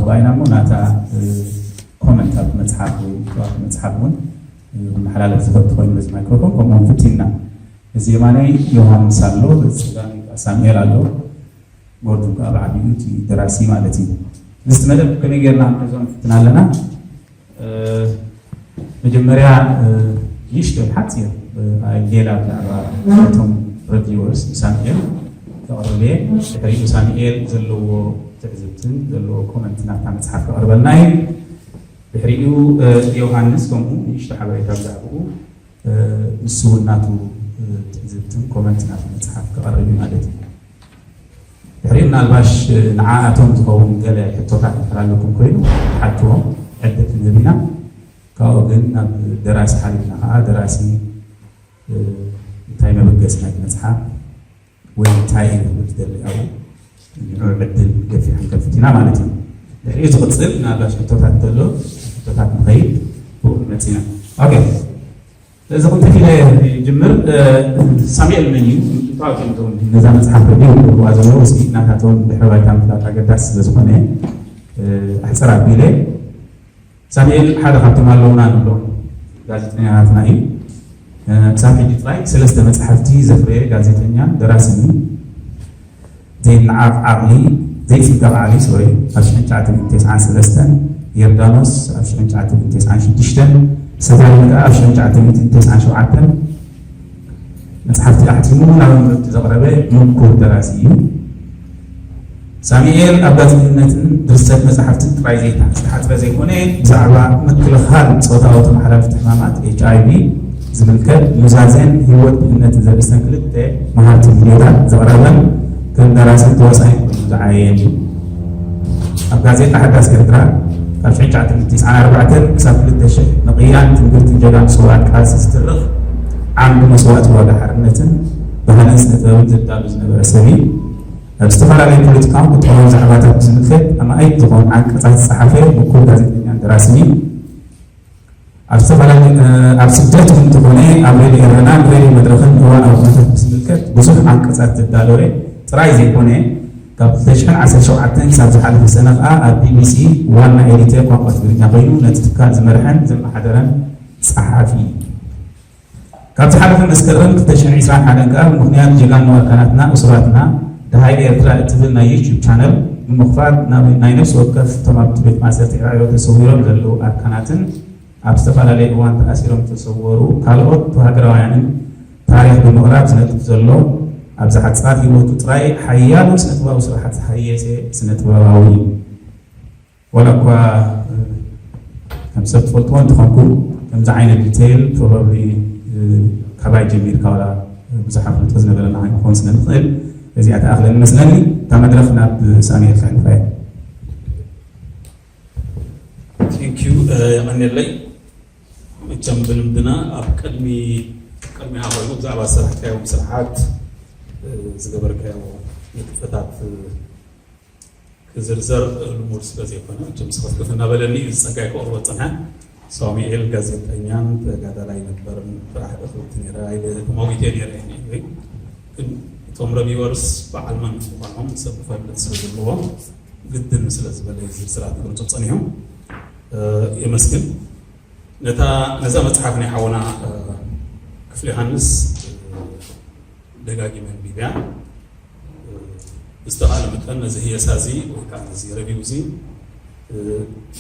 ባይና እሞ ናታ ኮመንት ኣብ መፅሓፍ ወይ ኣብ መፅሓፍ እውን ክመሓላለፍ ዝፈቱ ኮይኑ በዚ ማይክሮፎን ከምኡውን ፍቲና። እዚ የማናይ ዮሃንስ ኣሎ፣ በዚ ፀጋም ሳሙኤል ኣሎ፣ ጎርዱ ከዓ ብዓቢኡ እቲ ደራሲ ማለት እዩ። ምስቲ መደብ ከመይ ጌርና ክንሕዞ ንፍትን ኣለና። መጀመርያ ንእሽተይ ሓፂር ሌላ ብዛዕባ እቶም ረቪወርስ ንሳሙኤል ከቕርብ እየ። ድሕሪኡ ሳሙኤል ዘለዎ ትዕዝብትን ዘለዎ ኮመንት ናብታ መፅሓፍ ከቕርበልና እዩ። ድሕሪኡ ዮሃንስ ከምኡ ንእሽቶ ሓበሬታ ብዛዕባኡ ንሱ እውን ናቱ ትዕዝብትን ኮመንት ናቱ መፅሓፍ ከቐርብ እዩ ማለት እዩ። ድሕሪ ምናልባሽ ንዓኣቶም ዝኸውን ገለ ሕቶታት እንተላለኩም ኮይኑ ሓትዎም ዕድል ክንህብ ኢና። ካብኡ ግን ናብ ደራሲ ሓሊፍና ከዓ ደራሲ እንታይ መበገሲ ናይቲ መፅሓፍ ወይ እንታይ እዩ ክብል ዝደሊ ኣብኡ ንዑ ዕድል ገፊሕ ክንከፍት ኢና ማለት እዩ። ድሕሪኡ ዝቕፅል ምናልባሽ ሕቶታት እንተሎ ሕቶታት ንኸይድ ብኡ ንመፅ ኢና። ኦኬ። እዚ ክልተ ኪሎ ይጅምር። ሳሙኤል መን እዩ? እንታይ እዮም እቶም ነዛ መፅሓፍ ሪቪው ዝገብርዋ ዘለዉ? እስኪ ናታቶም ድሕረ ባይታ ምፍላጥ ኣገዳሲ ስለ ዝኾነ ኣሕፅር ኣቢለ ሳሙኤል ሓደ ካብቶም ኣለውና ንብሎም ጋዜጠኛታትና እዩ። ክሳብ ሕጂ ጥራይ ሰለስተ መፅሓፍቲ ዘፍረየ ጋዜጠኛን ደራስን እዩ። ዘይነዓቕ ዓቕሊ ዘይፅገብ ዓሊ ሶሪ ኣብ ሽሕን ትሽዓተ ሚእትን ተስዓን ሰለስተን፣ ዮርዳኖስ ኣብ ሽሕን ትሽዓተ ሚእትን ተስዓን ሽዱሽተን፣ ሰታሊን ከዓ ኣብ ሽሕን ትሽዓተ ሚእትን ተስዓን ሸውዓተን መፅሓፍቲ ኣሕቲሙ ናብ ኣንበብቲ ዘቕረበ ምኩር ደራሲ እዩ። ሳሙኤል ኣብ ጋዜጠኝነትን ድርሰት መፅሓፍትን ጥራይ ዘይተሓፅረ ዘይኮነ ብዛዕባ ምክልኻል ፆታዊ ተመሓላልፍቲ ሕማማት ኤች ኣይ ቪ ዝምልከት ኑዛዜን ህይወት ድህነትን ዘርእስተን ክልተ መሃርቲ ቪድዮታት ዘቕረበን ከም ደራስን ተዋሳኣይን ኮይኑ ዝዓየየን እዩ። ኣብ ጋዜጣ ሓዳስ ኤርትራ ካብ ሽሕን ትሽዓተ ሚእትን ተስዓን ኣርባዕተን ክሳብ ክልተ ሽሕ ንቕያን ትምህርትን ጀጋኑ ስውኣት ቃልሲ ዝትርኽ ዓምዲ መስዋእቲ ዋጋ ሓርነትን ባህልን ስነ ጥበብን ዘዳሉ ዝነበረ ሰብ እዩ። ኣብ ዝተፈላለዩ ፖለቲካውን ቁጠባውን ዛዕባታት ብዝምልከት ኣማኢት ዝኾኑ ዓንቀፃት ዝፀሓፈ ምኩር ጋዜጠኛን ደራስን እዩ። ኣብ ዝተፈላለዩ ኣብ ስደት እውን እንተኾነ ኣብ ሬድዮ ኤረናን ሬድዮ መድረኽን እዋናዊ ኩነታት ብዝምልከት ብዙሕ ዓንቀፃት ዘዳለወ ጥራይ ዘይኮነ ካብ ክልተ ሽሕን ዓሰርተ ሸውዓተን ክሳብ ዝሓለፈ ሰነ ከዓ ኣብ ቢ ቢ ሲ ዋና ኤዲተር ቋንቋ ትግርኛ ኮይኑ ነቲ ትካል ዝመርሐን ዘመሓደረን ፀሓፊ እዩ። ካብ ዝሓለፈ መስከረም ክልተ ሽሕን ዕስራን ሓደን ከዓ ብምኽንያት ጀጋኑ ኣርካናትና እሱራትና ደሃይ ኤርትራ እትብል ናይ ዩቱብ ቻነል ብምኽፋት ናይ ነፍሲ ወከፍ እቶም ኣብቲ ቤት ማእሰርቲ ዕራይሮ ተሰዊሮም ዘለዉ ኣርካናትን ኣብ ዝተፈላለየ እዋን ተኣሲሮም ዝተሰወሩ ካልኦት ሃገራውያንን ታሪኽ ብምቕራብ ዝነጥፍ ዘሎ ኣብዚ ሓጻር ህይወቱ ጥራይ ሓያሎ ስነጥበባዊ ስራሓት ዝሃየሰ ስነጥበባዊ እዩ። ዋላ እኳ ከም ሰብ ትፈልጥዎ እንተኾንኩ ከምዚ ዓይነት ዲቴይል ፕሮባብሊ ካባይ ጀሚርካ ዋላ ብዙሕ ኣፍልጦ ዝነበረና ኣይንኾን ስለ ንኽእል እዚኣ ተኣኽለን መስለኒ እታ መድረኽ ናብ ሳሙኤል ከሕልፋ እየ። ቴንኪዩ የቐንየለይ። መቸም ብልምድና ኣብ ቅድሚ ቅድሚኻ ኮይኑ ብዛዕባ ዝሰራሕካዮም ስራሓት ዝገበርካዮ ንጥፈታት ክዝርዘር ልሙድ ስለ ዘይኮነ መቸም ስኽፍክፍ እናበለኒ እዩ ዝፀጋይ ክቕርቦ ዝፀንሐ። ሳሙኤል ጋዜጠኛን ተጋዳላይ ነበርን ጥራሕ እኽብቲ ነይረ ኣይለ ተማዊቴ ነይረ ግን እቶም ረቪወርስ በዓል መን ምዃኖም ሰብ ክፈልጥ ስለ ዘለዎ ግድን ስለ ዝበለ ዝርዝራት ክገልጾ ጸኒሑ የመስግን። ነታ ነዛ መጽሓፍ ናይ ሓውና ክፍሊ ሃንስ ደጋጊመ ኣንቢብያ። ብዝተኻእለ መጠን ነዚ ህየሳ እዚ ወይ ከዓ ነዚ ረቪው እዚ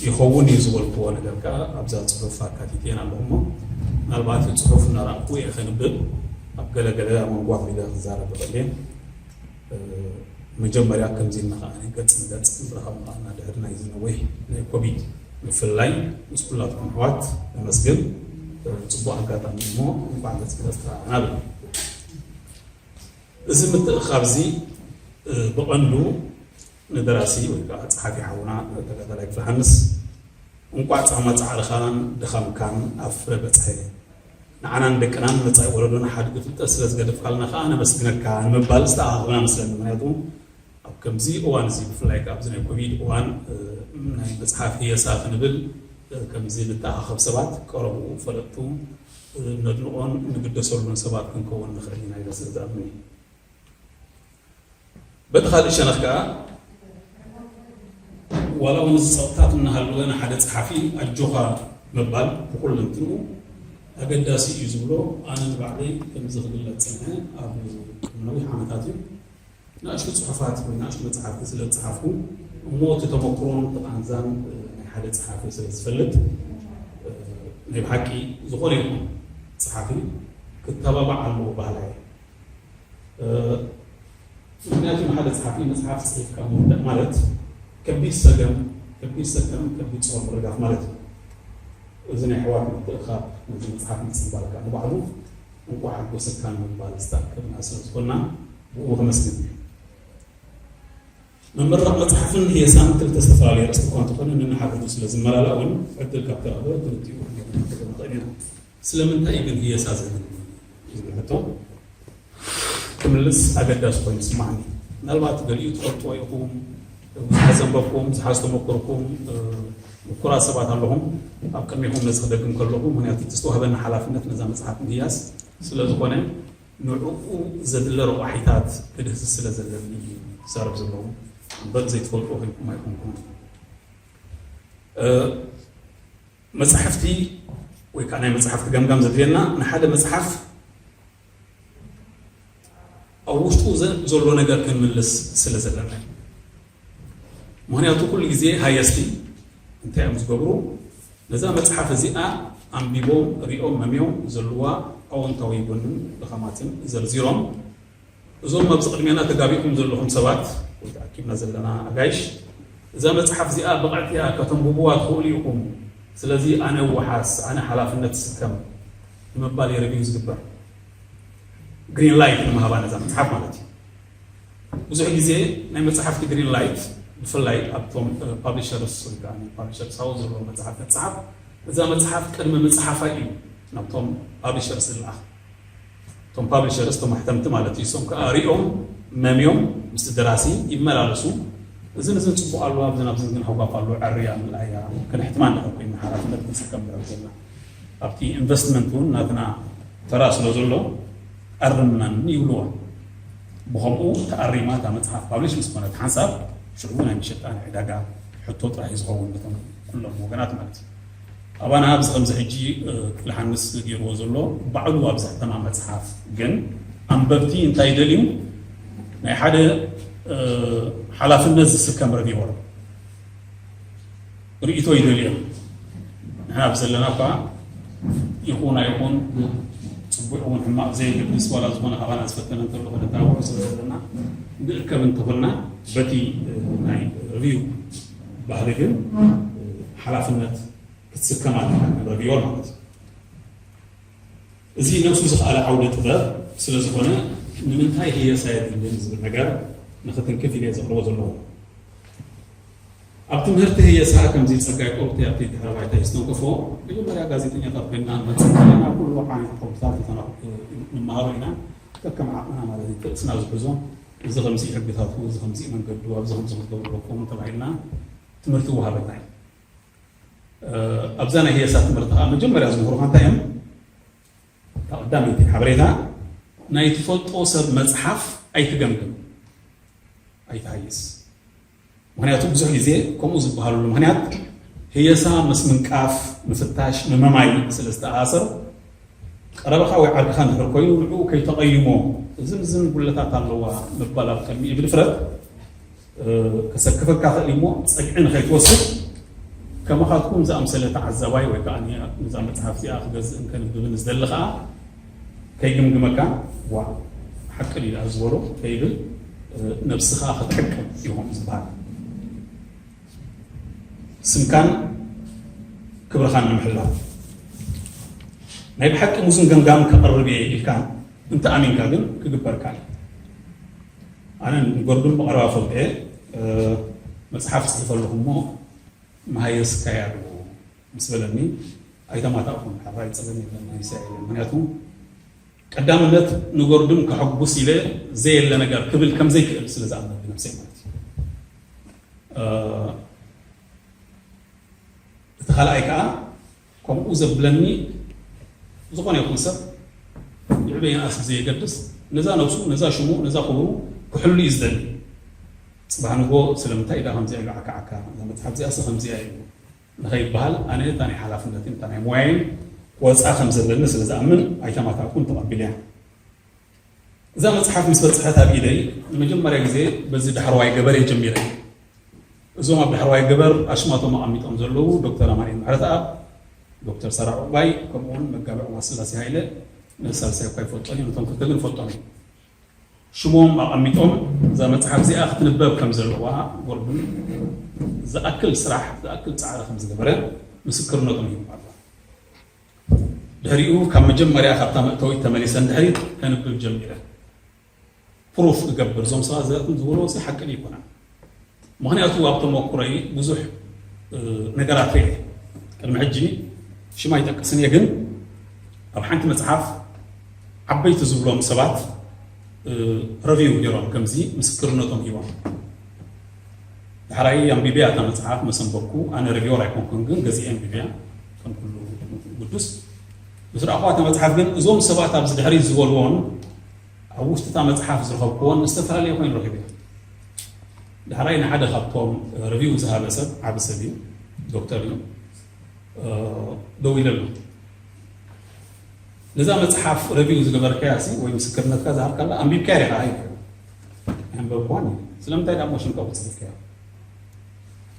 ይኸውን እዩ ዝበልክዎ ነገር ከዓ ኣብዛ ፅሑፍ ኣካቲትየን ኣለኹ እሞ ምናልባት እቲ ፅሑፍ እናረኣኹ እየ ከንብብ ኣብ ገለገለ ኣመንጓ ቢለ ክዛረብ ይኽእል እየ። መጀመርያ ከምዚ ኢልና ከዓ ገፅ ንገፅ ምርኻብ ምኽኣልና ድሕሪ ናይዚ ነዊሕ ናይ ኮቪድ ምፍልላይ ምስ ኩላትኩም ኣሕዋት ነመስግን። ፅቡቅ ኣጋጣሚ እሞ እንኳዕ ገፅካ ተረኣኣና ብል። እዚ ምትእኻብ እዚ ብቐንዱ ንደራሲ ወይ ከዓ ፀሓፊ ሓውና ተጋዳላይ ክፍልሃንስ እንቋዕ ፃማ ፃዕርኻን ድኻምካን ኣብ ፍረ በፅሐ። ንዓናን ደቅናን መፃኢ ወለዶና ሓድጊ ፍልጠት ስለ ዝገደፍካልና ከዓ ነመስግነካ ንምባል ዝተኣኻኸብና መስለኒ። ምክንያቱ ኣብ ከምዚ እዋን እዚ ብፍላይ ከዓ ኣብዚ ናይ ኮቪድ እዋን ናይ መፅሓፍ ህየሳ ክንብል ከምዚ ንተኣኻኸብ ሰባት ቀረብኡ ፈለጥቱ ነድንቖን ንግደሰሉን ሰባት ክንከውን ንኽእል ኢና ኢለ ስለ ዝኣምን እዩ። በቲ ካልእ ሸነኽ ከዓ ዋላ እውን እዚ ጸቕጥታት እናሃለወ ንሓደ ጸሓፊ ኣጆኻ ምባል ብኩለንትንኡ ኣገዳሲ እዩ ዝብሎ ኣነ ንባዕለይ ከምዚ ክግለጽ ጸንሐ ኣብ ቅድሚ ነዊሕ ዓመታት እዩ። ንኣሽቱ ጽሑፋት ወይ ንኣሽቱ መጽሓፍቲ ስለ ዝጸሓፍኩ እሞ እቲ ተመክሮን እቲ ቃንዛን ናይ ሓደ ጸሓፊ ስለ ዝፈልጥ ናይ ብሓቂ ዝኾነ ይኹን ጸሓፊ ክተባባዕ ኣለዎ ባህላ እየ። ምክንያቱ ንሓደ ጸሓፊ መጽሓፍ ጽሒፍካ ምውዳእ ማለት ከቢድ ሰገም ከቢድ ሰገም ከቢድ ጾር ምርጋፍ ማለት እዩ። እዚ ናይ ኣሕዋት ምትእኻብ ነዚ መጽሓፍ ምጽንባልካ ንባዕሉ እንቋዕ ሓጎሰካ ንምባል ዝተኣከብና ስለ ዝኾንና ብኡ ከመስግን። ምምራቕ መጽሓፍን ህየሳን ክልተ ዝተፈላለዩ ኣርእስቲ እኳ እንተኾነ ነንሓድሕዱ ስለ ዝመላላእ እውን ዕድል ካብ ተረኽበ ክልቲኡ ክንገብር ንኽእል ኢና። ስለምንታይ ግን ህየሳ ዘድሊ ዝብል ሕቶ ክምልስ ኣገዳሲ ኮይኑ ይስማዓኒ። ምናልባት ገሊኡ ትፈልጥዎ ኢኹም፣ ብዙሓት ዘንበብኩም፣ ብዙሓት ዝተመኮርኩም ምኩራት ሰባት ኣለኹም። ኣብ ቅድሚኹም ነዚ ክደግም ከለኹ ምክንያቱ እቲ ዝተዋህበና ሓላፍነት ነዛ መጽሓፍ ምህያስ ስለ ዝኾነ ንዕኡ ዘድለ ረቋሒታት ክድህስስ ስለ ዘለኒ እዩ ክዛረብ ዘለኹ እምበር ዘይትፈልጥዎ ኮይንኩም ኣይኮንኩን። መጻሕፍቲ ወይ ከዓ ናይ መጻሕፍቲ ገምጋም ዘድልየና ንሓደ መጽሓፍ ኣብ ውሽጡ ዘሎ ነገር ክንምልስ ስለ ዘለና ምክንያቱ ኩሉ ግዜ ሃየስቲ እንታይ እዮም ዝገብሩ ነዛ መጽሓፍ እዚኣ ኣንቢቦም ሪኦም መምዮም ዘለዋ ኣወንታዊ ጎንን ድኸማትን ዘርዚሮም እዞም ኣብዚ ቅድሜና ተጋቢኹም ዘለኹም ሰባት ወይ ተኣኪብና ዘለና ኣጋይሽ እዛ መጽሓፍ እዚኣ ብቕዕቲ እያ ከተንብብዋ ትኽእሉ ኢኹም ስለዚ ኣነ ወሓስ ኣነ ሓላፍነት ዝስከም ንምባል የረግዩ ዝግበር ግሪን ላይት ንምሃባ ነዛ መጽሓፍ ማለት እዩ ብዙሕ ግዜ ናይ መጽሓፍቲ ግሪን ላይት ብፍላይ ኣብቶም ፓብሊሸርስ ወይ ከዓ ፓብሊሸርስ ሃው ዘለዎ መጽሓፍ መጽሓፍ እዛ መጽሓፍ ቅድሚ ምጽሓፋ እዩ ናብቶም ፓብሊሸርስ ዝለኣኽ እቶም ፓብሊሸርስ እቶም ኣሕተምቲ ማለት እዩ እሶም ከዓ ሪኦም መምዮም ምስቲ ደራሲ ይመላለሱ እዝን እዝን ፅቡቅ ኣለዋ ብዝን ኣብዝን ግን ሃጓፍ ኣሎ ዕርያ ምልኣያ ክንሕትማ ንኽእል ኮይና ሓላፍነት ክንስከም ንኽእል ኮይና ኣብቲ ኢንቨስትመንት እውን ናትና ተራ ስለ ዘሎ ኣርመን ይብልዋ ብኸምኡ ተኣሪማ እታ መፅሓፍ ፓብሊሽ ምስ ኮነት ሓንሳብ ሽዑ ናይ መሸጣ ናይ ዕዳጋ ሕቶ ጥራሕ እዩ ዝኸውን ነቶም ኩሎም ወገናት ማለት እዩ ኣባና ኣብዚ ከምዚ ሕጂ ክፍሊ ሓንስ ገይርዎ ዘሎ ባዕሉ ኣብ ዘሕተማ መፅሓፍ ግን ኣንበብቲ እንታይ ደልዩ ናይ ሓደ ሓላፍነት ዝስከም ረቪወር ርእቶ ይደልዮም ንሕና ኣብ ዘለና እኳ ይኹን ኣይኹን ፅቡቅ እውን ሕማቅ ዘይግድስ ዋላ ዝኾነ ካባና ዝፈተነ እንተሎ ክነታወሑ ስለ ዘለና ንእከብ እንተኾንና በቲ ናይ ሪቪው ባህሊ ግን ሓላፍነት ክትስከም ኣለካ ንረድዮ ማለት እዩ። እዚ ነብሱ ዝኸኣለ ዓውደ ጥበብ ስለ ዝኾነ ንምንታይ ህየሳ የድልን ዝብል ነገር ንኽትንክፍ ኢለ ዘቕርቦ ዘለኹ። ኣብ ትምህርቲ ህየሳ ከምዚ ጸጋይ ቆርቴ ኣብቲ ድሕረ ባይታ ይስተንከፎ መጀመርያ ጋዜጠኛታት ኮይንና ንመጽእ ከለና ኩሉ ዓይነት ሕቶታት ንመሃሮ ኢና ከከም ዓቕምና ማለት እዩ ርእስና ዝሕዞ እዚ ከምዚ ሕግታቱ እዚ ከምዚ መንገዱ ኣብዚ ከምዚ ክትገብሩ ኣለኩም ተባሂልና ትምህርቲ ይወሃበና እዩ ኣብዛ ናይ ህየሳ ትምህርቲ ከዓ መጀመርያ ዝምህሩካ እንታይ እዮም እታ ቀዳመይቲ ሓበሬታ ናይ ትፈልጦ ሰብ መፅሓፍ ኣይትገምግም ኣይትሃይስ ምክንያቱ ብዙሕ ግዜ ከምኡ ዝበሃለሉ ምክንያት ህየሳ ምስ ምንቃፍ ምፍታሽ ምምማይ ስለ ዝተኣሳሰር ቀረባኻ ወይ ዓርክኻ እንድሕር ኮይኑ ንዕኡ ከይተቐይሞ እዝን እዝን ጉለታት ኣለዋ ምባል ኣብ ቅድሚኡ ብድፍረት ከሰክፈካ ክእል እሞ ጸግዒ ንኸይትወስድ ከመኻትኩም ዝኣምሰለ ተዓዛባይ ወይ ከዓ ነዛ መፅሓፍ እዚኣ ክገዝእን ከንብብን ዝደሊ ከዓ ከይግምግመካ ዋ ሓቂ ድዩ ደኣ ዝበሎ ከይብል ነብስኻ ክትሕቅብ ኢኹም ዝበሃል ስምካን ክብርኻን ንምሕላው ናይ ብሓቂ ሙዝን ገምጋም ከቕርብ እየ ኢልካ እንተ ኣሚንካ ግን ክግበርካ እዩ ኣነ ንጎርዱን ብቐረባ ፈልጠ መፅሓፍ ፅሒፈ ኣለኹ እሞ መሃየስካያ ኣለዎ ምስ በለኒ ኣይተማታእኹን ሓራይ ፀገም የለን ኣይሳ የለን ምክንያቱ ቀዳምነት ንጎርዱን ከሐጉስ ኢለ ዘየለ ነገር ክብል ከም ዘይክእል ስለ ዝኣመንኩ ነብሰይ ማለት እዩ እቲ ካልኣይ ከዓ ከምኡ ዘብለኒ ዝኾነ ይኹን ሰብ ይዕበ ይንኣስ ብዘየገድስ ነዛ ነብሱ ነዛ ሽሙ ነዛ ክብሩ ክሕሉ እዩ ዝደሊ ጽባሕ ንጎ ስለምንታይ ኢዳ ከምዚኣ ኢሉ ዓካ ዓካ፣ እዛ መጽሓፍ እዚኣስ ከምዚኣ ኢሉ ንኸይበሃል፣ ኣነ እታ ናይ ሓላፍነትን እታ ናይ ሞያይን ክወጽኣ ከም ዘለኒ ስለ ዝኣምን ኣይተማታእኩን፣ ተቐቢለያ። እዛ መጽሓፍ ምስ በጽሐት ኣብ ኢደይ ንመጀመርያ ግዜ በዚ ዳሕረዋይ ገበር እየ ጀሚረ። እዞም ኣብ ዳሕረዋይ ገበር ኣሽማቶም ኣቐሚጦም ዘለዉ ዶክተር ኣማኑኤል ምሕረተኣብ፣ ዶክተር ሳራ ዑቕባይ፣ ከምኡውን መጋቢ ዑቕባስላሴ ሃይለ፣ ነዚ ሳልሳይ እኳ ይፈልጦን እዩ፣ ነቶም ክልተ ግን እፈልጦም እየ። ሽሞም ኣቐሚጦም እዛ መጽሓፍ እዚኣ ክትንበብ ከም ዘለዋ፣ ጎርብን ዝኣክል ስራሕ ዝኣክል ጻዕሪ ከም ዝገበረ ምስክርነቶም ይህቡ ኣለዉ። ድሕሪኡ ካብ መጀመርያ ካብታ መእተዊት ተመሊሰ ንድሕሪት ከንብብ ጀሚረ። ፕሩፍ ክገብር እዞም ሰባት እዚኣቶም ዝበልዎ ሲ ሓቂ ኣይኮነን። ምኽንያቱ ኣብ ተመኩሮይ ብዙሕ ነገራት ርኤ። ቅድሚ ሕጂ ሽም ኣይጠቅስን እየ፣ ግን ኣብ ሓንቲ መጽሓፍ ዓበይቲ ዝብሎም ሰባት ረቪው ገይሮም ከምዚ ምስክርነቶም ሂቦም። ዳሕራይ ኣንቢበያ እታ መጽሓፍ መሰንበኩ። ኣነ ረቪወር ኣይኮንኩን፣ ግን ገዚኤ ኣንቢበያ ከም ኩሉ ግዱስ። ምስ ረኣኹዋ እታ መጽሓፍ ግን እዞም ሰባት ኣብዚ ድሕሪት ዝበልዎን ኣብ ውሽጢ እታ መጽሓፍ ዝረኸብክዎን ዝተፈላለየ ኮይኑ ረኺበ። ዳሕራይ ንሓደ ካብቶም ረቪው ዝሃበ ሰብ፣ ዓቢ ሰብ እዩ፣ ዶክተር እዩ፣ ደዊለሉ። ነዛ መጽሓፍ ረቪው ዝገበርካያ ሲ ወይ ምስክርነትካ ዝሃብካላ ኣንቢብካያ ዲኻ? ኣይኮ ኣንበብኳን። ስለምንታይ ዳሞ ሽምካ ውጽልካያ?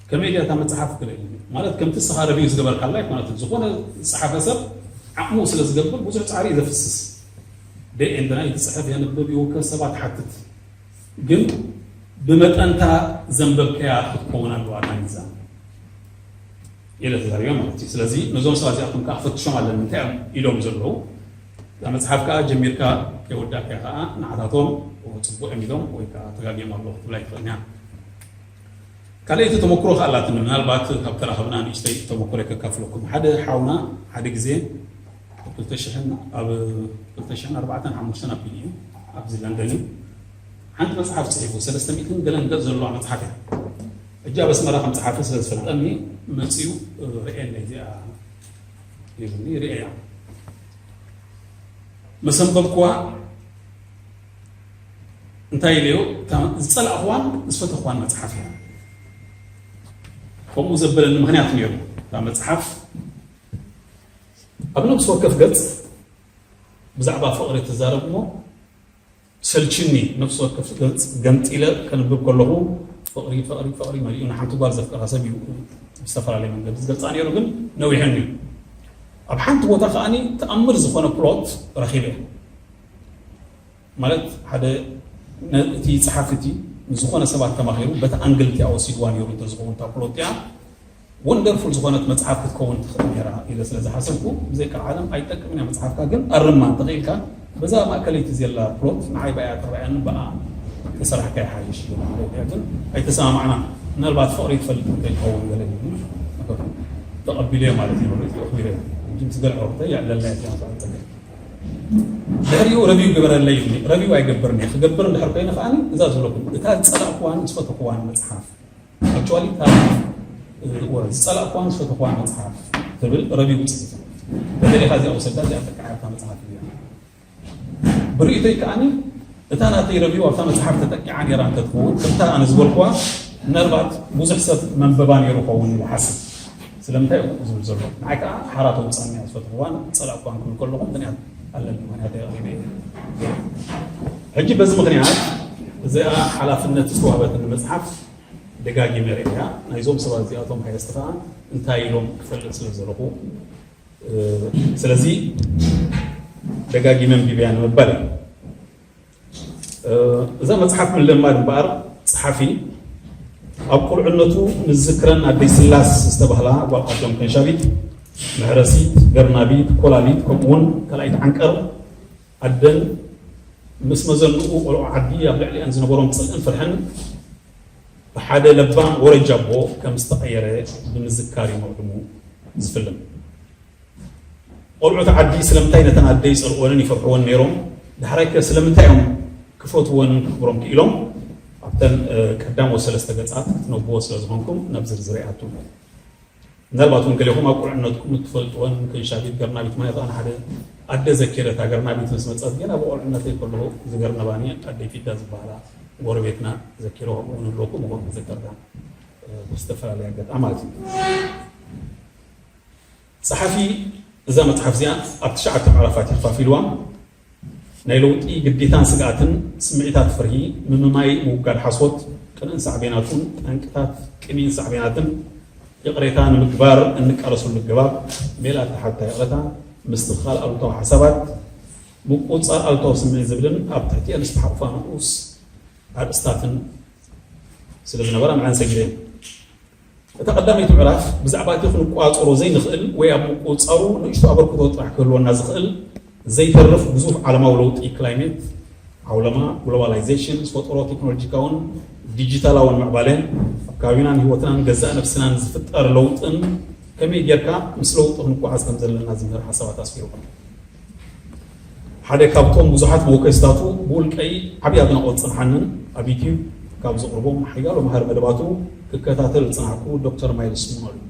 ከመይ ድያ እታ መጽሓፍ ክልእል ማለት ከምቲ ንስኻ ረቪው ዝገበርካላ ኣይኮነትን። ዝኾነ ዝጸሓፈ ሰብ ዓቕሙ ስለ ዝገብር ብዙሕ ጻዕሪ እዩ ዘፍስስ። ደይ ኤንድና ይትጽሕፍ የንብብ ይውከስ ሰባት ሓትት ግን ብመጠንታ ዘንበብካያ ክትከውን ኣለዋ እታ ሚዛን ኢለ ተዛሪበ ማለት እዩ። ስለዚ ነዞም ሰባት እዚኣቶም ከዓ ክፈትሾም ኣለኒ እንታይ እዮም ኢሎም ዘለዉ። እዛ መፅሓፍ ከዓ ጀሚርካ ከይወዳእካያ ከዓ ንዓታቶም ጽቡቅ እዮም ኢሎም ወይ ከዓ ተጋግዮም ኣለዉ ክትብላ ይትኽእልኛ። ካልኣይቲ ተመክሮ ከኣላትኒ ምናልባት ካብ ተራኸብና ንእሽተይ ተመክሮ ከካፍለኩም። ሓደ ሓውና ሓደ ግዜ ኣብ ክልተ ሽሕን ኣብ ክልተ ሽሕን ኣርባዕተን ሓሙሽተን ኣቢሉ እዩ ኣብዚ ለንደን እዩ ሓንቲ መፅሓፍ ፅሒፉ ሰለስተ ሚእትን ገለን ገፅ ዘለዋ መፅሓፍ እያ። ሕጂ ኣብ ኣስመራ ከም ፀሓፊ ስለ ዝፈልጠኒ መፅዩ ርእየኒ እዚኣ ይብኒ ርእያ መሰንበብኩዋ እንታይ ኢለዮ ዝፀላእኩዋን ዝፈተኽዋን መፅሓፍ እያ። ከምኡ ዘበለኒ ምክንያት ነይሩ እታ መፅሓፍ ኣብ ነብሲ ወከፍ ገፅ ብዛዕባ ፍቕሪ ትዛረብ እሞ ሰልችኒ ነብሲ ወከፍ ገምጢለ ከንብብ ከለኹ ፍቕሪ ፍቕሪ ፍቕሪ መሊኡ ንሓንቲ ጓል ዘፍቀራ ሰብ እዩ ብዝተፈላለየ መንገዲ ዝገልፃ ነይሩ ግን ነዊሐኒ እዩ ኣብ ሓንቲ ቦታ ከዓኒ ተኣምር ዝኾነ ፕሎት ረኺበ ማለት ሓደ እቲ ፀሓፊ እቲ ዝኾነ ሰባት ተማኺሩ በቲ ኣንግል እቲኣ ወሲድዋ ነይሩ እንተዝኸውን እታ ፕሎት እቲኣ ወንደርፉል ዝኾነት መፅሓፍ ክትከውን ትኽእል ነይራ ኢለ ስለ ዝሓሰብኩ ብዘይካ ዓለም ኣይጠቅምን እያ መፅሓፍካ ግን ኣርማ እንተኽኢልካ በዛ ማእከለይቲ ዘላ ፕሎት ንዓይ ብኣያ ትረኣየኒ ብኣ ተሰራሕካ ይሓይሽ ኢለ ማለት እያ ግን ኣይተሰማማዕና ምናልባት ፍቕሪ ትፈልጥ እንተይትኸውን ገለ ተቐቢለ ማለት እዩ ርእዩ ኣኽቢረ ምስ ገለ ዕርክተይ የዕለልና እያ ፀገም ድሕሪኡ ረቪው ግበረለይ ረቪው ኣይገብርን እየ ክገብር እንድሕር ኮይነ ከዓ እዛ ዝብለኩም እታ ዝፀላእኩዋን ዝፈተኩዋን መፅሓፍ ኣክቹዋሊ ታሪክ ዝፀላእኳን ዝፈተኳን መፅሓፍ ትብል ረቢቡ ፅሒፉ በተለይ ካዚኣ ወሰዳ እዚኣ ተቃዓርታ መፅሓፍ እያ ብርእይቶይ ከዓኒ እታ ናተይ ረቢቡ ኣብታ መፅሓፍ ተጠቂዓ ነይራ እንተትኸውን ከምታ ኣነ ዝበልኩዋ ምናልባት ብዙሕ ሰብ መንበባ ነይሩ ኸውን ኢለ ሓስብ ስለምንታይ እዩ ዝብል ዘሎ ንዓይ ከዓ ሓራ ተውፃኒ እያ ዝፈትኽዋን ዝፀላእኳን ክብል ከለኹ ምክንያት ኣለኒ ምክንያት ኣቕሪበ ሕጂ በዚ ምክንያት እዚኣ ሓላፍነት ዝተዋህበትኒ መፅሓፍ ደጋጊመ ርእያ ናይዞም ሰባት እዚኣቶም ሃየስቲ ከዓ እንታይ ኢሎም ክፈልጥ ስለ ዘለኹ ስለዚ ደጋጊመ ኣንቢበያ ንምባል እዩ እዛ መፅሓፍ ምልማድ እምበኣር ፀሓፊ ኣብ ቁልዕነቱ ንዝክረን ኣደይ ስላስ ዝተባህላ ጓል ዓዶም ከንሻቢት መሕረሲት ገርናቢት ኮላሊት ከምኡውን ካልኣይት ዓንቀር ኣደን ምስ መዘንኡ ቆልዑ ዓዲ ኣብ ልዕሊኣን ዝነበሮም ፅልእን ፍርሕን ብሓደ ለባም ወረጃቦ ከም ዝተቐየረ ብምዝካር እዩ መቕድሙ ዝፍልም። ቆልዑት ዓዲ ስለምንታይ ነተን ኣደ ይፀልእወንን ይፈርሕወን ነይሮም? ዳሕራይ ከ ስለምንታይ እዮም ክፈትወንን ክኽብሮም ክኢሎም? ኣብተን ቀዳሞት ሰለስተ ገፃት ክትነብዎ ስለ ዝኾንኩም ናብ ዝርዝር ይኣቱ። ምናልባት እውን ገሌኹም ኣብ ቁልዕነትኩም እትፈልጥወን ከንሻቢት ገርናቢት ማለት ኣነ ሓደ ኣደ ዘኪረ እታ ገርናቢት ምስ መፀት ገና ብቆልዕነተይ ከለኹ ዝገርነባኒ ኣደይ ፊዳ ዝበሃላ ጎረቤትና ዘኪሮ ከምኡ ንብለኩም፣ ምኾን ክዘከርካ ብዝተፈላለየ ኣጋጣሚ ማለት እዩ። ጸሓፊ እዛ መጽሓፍ እዚኣ ኣብ ትሽዓተ ምዕራፋት እዩ ከፋፊልዋ። ናይ ለውጢ ግዴታን ስግኣትን፣ ስምዒታት ፍርሂ፣ ምምማይ ምውጋድ ሓሶት፣ ቅንእን ሳዕቤናቱን፣ ጠንቅታት ቅንኢን ሳዕቤናትን፣ ይቕሬታ ንምግባር እንቃለሰሉ ኣገባብ፣ ሜላ ተሓታ ይቕሬታ፣ ምስትኽኻል ኣሉታዊ ሓሳባት፣ ምቁጽጻር ኣሉታዊ ስምዒት ዝብልን ኣብ ትሕቲአን ዝተሓቑፋ ንኡስ ኣርእስታትን ስለ ዝነበራ ንዓን ሰጊረ። እታ ቀዳመይቲ ምዕራፍ ብዛዕባ እቲ ክንቋጸሮ ዘይንኽእል ወይ ኣብ ምቁጽጻሩ ንእሽቶ ኣበርክቶ ጥራሕ ክህልወና ዝኽእል ዘይተርፍ ግዙፍ ዓለማዊ ለውጢ ክላይሜት፣ ዓውለማ፣ ግሎባላይዜሽን፣ ዝፈጠሮ ቴክኖሎጂካውን ዲጂታላውን ምዕባለ ኣብ ከባቢናን ህይወትናን ገዛእ ነብስናን ዝፍጠር ለውጥን ከመይ ጌርካ ምስ ለውጢ ክንጓዓዝ ከም ዘለና ዝምህር ሓሳባት ኣስፊሩ። ሓደ ካብቶም ብዙሓት መወከስታቱ ብውልቀይ ዓብዪ ኣድናቖት ዝጸንሓንን ኣብ ዩትዩብ ካብ ዘቕርቦም ሓያሎ መሃሪ መደባቱ ክከታተል ዝጸናሕኩ ዶክተር ማይልስ ሙኖ እዩ።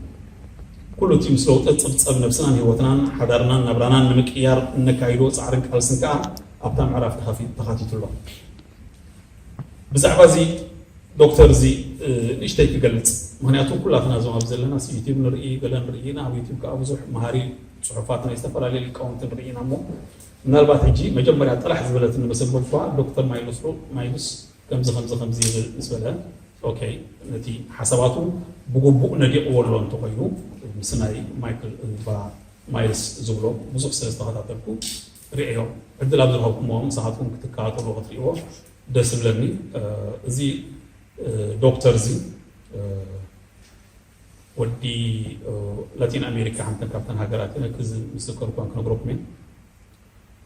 ኩሉ እቲ ምስ ለውጢ ጽብጸብ ነብስናን ህይወትናን ሓዳርናን ናብራናን ንምቅያር እነካይዶ ጻዕርን ቃልስን ከኣ ኣብታ ምዕራፍ ተኻፊ-፣ ተኻቲቱ ኣሎ። ብዛዕባ እዚ ዶክተር እዚ ንእሽተይ ክገልጽ፣ ምኽንያቱ ኩላትና እዞም ኣብ ዘለና ዩትዩብ ንርኢ፣ ገለ ንርኢ ኢና፣ ኣብ ዩትዩብ ከኣ ብዙሕ መሃሪ ጽሑፋት ናይ ዝተፈላለዩ ሊቃውንቲ ንርኢ ኢና እሞ፣ ምናልባት ሕጂ መጀመርያ ጥራሕ ዝበለትኒ መሰንበድኳ ዶክተር ማይልስ ሮ-፣ ማይልስ ከምዚ ከምዚ ከምዚ ይብል ምስ በለ፣ ኦኬ፣ ነቲ ሓሳባቱ ብግቡእ ነዲቕዎ ኣሎ እንተኾይኑ፣ ምስ ናይ ማይክል ባ-፣ ማይልስ ዝብሎ ብዙሕ ስለ ዝተኸታተልኩ ርእዮ። ዕድል ኣብ ዝረኸብኩሞ ንስኻትኩም ክትከታተልዎ ክትርእይዎ ደስ ዝብለኒ። እ፣ እዚ፣ እ፣ ዶክተር እዚ፣ እ፣ ወዲ፣ እ፣ ላቲን ኣሜሪካ ሓንተን ካብተን ሃገራት እየ። ነቲ እዚ ምስ ዘከርኩ ክነግረኩም እየ።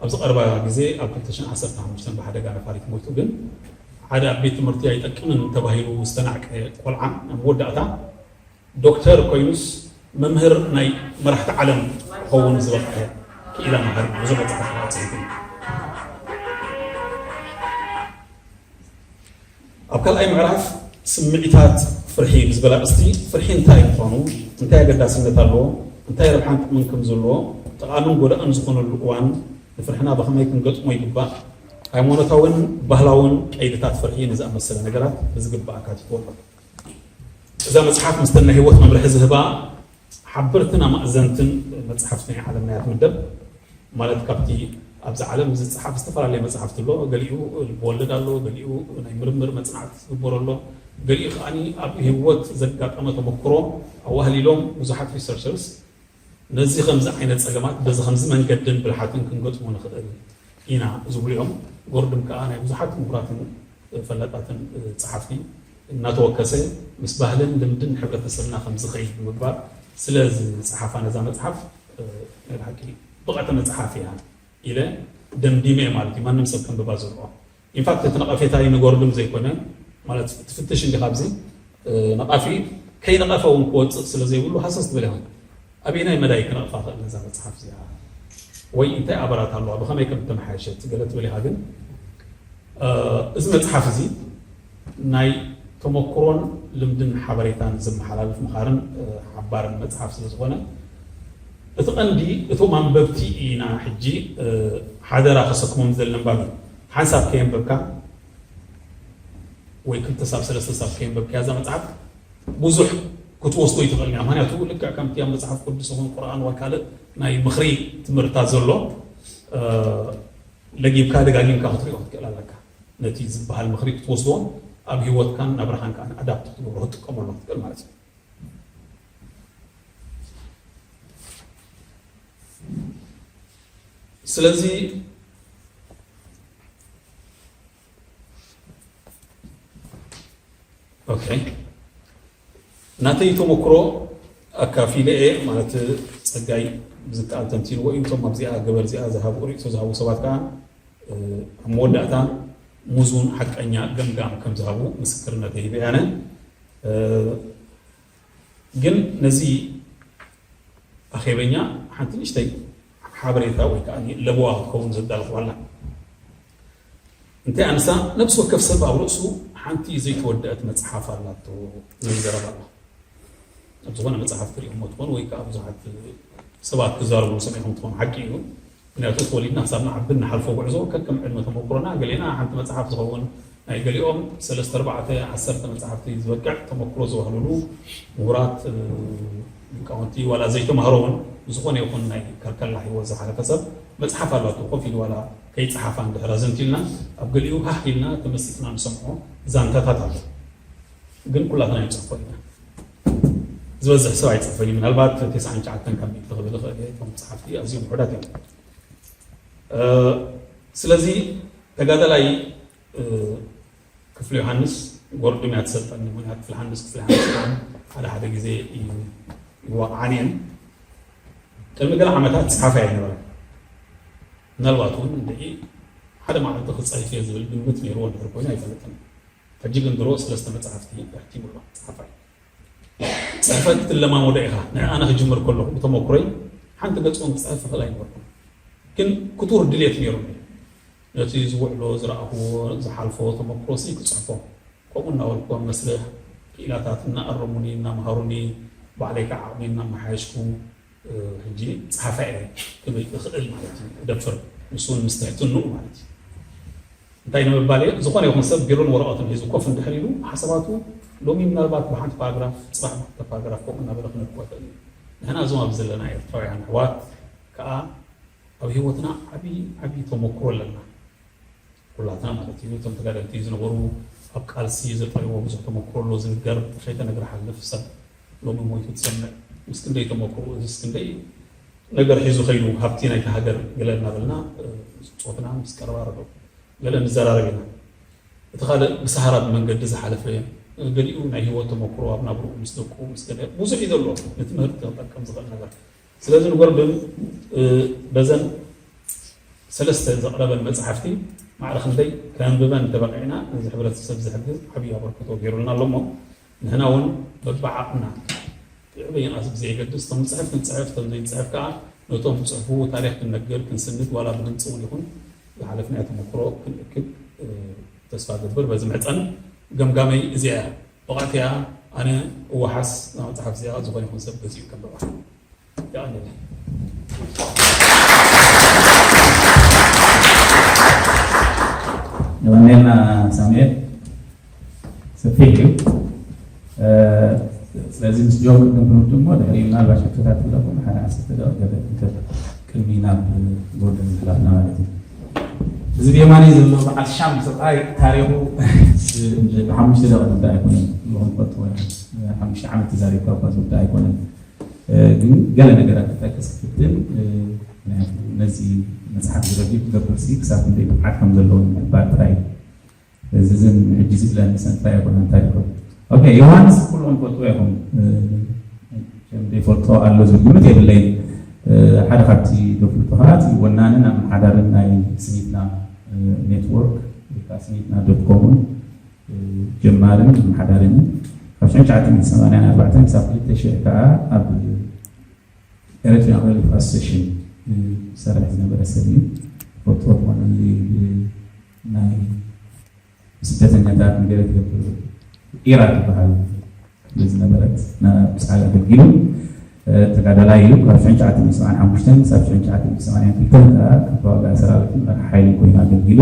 ኣብዚ ቀረባ ግዜ ኣብ ክልተ ሽሕን ዓሰርተ ሓሙሽተን ብሓደጋ ነፋሪት ሞይቱ። ግን ሓደ ኣብ ቤት ትምህርቲ ኣይጠቅምን ተባሂሉ ዝተናዕቀ ቆልዓ ኣብ መወዳእታ ዶክተር ኮይኑስ መምህር ናይ መራሕቲ ዓለም ክኸውን ዝበቕዐ ክኢላ መሃሪ ብዙሕ መጽሓፍ ጽሒፉ። ኣብ ካልኣይ ምዕራፍ ስምዒታት ፍርሒ ብዝበል ኣርእስቲ፣ ፍርሒ እንታይ ምዃኑ፣ እንታይ ኣገዳስነት ኣለዎ፣ እንታይ ረብሓን ጥቕምን ከም ዘለዎ፣ ጠቓምን ጎዳእን ዝኾነሉ እዋን፣ ንፍርሕና ብኸመይ ክንገጥሞ ይግባእ፣ ሃይማኖታውን ባህላውን ቀይድታት ፍርሒ ንዝኣመሰለ ነገራት ብዝግባእ ኣካቲትዎ ኣሎ። እዛ መጽሓፍ ምስተን ናይ ህይወት መምርሒ ዝህባ ሓበርትን ኣማእዘንትን መጽሓፍቲ ናይ ዓለምና እያ ትምደብ። ማለት ካብቲ ኣብዚ ዓለም ዝጸሓፍ ዝተፈላለየ መጽሓፍቲ ኣሎ። ገሊኡ ልብወለድ ኣሎ፣ ገሊኡ ናይ ምርምር መጽናዕቲ ዝግበሮ ኣሎ፣ ገሊኡ ከኣ ኣብ ህይወት ዘጋጠመ ተመክሮ ኣዋህሊሎም ብዙሓት ሪሰርቸርስ ነዚ ከምዚ ዓይነት ጸገማት በዚ ከምዚ መንገድን ብልሓትን ክንገጥሞ ንኽእል ኢና ዝብሉ እዮም። ጎርድም ከኣ ናይ ብዙሓት ምሁራትን ፈላጣትን ጸሓፍቲ እናተወከሰ ምስ ባህልን ልምድን ሕብረተሰብና ከም ዝኸይድ ብምግባር ስለ ዝጸሓፋ ነዛ መጽሓፍ፣ ናይ ብሓቂ ብቕዕቲ መጽሓፍ እያ ኢለ ደምዲመ እየ ማለት እዩ። ማንም ሰብ ከንብባ ዘለዎ። ኢንፋክት እቲ ነቐፌታይ ንጎርድም ዘይኮነ፣ ማለት ትፍትሽ እንዲኻ ኣብዚ፣ እ፣ ነቓፊ ከይነቐፈ እውን ክወጽእ ስለ ዘይብሉ ሃሰስ ትብል ኢኻ። ኣበየናይ መዳይ ክነቕፋ ክእል ነዛ መጽሓፍ እዚኣ? ወይ እንታይ ኣበራት ኣለዋ? ብኸመይ ከም እተመሓየሸት ገለ ትብል ኢኻ። ግን፣ እ፣ እዚ መጽሓፍ እዚ ናይ ተመክሮን ልምድን ሓበሬታን ዝመሓላለፍ መኻርን፣ እ፣ ሓባርን መጽሓፍ ስለ ዝኾነ፣ እቲ ቀንዲ እቶም ኣንበብቲ ኢና ሕጂ፣ እ፣ ሓደራ ከሰክሞም ዝደሊ ኣንባቢ። ሓንሳብ ከየንበብካ ወይ ክልተ ሳብ ሰለስተ ሳብ ከየንበብካያ እዛ መጽሓፍ ብዙሕ ክትወስዶ ኣይትኽእልን እያ። ምኽንያቱ ልክዕ ከምቲ ኣብ መጽሓፍ ቅዱስ ይኹን ቁርኣን ወይ ካልእ ናይ ምኽሪ ትምህርትታት ዘሎ፣ እ፣ ለጊብካ ደጋጊምካ ክትሪኦ ክትክእል ኣለካ። ነቲ ዝበሃል ምኽሪ ክትወስዶ ኣብ ህይወትካን ናብራኻን ከኣ ኣዳፕት ክትገብሮ ክትጥቀመሉ ክትክእል ማለት እዩ። ስለዚ ኦኬ፣ ናተይ ተመክሮ ኣካፊለ እየ ማለት ጸጋይ ብዝከኣል ተንቲንዎ እዩ። እቶም ኣብዚኣ ገበር እዚኣ ዝሃቡ ርእይቶ ዝሃቡ ሰባት ከኣ፣ እ፣ ኣብ መወዳእታ ምዙን ሓቀኛ ገምጋም ከም ዝሃቡ ምስክርነት ሂበ እየ ኣነ። እ፣ ግን ነዚ ኣኼበኛ ሓንቲ ንእሽተይ ሓበሬታ ወይ ከኣ ለበዋ ክትከውን ዘዳለኹ ኣላ። እንታይ ኣንሳ፣ ነፍሲ ወከፍ ሰብ ኣብ ርእሱ ሓንቲ ዘይተወደአት መጽሓፍ ኣላቶ ዝብል ዘረባ ኣሎ። ኣብ ዝኾነ መጽሓፍ ትርእይዎ ትኾኑ ወይ ከኣ ብዙሓት ሰባት ክዛረቡ ሰሚዕኹም ትኾኑ፣ ሓቂ እዩ። ምክንያቱ ተወሊድና ክሳብ ንዓቢ ንሓልፎ ጉዕዞ ከከም ዕድመ ተመክሮና፣ ገሌና ሓንቲ መጽሓፍ ዝኸውን፣ ናይ ገሊኦም ሰለስተ ኣርባዕተ ዓሰርተ መጽሓፍቲ ዝበቅዕ ተመክሮ ዘዋህሉሉ ምሁራት፣ እ፣ ሊቃውንቲ፣ ዋላ ዘይተማህሮ እውን ብዝኾነ ይኹን ናይ ከርከላ ህይወት ዝሓለፈ ሰብ መጽሓፍ ኣላቶ። ኮፍ ኢሉ ዋላ ከይጸሓፋ እንድሕር ኣዘንቲልና፣ ኣብ ገሊኡ ሃህ ኢልና ተመሲጥና ንሰምዖ ዛንታታት ኣሎ። ግን ኩላትና ይንጽሕፎ ኢና። ዝበዝሕ ሰብ ኣይጽሕፎን እዩ። ምናልባት ተስዓን ትሽዓተን ካብ ሚእቲ ክብል ይኽእል እየ። እቶም ጸሓፍቲ ኣዝዮም ውሑዳት እዮም። እ፣ ስለዚ ተጋዳላይ፣ እ፣ ክፍሉ ዮሃንስ፣ ጎርድም እያ ትሰልጠኒ፣ ምኽንያቱ ክፍሊ ሃንስ፣ ክፍሊ ሃንስ ከኣ ሓደ ሓደ ግዜ እዩ ይዋቕዓን እየን። ቅድሚ ገለ ዓመታት ጸሓፊ ኣይነበረን። ምናልባት እውን እንድዒ ሓደ መዓልቲ ክጸሕፍ እየ ዝብል ግምት ነይርዎ እንድሕር ኮይኑ ኣይፈልጥን። ሕጂ ግን ድሮ ሰለስተ መጻሕፍቲ ኣሕቲሙ ኣሎ። ጸሓፋይ። ጽሕፈት ክትለማመዶ ኢኻ። ንዕ ኣነ ክጅምር ከለኹ ብተመኩሮይ ሓንቲ ገጽ እውን ክጽሕፍ እኽእል ኣይነበርኩን። ግን ክቱር ድሌት ነይሩኒ። ነቲ ዝውዕሎ፣ ዝረኣኽዎ፣ ዝሓልፎ ተመኩሮሲ ክጽሕፎ። ከምኡ እናበልኩ ኣብ መስርሕ ክኢላታት እናኣረሙኒ፣ እናምሃሩኒ፣ ባዕለይ ከዓ ዓቕመይ እናመሓየሽኩ፣ እ፣ ሕጂ ጸሓፋይ እየ ክብል እኽእል ማለት እዩ። እደፍር፣ ንሱ እውን ምስ ትሕትንኡ ማለት እዩ። እንታይ ንምባል እየ? ዝኾነ ይኹን ሰብ ቢሮን ወረቐትን ሒዙ ኮፍ እንድሕር ኢሉ፣ ሓሳባቱ ሎሚ ምናልባት ብሓንቲ ፓራግራፍ፣ ጽባሕ ብሓንቲ ፓራግራፍ ከምኡ እናበለ ክነድፎ ይኽእል እዩ። ንሕና እዞም ኣብዚ ዘለና ኤርትራውያን ኣሕዋት ከኣ ኣብ ህይወትና ዓቢ፣ ዓቢ ተመኩሮ ኣለና። ኩላትና ማለት እዩ። እቶም ተጋደልቲ ዝነበሩ፣ ኣብ ቃልሲ ዘጥረይዎ ብዙሕ ተመኩሮ ኣሎ ዝንገር፣ ከይተነግረ ሓልፍ ሰብ ሎሚ ሞይቱ ትሰምዕ። ምስ ክንደይ ተመኩሮ፣ ምስ ክንደይ ነገር ሒዙ ኸይዱ፣ ሃብቲ ናይታ ሃገር ገለ እናበልና፣ እ፣ ምስ ጾትና፣ ምስ ቀረባ ርሑቕ ገለ ንዘራረብ ኢና። እቲ ካልእ ብሰሃራ ብመንገዲ ዝሓለፈ፣ ገሊኡ ናይ ህይወት ተመኩሮ ኣብ ናብርኡ ምስ ደቁ ምስ ገለ ብዙሕ እዩ ዘሎ ንትምህርቲ ክጠቅም ዝኽእል ነገር። ስለዚ ንጎርድን፣ እ፣ በዘን ሰለስተ ዘቕረበን መጽሓፍቲ ማዕረ ክንደይ ከንብበን እንተበቒዕና ነዚ ሕብረተሰብ ዝሕግዝ ዓብዪ ኣበርክቶ ገይሩልና ኣሎ እሞ ንሕና እውን በብዓቕምና ብዕበየናስ ብዘየገድስ እቶም ንጽሕፍ ክንጽሕፍ እቶም ዘይንጽሕፍ ከኣ ነቶም ዝጽሕፉ ታሪኽ ክንነግር ክንስንድ ዋላ ብድምጺ እውን ይኹን ዝሓለፍናዮ ተመክሮ ክንእክብ፣ እ፣ ተስፋ እገብር። በዚ መሕጸን ገምጋመይ እዚኣ እያ። ብቕዕቲ እያ። ኣነ እወሓስ እዛ መጽሓፍ እዚኣ ዝኾነ ይኹን ሰብ ገዚኡ ከንብባ። የቐንየለይ። የቐንየልና ሳሙኤል፣ ሰፊሕ እዩ። እ፣ ስለዚ ምስ ጆን ክንክኑት እሞ ድሕሪ ምናልባት ሕቶታት ክብለኩም ሓደ ዓሰርተ ደቂቕ ገለ እንተ ቅድሚ ናብ ጎርደን ምሕላፍና ማለት እዩ። እዚ ብየማነይ ዘሎ በዓል ሻም ሰብኣይ ታሪኹ ብሓሙሽተ ደቂቕ ዝውዳእ ኣይኮነን። ንኹም ትፈልጥዎ ኢኹም። ሓሙሽተ ዓመት ተዛሪብካ እኳ ዝውዳእ ኣይኮነን። እ፣ ግን ገለ ነገራት ክጠቅስ ክፍትን፣ እ፣ ምክንያቱ ነዚ መጽሓፍ ዝረድዩ ክገብር ሲ ክሳብ ክንደይ ብቕዓት ከም ዘለዎ ንምሕባር ጥራይ እዩ። እዚ ዝን ሕጂ ዝብለኒ ሰንታ ይኮነ እንታይ ይኮን። ኦኬ፣ ዮሃንስ ኩሎም ፈልጥዎ ኢኹም። እ፣ ከም ዘይፈልጦ ኣሎ ዝብል ግምት የብለይን። እ፣ ሓደ ካብቲ ዘፍልጦ ከዓ እቲ ወናንን ኣመሓዳርን ናይ ስኒትና፣ እ፣ ኔትወርክ ወይ ከዓ ስኒትና ዶት ኮምን፣ እ፣ ጀማርን ኣመሓዳርን እዩ። ካብ ሽሕን ትሽዓተ ሚእትን ሰማንያን ኣርባዕተን ክሳብ ክልተ ሽሕ ከዓ ኣብ ኤሪትሪያን ሪሊፍ ኣሶሴሽን፣ እ፣ ዝሰርሕ ዝነበረ ሰብ እዩ። ፈልጥዎ ትኾኑ፣ እ፣ ናይ ስደተኛታት ንገለ ትገብር ኢራ ትበሃል ዝነበረት ና-፣ ምስዓል ኣገልጊሉ፣ እ፣ ተጋዳላይ እዩ። ካብ ሽሕን ትሽዓተ ሚእትን ሰብዓን ሓሙሽተን ክሳብ ሽሕን ትሽዓተ ሚእትን ሰማንያን ክልተን ከዓ ከም ተዋጋኢ ሰራዊትን መራሕ ሓይልን ኮይኑ ኣገልጊሉ።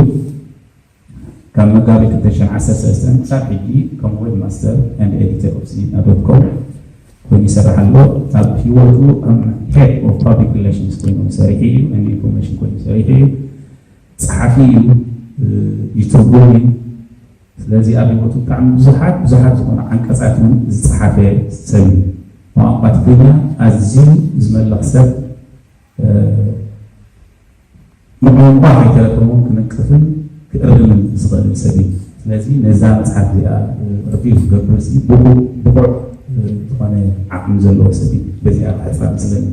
ካብ መጋቢት ክልተ ሽሕን ዓሰርተ ሰለስተን ክሳብ ሕጂ ከም ዌብ ማስተር ኤንድ ኤዲተር ኦፍ ስኒትና ዶት ኮም ኮይኑ ይሰርሕ ኣሎ። ኣብ ህይወቱ ከም ሄድ ኦፍ ፓብሊክ ሪሌሽንስ ኮይኑ ሰሪሑ እዩ። ኤንድ ኢንፎርሜሽን ኮይኑ ሰሪሑ እዩ። ጸሓፊ እዩ፣ እ፣ ይትርጉም እዩ። ስለዚ ኣብ ህይወቱ ብጣዕሚ ብዙሓት፣ ብዙሓት ዝኾኑ ዓንቀጻት እውን ዝጸሓፈ ሰብ እዩ። ብቋንቋ ትግርኛ ኣዝዩ ዝመልኽ ሰብ፣ እ፣ ንቋንቋ ከይተረፈ እውን ክንቅፍን ክእርምን ዝኽእል ሰብ እዩ። ስለዚ ነዛ መጽሓፍ እዚኣ፣ እ፣ ሪቪው ክገብር ሲ ብቑዕ፣ ብቑዕ፣ እ፣ ዝኾነ ዓቕሚ ዘለዎ ሰብ እዩ። በዚኣ ክሕጽራ መስለኒ።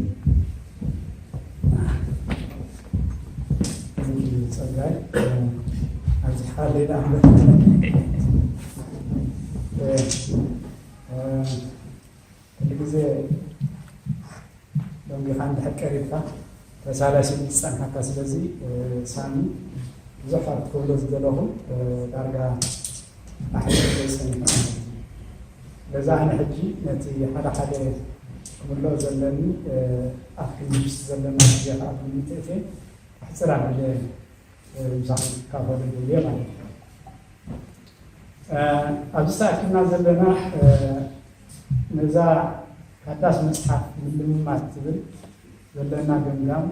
ጸጋይ፣ ኣብዚ ሓደ ኢዳ ኩሉ ግዜ ደንጊኻ እንድሕር ቀሪብካ ተሳላሲ ዝጸንሓካ። ስለዚ ሳሚ፣ ብዙሕ ኣብ ትብሎ ዝደለኹ ዳርጋ ኣሕሊፈ ጸኒሑ ማለት እዩ። ስለዚ ኣነ ሕጂ ነቲ ሓደ ሓደ ክምልኦ ዘለኒ፣ ኣብ ክንዲ ምስ ዘለና ግዜ ከኣ ብምትእትእ ኣሕጽር ኣቢለ ምሳኹም ክካፈል እየ ማለት እዩ። ኣብዚ ተኣኪብና ዘለና ነዛ ሓዳስ መፅሓፍ ምልምማድ ትብል ዘለና ገምጋም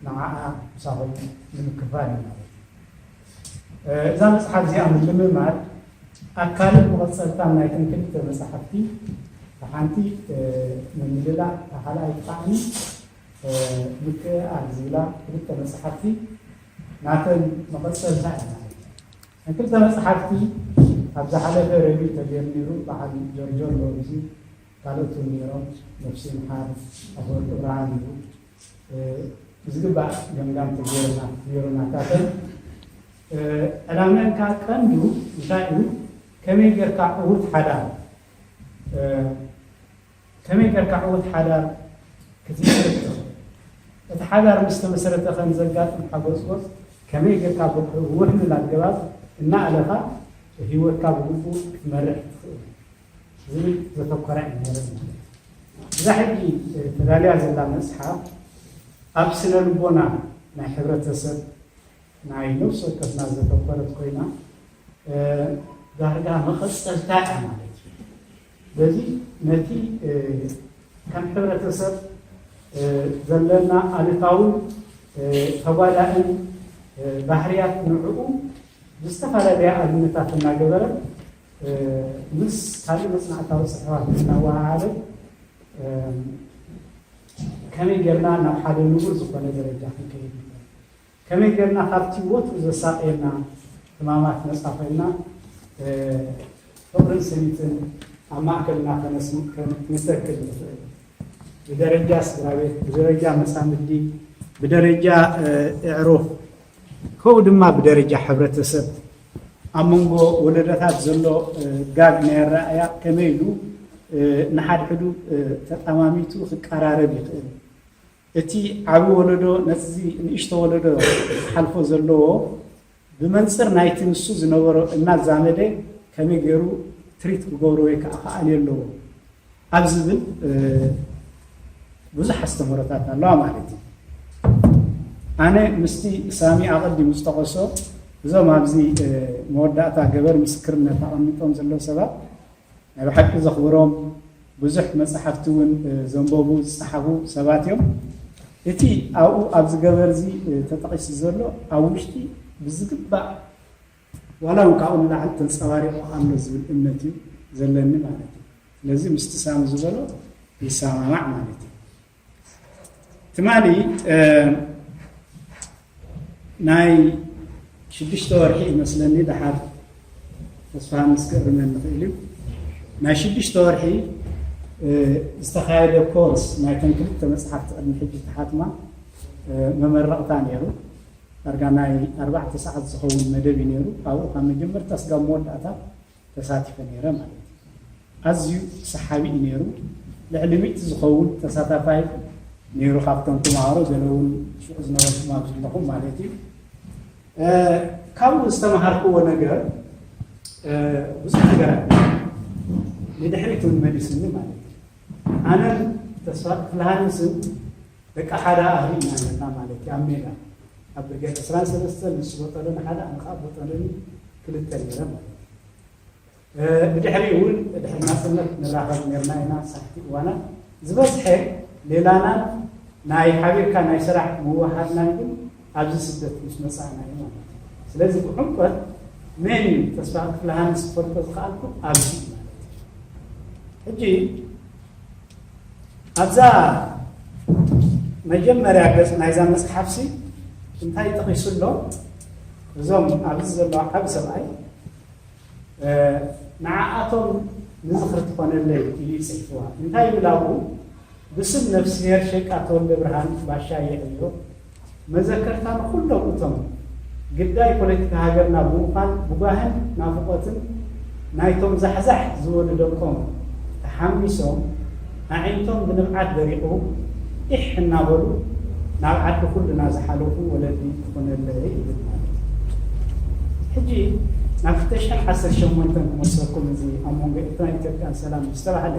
ንዓኣ ምሳኹም ንምክፋል እዩ ማለት እዩ። እዛ መፅሓፍ እዚኣ ምልምማድ ኣካልን መቐፀልታን ናይተን ክልተ መፅሓፍቲ፣ ሓንቲ ምምልላእ፣ እታ ካልኣይቲ ከዓኒ ምክእኣል ዝብላ ክልተ መፅሓፍቲ ናተን መቐፀልታ እያ ማለት እዩ። ክልተ መፅሓፍቲ ኣብ ዝሓለፈ ረቡዕ ተገይሩ ነይሩ። በዓል ጆርጆ ኣሎ፣ እዚ ካልኦት እውን ነይሮም፣ ነፍሲ ይምሓር ኣፈወርቂ ብርሃን እዩ። ብዝግባእ ገምጋም ተገይሩና ነይሩ ናታተን። ዕላመን ከዓ ቀንዱ እንታይ እዩ? ከመይ ጌርካ ዕዉት ሓዳር ከመይ ጌርካ ዕዉት ሓዳር ክትምስርት ትኽእል? እቲ ሓዳር ምስ ተመሰረተ ከ ንዘጋጥም ሓጎጽጎጽ ከመይ ጌርካ ብውሕሉል ኣገባብ እናኣለኻ ህይወትካ ብግቡእ ክትመርሕ ትኽእል ዝብል ዘተኮረ እዩ ነይሩ ማለት እዩ። እዛ ሕጂ ተዳልያ ዘላ መጽሓፍ ኣብ ስነ ልቦና ናይ ሕብረተሰብ ናይ ነፍሲ ወከፍና ዘተኮረት ኮይና ዳርጋ መቐፀልታ እያ ማለት እዩ። ስለዚ ነቲ ከም ሕብረተሰብ ዘለና ኣሉታውን ተጓዳእን ባህርያት ንዕኡ ብዝተፈላለየ ኣብነታት እናገበረ ምስ ካልእ መፅናዕታዊ ፅሑፋት እናወሃሃደ ከመይ ጌርና ናብ ሓደ ንቡር ዝኾነ ደረጃ ክንከይድ ንኽእል? ከመይ ጌርና ካብቲ ወትሩ ዘሳቕየና ሕማማት ነፃ ኮይና ፍቕርን ስኒትን ኣብ ማእከልና ከነስ- ከን- ክንተክል ንኽእል? ብደረጃ ስድራ ቤት፣ ብደረጃ መፃምዲ፣ ብደረጃ ኣዕሩኽ፣ ከምኡ ድማ ብደረጃ ሕብረተሰብ ኣብ መንጎ ወለዶታት ዘሎ ጋግ ናይ ኣረኣእያ ከመይ ኢሉ ንሓድሕዱ ተጠማሚቱ ክቀራረብ ይኽእል? እቲ ዓቢ ወለዶ ነዚ ንእሽቶ ወለዶ ክሓልፎ ዘለዎ ብመንጽር ናይቲ ንሱ ዝነበሮ እናዛመደ ከመይ ገይሩ ትሪት ክገብሮ ወይ ከዓ ክኣልዮ ኣለዎ ኣብ ዝብል ብዙሕ ኣስተምህሮታት ኣለዋ ማለት እዩ። ኣነ ምስቲ ሳሚ ኣቐዲሙ ዝጠቐሶ እዞም ኣብዚ መወዳእታ ገበር ምስክርነት ኣቐሚጦም ዘለዉ ሰባት ናይ ብሓቂ ዘኽብሮም ብዙሕ መፅሓፍቲ እውን ዘንበቡ ዝፀሓፉ ሰባት እዮም። እቲ ኣብኡ ኣብዚ ገበር እዚ ተጠቒሱ ዘሎ ኣብ ውሽጢ ብዝግባእ ዋላ እውን ካብኡ ንላዕሊ ተንፀባሪቑ ኣሎ ዝብል እምነት እዩ ዘለኒ ማለት እዩ። ስለዚ ምስቲ ሳሚ ዝበሎ ይሰማማዕ ማለት እዩ። ትማሊ ናይ ሽዱሽተ ወርሒ ይመስለኒ፣ ደሓር ተስፋ ምስ ክእርመኒ ይኽእል እዩ። ናይ ሽዱሽተ ወርሒ ዝተኻየደ ኮርስ ናይተን ክልተ መፅሓፍቲ ቅድሚ ሕጂ ተሓትማ መመረቕታ ነይሩ። ዳርጋ ናይ ኣርባዕተ ሰዓት ዝኸውን መደብ እዩ ነይሩ። ኣብኡ ካብ መጀመርታ ስጋብ መወዳእታ ተሳቲፈ ነይረ ማለት እዩ። ኣዝዩ ሰሓቢ እዩ ነይሩ። ልዕሊ ሚእቲ ዝኸውን ተሳታፋይ ነይሩ ካብቶም ተምሃሮ፣ ገለ እውን ሽዑ ዝነበርኩም ኣብ ዘለኹም ማለት እዩ። ካብኡ ዝተምሃርክዎ ነገር ብዙሕ ነገራት ንድሕሪት እውን መሊሱኒ ማለት እዩ። ኣነን ተስፋ ክፍልሃንስን ደቂ ሓደ ኣህሊ ኢና ነርና ማለት እዩ። ኣብ ሜዳ ኣብ ብርጌድ ዕስራን ሰለስተን ንሱ ቦጠለኒ ሓደ ኣነ ከዓ ቦጠለኒ ክልተ ነይረ ማለት እዩ። ብድሕሪ እውን ድሕሪ ናፅነት ንራኸብ ነርና ኢና ሳሕቲ እዋናት ዝበዝሐ ሌላናን ናይ ሓቢርካ ናይ ስራሕ ምውሃድናን ግን ኣብዚ ስደት ምስ መፃእና እዩ ማለት እዩ። ስለዚ ብዕምቆት መን እዩ ተስፋ ክፍልሃንስ ክፈልጦ ዝኸኣልኩ ኣብዚ እዩ ማለት እዩ። ሕጂ ኣብዛ መጀመርያ ገፅ ናይዛ መፅሓፍሲ እንታይ ጠቒሱ ኣሎ? እዞም ኣብዚ ዘለዋ ዓብ ሰብኣይ ንዓኣቶም ንዝኽሪ ትኾነለይ ኢሉ ይፅሕፍዋ እንታይ ይብል ኣብኡ? ብስም ነፍስሄር ሸቃ ተወልደ ብርሃን ባሻ የዕዮ መዘከርታ ንኹሎም እቶም ግዳይ ፖለቲካ ሃገርና ብምዃን ብጓህን ናፍቖትን ናይቶም ዛሕዛሕ ዝበሉ ደቆም ተሓሚሶም ኣዒንቶም ብንብዓት ደሪቑ ኢሕ እናበሉ ናብ ዓዲ ኩልና ዝሓለፉ ወለዲ ትኾነለይ ይብል ማለት እዩ። ሕጂ ናብ ክልተ ሽሕን ዓሰርተ ሸሞንተን ክመልሰኩም እዚ ኣብ መንጎ ኤርትራን ኢትዮጵያን ሰላም ዝተባህለ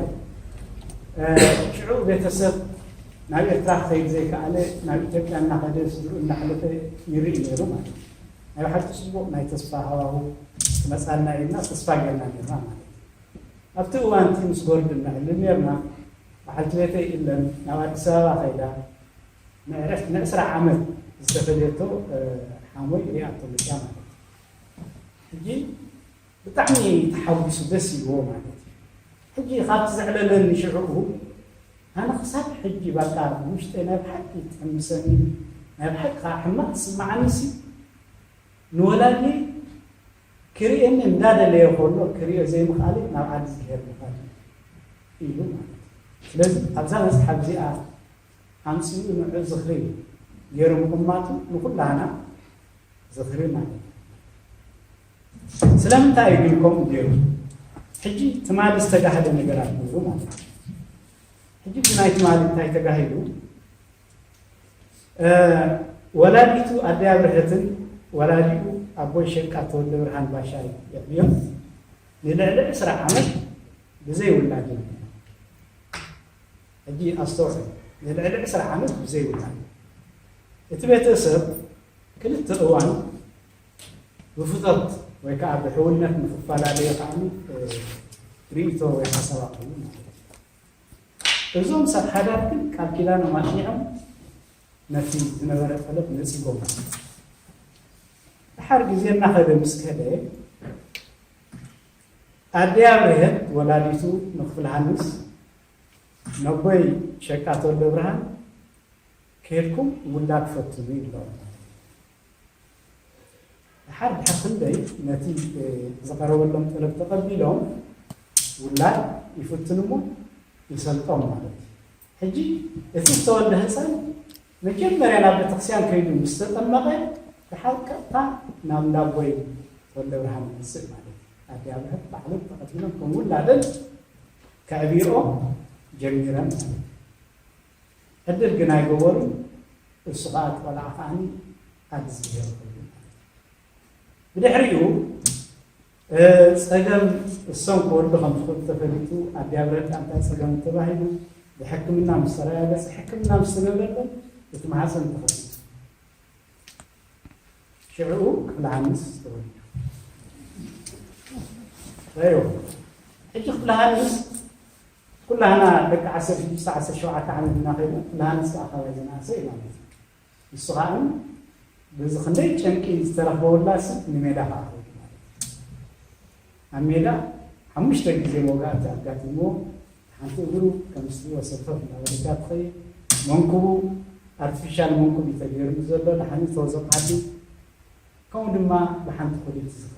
ሽዑ ቤተሰብ ናብ ኤርትራ ክኸይድ ዘይከኣለ ናብ ኢትዮጵያ እናኸደ ስድርኡ እናሕለፈ ይርኢ ነይሩ ማለት እዩ። ናይ ብሓቂ ጽቡቕ ናይ ተስፋ ሃዋሁ ክመጻልና ኢልና ተስፋ ጌርና ኔርና ማለት እዩ። ኣብቲ እዋን እቲ ምስ ጎርድ እናዕልል ኔርና፣ በዓልቲ ቤተይ ኢለን ናብ ኣዲስ ኣበባ ከይዳ ንዕረፍቲ ንዕስራ ዓመት ዝተፈለየቶ ሓሞይ ሪኣቶ መጽያ ማለት እዩ። ሕጂ ብጣዕሚ ተሓጒሱ ደስ ይብዎ ማለት እዩ። ሕጂ ካብቲ ዘዕለለኒ ሽዕኡ ኣነ ክሳብ ሕጂ በቃ ብውሽጠይ ናይ ብሓቂ ትሕምሰኒ፣ ናይ ብሓቂ ከዓ ሕማቕ ትስምዓኒ ሲ ንወላዲ ክርእየኒ እንዳደለየ ከሎ ክርእዮ ዘይምኽኣለይ ናብ ዓዲ እግዚኣብሔር ምኻድ እዩ ኢሉ ማለት እዩ። ስለዚ ኣብዛ መፅሓፍ እዚኣ ኣምፂኡ ንዑ ዝኽሪ ገይሩ ምቕማጡ ንኩላህና ዝኽሪ ማለት እዩ። ስለምንታይ እዩ ግን ከምኡ ገይሩ? ሕጂ ትማሊ ዝተጋህደ ነገራት ነይሩ ማለት እዩ። ሕጂ ብናይ ትማሊ እንታይ ተጋሂዱ? ወላዲቱ ኣደይ ኣብርሀትን ወላዲኡ ኣቦይ ሸቃ ተወልደ ብርሃን ባሻይ የዕብዮም ንልዕሊ ዕስራ ዓመት ብዘይ ውላድ እዮም። ሕጂ ኣስተውዕሉ፣ ንልዕሊ ዕስራ ዓመት ብዘይ ውላድ እቲ ቤተሰብ ክልተ እዋን ብፍቶት ወይ ከዓ ብሕውነት ንክፈላለዩ ከዓ ርእቶ ወይ ሓሳብ ኣቕርቡ ማለት እዩ። እዞም ሰብ ሓዳር ግን ቃል ኪዳኖም ኣጽኒዖም ነቲ ዝነበረ ጠለብ ነጺጎም። ድሓር ግዜ እናኸደ ምስ ከደ ኣደይ ኣብርሀት ወላዲቱ ንክፍለ ሃንስ ነቦይ ሸቃ ተወልደ ብርሃን ከይድኩም ውላድ ፈትኑ ይብሎም። ድሓር ድሕሪ ክንደይ ነቲ ዝቐረበሎም ጠለብ ተቐቢሎም ውላድ ይፍትኑ እሞ ይሰልጦም ማለት እዩ። ሕጂ እቲ ዝተወልደ ህፃን መጀመርያ ናብ ቤተክርስትያን ከይዱ ምስ ተጠመቐ ድሓር ቀጥታ ናብ እንዳቦይ ተወልደ ብርሃን ይመፅእ ማለት እዩ። ኣዲ ኣብርሀት ባዕለን ተቐቢሎም ከም ውላደን ከዕብይኦ ጀሚረን ማለት እዩ። ዕድል ግን ኣይገበሩን። እሱ ከዓ እቲ ቆልዓ ከዓ ኣዲ ዝገበረ ኮይኑ ማለት እዩ። ብድሕሪኡ ጸገም እሶም ክወልዱ ከም ዝኽእሉ ተፈሊጡ ኣዲ ኣብርሀት እንታይ ጸገም ተባሂሉ ብሕክምና ምስ ተረጋገጸ ሕክምና ምስ ተገብረሎም እቲ ማህፀን ተኸፊቱ። ሽዕኡ ክፍለ ሃንስ ተወሊዱ። ረዮ ሕጂ ክፍለ ሃንስ ኩላህና ደቂ ዓሰርተ ሽዱሽተ ዓሰርተ ሸውዓተ ዓመት እናኸይድና ክፍለ ሃንስ ከዓ ካባይ ዝነኣሰ እዩ ማለት እዩ። ንሱ ከዓ በዚ ክንደይ ጨንቂ ዝተረኽበ ውላድ ንሜዳ ከዓ ከይዱ ማለት እዩ። ኣብ ሜዳ ሓሙሽተ ግዜ መውጋእቲ ኣጋጢምዎ ሓንቲ እግሩ ከም ዝትሪእዎ ሰፈፍ እንዳበለታ ትኸይድ መንኩቡ ኣርቲፊሻል መንኩብ እዩ ተገይሩሉ ዘሎ ድሓን ተወዘቕሃሉ ከምኡ ድማ ብሓንቲ ኮሊት ዝኽእል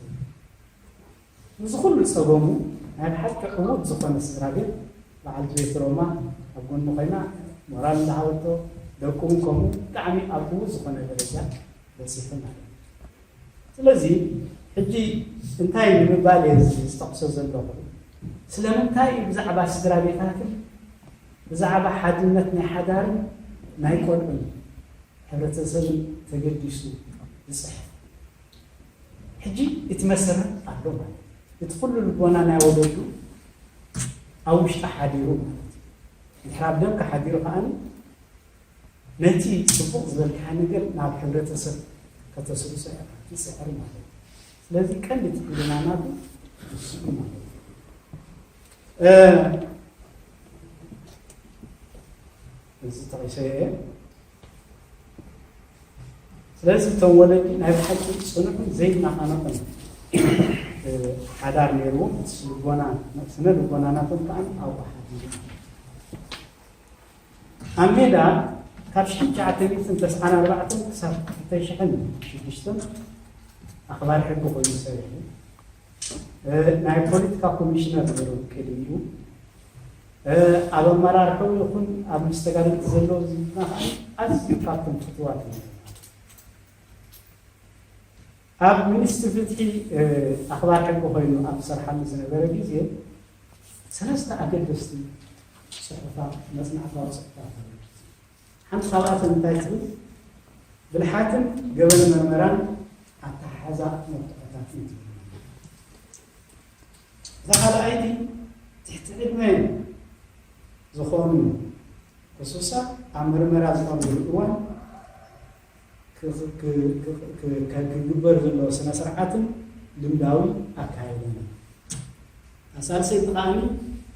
እዚ ኩሉ ጸገሙ ናይ ብሓቂ ዕዉት ዝኾነ ስድራ ቤት በዓልቲ ቤት ሮማ ኣብ ጎኑ ኮይና ሞራል እንዳሃበቶ ደቁ እውን ከምኡ ብጣዕሚ ኣብ ዕዉት ዝኾነ ደረጃ በፂሑ ማለት እዩ። ስለዚ ሕጂ እንታይ ንምባል እየ ዝጠቕሶ ዘለኹ? ስለምንታይ እዩ ብዛዕባ ስድራ ቤታትን ብዛዕባ ሓድነት ናይ ሓዳርን ናይ ቆልዑን ሕብረተሰብን ተገዲሱ ዝፅሕፍ? ሕጂ እቲ መሰረት ኣሎ ማለት እዩ። እቲ ኩሉ ልቦና ናይ ወለዱ ኣብ ውሽጢ ሓዲሩ ማለት እዩ። ድሕሪ ኣብ ደምካ ሓዲሩ ከዓኒ ነቲ ፅቡቕ ዝበልካዮ ነገር ናብ ሕብረተሰብ ከተስርፆ ኢኻ ትፅዕር ማለት እዩ። ስለዚ ቀንዲ እቲ ኩልና ናቱ ንሱ እዩ ማለት እዩ። እዚ ጠቒሰዮ እየ። ስለዚ እቶም ወለዲ ናይ ብሓቂ ፅኑዕን ዘይናቓነቕን ሓዳር ነይርዎም እቲ ስነ ልቦና ናቶም ከዓ ኣብኡ ሓዲሩ ኣብ ሜዳ ካብ ሽሕን ትሽዓተ ሚእትን ተስዓን ኣርባዕተን ክሳብ ክልተ ሽሕን ሽዱሽተን ኣኽባሪ ሕጊ ኮይኑ ሰሪሑ ናይ ፖለቲካ ኮሚሽነር ነይሩ ቅድሚኡ ኣብ ኣመራርሕኡ ይኹን ኣብ ምስ ተጋደልቲ ዘለዎ ዝምድና ከዓ ኣዝዩ ካብቶም ፍትዋት እዩ። ኣብ ሚኒስትሪ ፍትሒ ኣኽባር ሕጊ ኮይኑ ኣብ ዝሰርሓሉ ዝነበረ ግዜ ሰለስተ ኣገደስቲ ፅሑፋት መፅናዕታዊ ፅሑፋት ሓንቲ ካብኣተን እንታይ ትብል ብልሓትን ገበን መርመራን ኣተሓሕዛ መርትዖታትን ትብል እዛ ካልኣይቲ ትሕቲ ዕድመ ዝኾኑ ክሱሳት ኣብ መርመራ ዝቐርብሉ እዋን ክግበር ዘለዎ ስነ ስርዓትን ልምዳዊ ኣካይዳን። ኣሳልሰይቲ ከኣ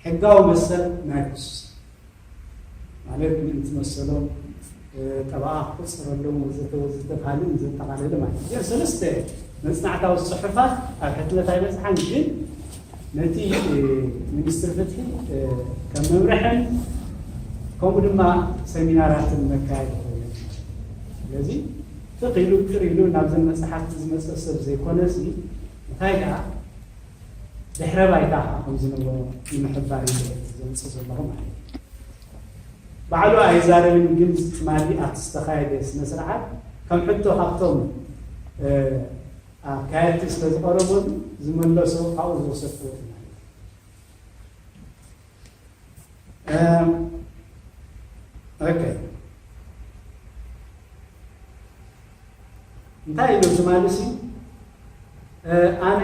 ሕጋዊ መሰል ናይ ክስ ማለት ምእንቲ መሰሎም ጠበቓ ክቁፅረሎም ወዘተ ወዘተ ካልእን ዘጠቓለለ ማለት እዩ። ሰለስተ መፅናዕታዊ ፅሑፋት ኣብ ሕትመት ኣይበፅሓን፣ ግን ነቲ ሚኒስትሪ ፍትሒ ከም መምርሕን ከምኡ ድማ ሰሚናራትን መካየዲ ኮይኑ። ስለዚ ትኽ ኢሉ ጥር ኢሉ ናብዘን መፅሓፍቲ ዝመፀ ሰብ ዘይኮነሲ እንታይ ደኣ ድሕረ ባይታ ከዓ ከም ዝነበሮ ንምሕባር እዩ ዘምፅእ ዘለኹ ማለት እዩ። ባዕሉ ኣይዛረብን፣ ግን ትማሊ ኣብቲ ዝተኻየደ ስነ ስርዓት ከም ሕቶ ካብቶም ኣካየድቲ ስለ ዝቐረበሉ ዝመለሶ ካብኡ ዝወሰድኩዎ ማለት እዩ። ኦኬ፣ እንታይ ኢሉ ትማሊ ሲ ኣነ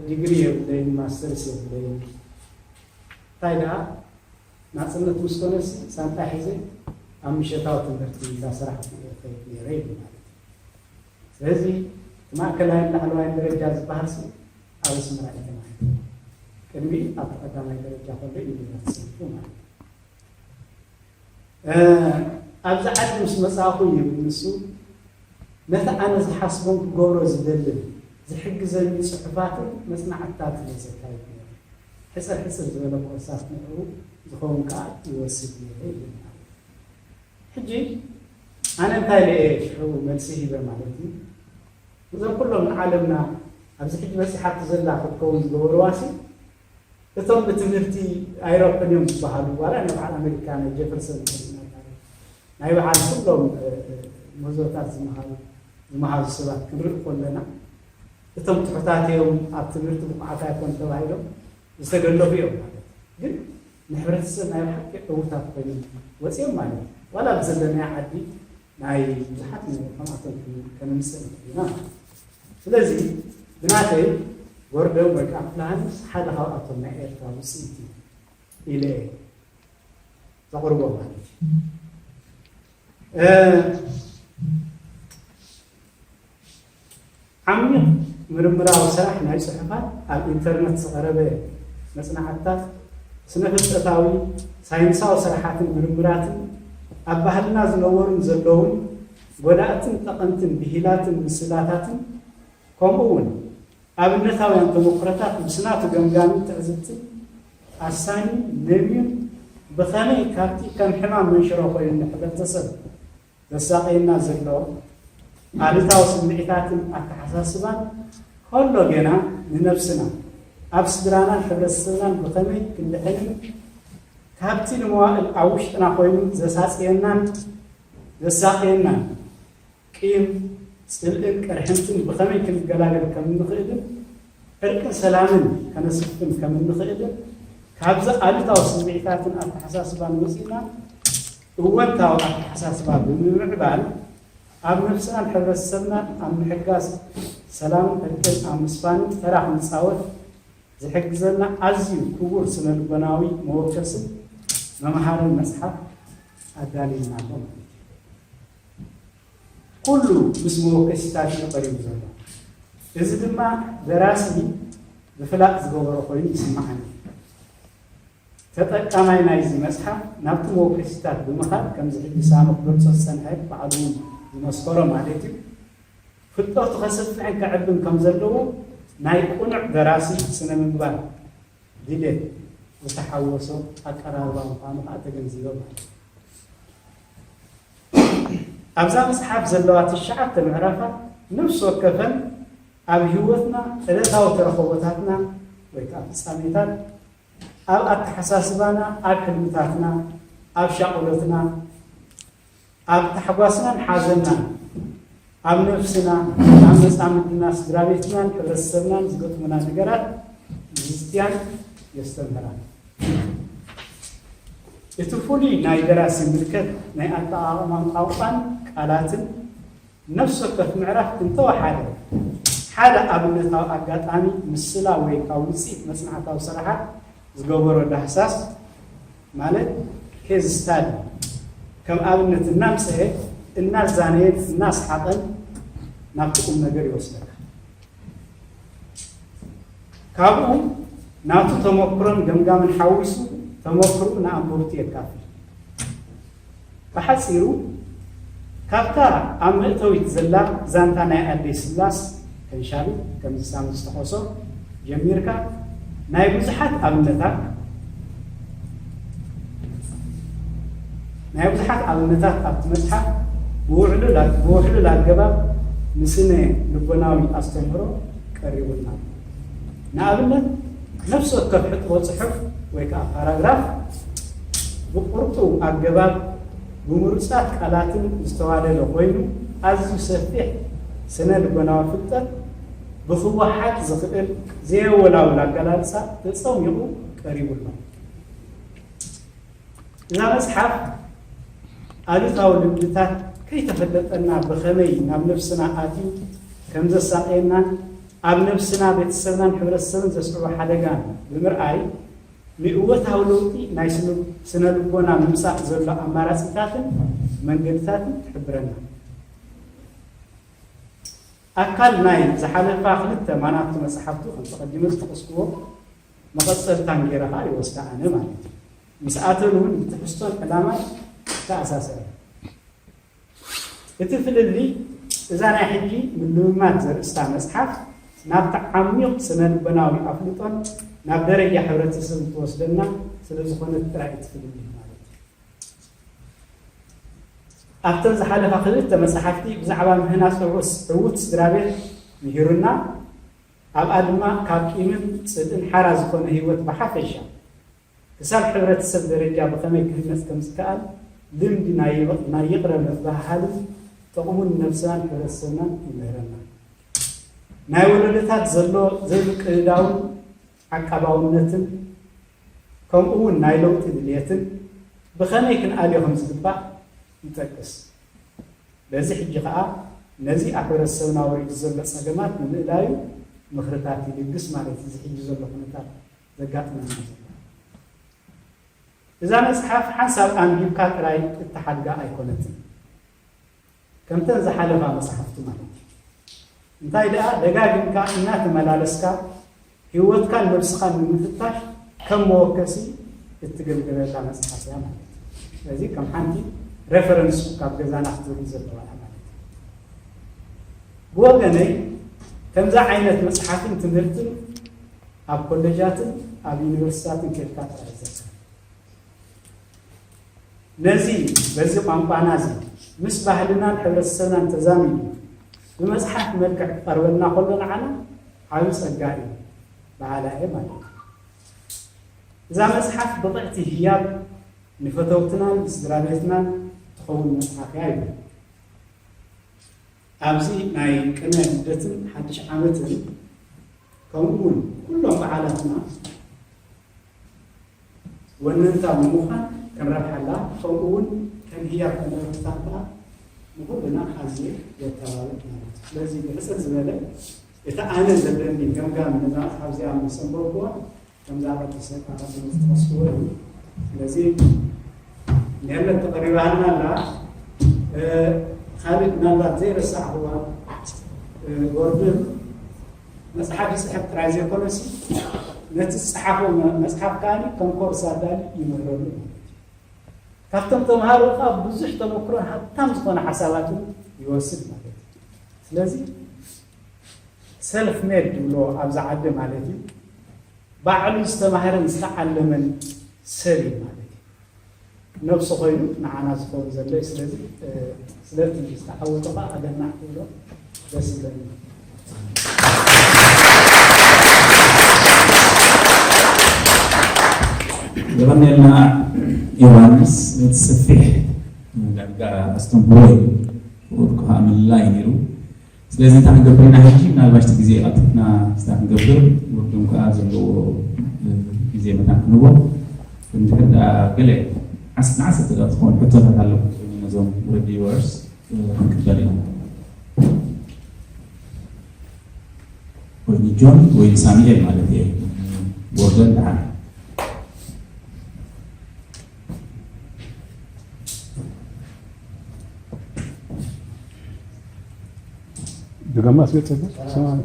ዲግሪ የብለይን፣ ማስተርስ የብለይን፣ እንታይ ደኣ ናፅነት ምስ ኮነሲ ሳንጣ ሒዘ ኣብ ምሸታዊ ትምህርቲ እንዳሰራሕኩ እየ ከይድ ነይረ ይብል ማለት እዩ። ስለዚ እቲ ማእከላይን ላዕለዋይን ደረጃ ዝበሃል ሲ ኣብ ኣስመራ እዩ ተማሂሩ። ቅድሚ ኣብቲ ቀዳማይ ደረጃ ከሎ ዩኒቨርሲቲ ሰሪሑ ማለት እዩ። ኣብዚ ዓዲ ምስ መፃእኹ ይብል ንሱ፣ ነቲ ኣነ ዝሓስቦን ክገብሮ ዝደልን ዝሕግዘኒ ፅሑፋትን መፅናዕትታትን እየ ዘካይድ ነይረ። ሕፅር ሕፅር ዝበለ ኮርሳት ንዕኡ ዝኸውን ከዓ ይወስድ ነይረ ይብል ማለት እዩ። ሕጂ ኣነ እንታይ ኢለ እየ ሽዑ መልሲ ሂበ ማለት እዩ? እዞም ኩሎም ንዓለምና ኣብዚ ሕጂ በፂሓቶ ዘላ ክትከውን ዝገበርዋሲ እቶም ብትምህርቲ ኣይረብሑን እዮም ዝበሃሉ፣ ዋላ ናይ በዓል ኣሜሪካ ናይ ጀፈርሰን ናይ በዓል ኩሎም ምህዞታት ዝመሃሩ ዝመሃዙ ሰባት ክንርኢ ከለና እቶም ትሑታት እዮም፣ ኣብ ትምህርቲ ብቑዓት ኣይኮን ተባሂሎም ዝተገለፉ እዮም ማለት እዩ። ግን ንሕብረተሰብ ናይ ብሓቂ ዕውታት ኮይኖም ወፂኦም ማለት እዩ። ዋላ ኣብ ዘለናዮ ዓዲ ናይ ብዙሓት ከምኣቶም ከነምፅእ ንኽእል ኢና ማለት እዩ። ስለዚ ብናተይ ጎርደን ወይ ከዓ ዮሃንስ ሓደ ካብኣቶም ናይ ኤርትራ ውፅኢት እዩ ኢለ እየ ዘቕርቦ ማለት እዩ። ዓሚቕ ምርምራዊ ስራሕ ናይ ጽሑፋት፣ ኣብ ኢንተርነት ዝቐረበ መጽናዕትታት፣ ስነ-ፍልጠታዊ፣ ሳይንሳዊ ስራሓትን ምርምራትን፣ ኣብ ባህልና ዝነበሩን ዘለውን ጎዳእትን ጠቐምትን ብሂላትን ምስላታትን፣ ከምኡ እውን ኣብነታውያን ተሞክሮታት ምስ ናቱ ገምጋምን ትዕዝብትን ኣሳንዩን ነምዩን ብኸመይ ካብቲ ከም ሕማም መንሽሮ ኮይኑ ንሕብረተሰብ ዘሳቕየና ዘሎ ኣሉታዊ ስምዒታትን ኣተሓሳስባን ከሎ ገና ንነብስና፣ ኣብ ስድራናን ሕብረተሰብናን ብኸመይ ክንድሕንን ካብቲ ንመዋእል ኣብ ውሽጥና ኮይኑ ዘሳጽየናን ዘሳቕየናን ቂም፣ ጽልእን ቅርሕንትን ብኸመይ ክንገላገል ከም እንኽእልን ዕርቅን ሰላምን ከነስፍን ከም እንኽእልን ካብዚ ኣሉታዊ ስምዒታትን ኣተሓሳስባን ወፂእና እወንታዊ ኣተሓሳስባ ብምምዕባል ኣብ ነብስናን ሕብረተሰብናን ኣብ ምሕጋዝ ሰላምን ዕርቅን ኣብ ምስፋንን ተራ ክንፃወት ዝሕግዘና ኣዝዩ ክቡር ስነ ልቦናዊ መወከስን መምሃርን መፅሓፍ ኣዳልዩና ኣሎ ማለት እዩ። ኩሉ ምስ መወከሲታት እዩ ቀሪቡ ዘሎ። እዚ ድማ ደራሲ ብፍላጥ ዝገበሮ ኮይኑ ይስምዓኒ። ተጠቃማይ ናይዚ መፅሓፍ ናብቲ መወከሲታት ብምኻድ ከምዚ ሕጂ ሳሚ ክገልፆ ዝፀንሐ ባዕሉ እውን ዝመስከሮ ማለት እዩ። ፍልጠቱ ከስፍሕን ከዕብን ከም ዘለዎ ናይ ቅኑዕ ደራሲ ስነ ምግባር ድሌት ዝተሓወሶ ኣቀራርባ ምዃኑ ከዓ ተገንዚበ ማለት እዩ። ኣብዛ መፅሓፍ ዘለዋ ትሽዓተ ምዕራፋት ነፍሲ ወከፈን ኣብ ህይወትና ዕለታዊ ተረኸቦታትና ወይ ከዓ ፍፃሜታት ኣብ ኣተሓሳስባና፣ ኣብ ሕልምታትና፣ ኣብ ሻቕሎትና፣ ኣብ ታሕጓስናን ሓዘንናን፣ ኣብ ነብስና፣ ኣብ መፃምድና፣ ስድራ ቤትናን ሕብረተሰብናን ዝገጥሙና ነገራት ዝዝትያን የስተምህራን። እቲ ፍሉይ ናይ ደራሲ ምልከት ናይ ኣጠቓቕማን ቋንቋን ቃላትን ነፍሲ ወከፍ ምዕራፍ እንተወሓደ ሓደ ኣብነታዊ ኣጋጣሚ ምስላ ወይ ካብ ውፅኢት መፅናዕታዊ ስራሓት ዝገበሮ ዳህሳስ ማለት ኬዝ ስታዲ ከም ኣብነት እናምፀአ እናዛነየን እናስሓቐን ናብቲ ቁም ነገር ይወስደካ። ካብኡ ናቱ ተመክሮን ገምጋምን ሓዊሱ ተመክሮኡ ንኣንበብቱ የካፍል። ብሓጺሩ፣ ካብታ ኣብ መእተዊት ዘላ ዛንታ ናይ ኣደይ ስላስ፣ ከንሻሉ ከምዚ ሳሚ ዝጠቐሶ፣ ጀሚርካ፣ ናይ ብዙሓት ኣብነታት ናይ ብዙሓት ኣብነታት ኣብቲ መጽሓፍ ብውዕሉል ኣ- ብውሕሉል ኣገባብ ንስነ ልቦናዊ ኣስተምህሮ ቀሪቡልና ኣሎ። ንኣብነት፣ ነፍሲ ወከፍ ሕጥቦ ጽሑፍ ወይ ከኣ ፓራግራፍ ብቁርጡ ኣገባብ ብምሩጻት ቃላትን ዝተዋደደ ኮይኑ፣ ኣዝዩ ሰፊሕ ስነ ልቦናዊ ፍልጠት ብኽወሓጥ ዝኽእል ዘየወላውል ኣገላልጻ ተጸሚቑ ቀሪቡ ኣሎ። እዛ መጽሓፍ ኣሉታዊ ልምድታት ከይተፈለጠና ብኸመይ ናብ ነብስና ኣትዩ ከም ዘሳቕየናን ኣብ ነብስና፣ ቤተሰብናን ሕብረተሰብን ዘስዕቦ ሓደጋን ብምርኣይ፣ ንእወታዊ ለውጢ ናይ ስነ- ስነ ልቦና ምምጻእ ዘሎ ኣማራጺታትን መንገድታትን ትሕብረና። ኣካል ናይ ዝሓለፋ ክልተ ማናቱ መጽሓፍቱ፣ ከምቲ ቀዲመ ዝጠቐስክዎ፣ መቐጸልታን ገይረ ኸኣ ይወስዳ ኣነ ማለት እዩ። ምስ ኣተን እውን ብትሕዝቶን ዕላማን ተኣሳሰረ። እቲ ፍልልይ፣ እዛ ናይ ሕጂ ምልምማድ ዘርእስታ መጽሓፍ ናብቲ ዓሚቕ ስነ ልቦናዊ ኣፍልጦን ናብ ደረጃ ሕብረተሰብ ትወስደና ስለ ዝኾነት ጥራይ እቲ ፍልልይ ማለት እዩ። ኣብተን ዝሓለፋ ክልተ መጽሓፍቲ ብዛዕባ ምህናጽ ዕዉስ ዕዉት ስድራ ቤት ምሂሩና፣ ኣብኣ ድማ ካብ ቂምን ጽልእን ሓራ ዝኾነ ህይወት ብሓፈሻ ክሳብ ሕብረተሰብ ደረጃ ብኸመይ ክህነጽ ከም ዝከኣል ልምዲ ናይ ይቕ- ናይ ይቕረ ምብህሃልን ጥቕሙን ንነብስናን ሕብረተሰብናን ይምህረና። ናይ ወለዶታት ዘሎ ዘይምቅድዳውን ዓቃባውነትን ከምኡ እውን ናይ ለውጢ ድልየትን ብኸመይ ክንኣልዮ ከም ዝግባእ ይጠቅስ። በዚ ሕጂ ኸኣ ነዚ ኣብ ሕብረተሰብና ወሪዱ ዘሎ ጸገማት ንምእላዩ ምኽርታት ይልግስ ማለት እዩ። እዚ ሕጂ ዘሎ ኩነታት ዘጋጥመና ዘሎ። እዛ መጽሓፍ ሓንሳብ ኣንቢብካ ጥራይ እትሓድጋ ኣይኮነትን። ከምተን ዝሓለፋ መጽሓፍቲ ማለት እዩ። እንታይ ደኣ፣ ደጋጊምካ እናተመላለስካ ህይወትካን ነብስኻን ንምፍታሽ ከም መወከሲ እትገልገለላ መጽሓፍ እያ ማለት እዩ። ስለዚ ከም ሓንቲ ሬፈረንስ ካብ ገዛና ክትርኢ ዘለዋ እያ ማለት እዩ። ብወገነይ ከምዛ ዓይነት መጽሓፍን ትምህርትን ኣብ ኮሌጃትን ኣብ ዩኒቨርሲታትን ኬድካ ጥራይ ዘካ ነዚ በዚ ቋንቋና እዚ ምስ ባህልናን ሕብረተሰብናን ተዛሚዱ ብመጽሓፍ መልክዕ ክቐርበልና ከሎ ንዓና ዓቢ ጸጋ እዩ በሃላ እየ ማለት እዩ። እዛ መጽሓፍ ብቕዕቲ ህያብ ንፈተውትናን ንስድራ ቤትናን ትኸውን መጽሓፍ እያ ይብል። ኣብዚ ናይ ቅነ ልደትን ሓድሽ ዓመትን ከምኡ እውን ኩሎም በዓላትና ወነንታ ንምዃን ክንረብሓላ፣ ከምኡ እውን ከም ህያብ ከነበርክታ ከኣ ንኹልና ኣዝየ የተባብዕ ማለት እዩ። ስለዚ ብሕጽር ዝበለ እቲ ኣነ ዘለኒ ገምጋም ነዛ መጽሓፍ እዚኣ ምስ ኣንበብኩዋ ከምዛ ቀዲሰ ካብ ዝጠቐስክዎ እዩ። ስለዚ ንእምነት ተቐሪባልና ኣላ። እ፣ ካልእ ምናልባት ዘይረሳዕኽዋ፣ እ፣ ጎርድን መጽሓፍ ይጽሕፍ ጥራይ ዘይኮነሲ፣ ነቲ ዝጸሓፎ መ-፣ መጽሓፍ ከኣ ከም ኮርስ ኣዳሊ ይምህረሉ ማለት እዩ። ካብቶም ተምሃሮ ከኣ ብዙሕ ተመክሮን ሃብታም ዝኾነ ሓሳባትን ይወስድ ማለት እዩ። ስለዚ ሰልፍ ሜድ ይብሎ ኣብዚ ዓዲ ማለት እዩ። ባዕሉ ዝተማህረን ዝተዓለመን ሰብ እዩ ማለት እዩ። ነብሱ ኮይኑ ንዓና ዝኸውን ዘሎ እዩ። ስለዚ፣ እ፣ ስለቲ ዝተዓወተ ኸዓ ኣገናዕ ክብሎ ደስ ይብለኒ። የቐንየልና ዮሃንስ፣ ነቲ ሰፊሕ ዳርጋ ኣስተምህሮ እዩ። ብቑልቁ ከዓ ምልላይ ነይሩ። ስለዚ እንታይ ክንገብር ኢና ሕጂ? ምናልባሽ እቲ ግዜ ቀልጢፍና ስታ ክንገብር፣ ውድም ከዓ ዘለዎ፣ እ፣ ግዜ መታን ክንህቦ። እንድሕር ደኣ ገለ ዓስ-፣ ንዓሰርተ ደቂቕ ትኸውን ሕቶታት ኣለኩም ነዞም ሪቪወርስ፣ እ፣ ክንቅበል ኢና። ወይ ንጆን ወይ ንሳሙኤል ማለት እየ። ጎርደን ደሓን። ገማስ ገጽ ሰማንያ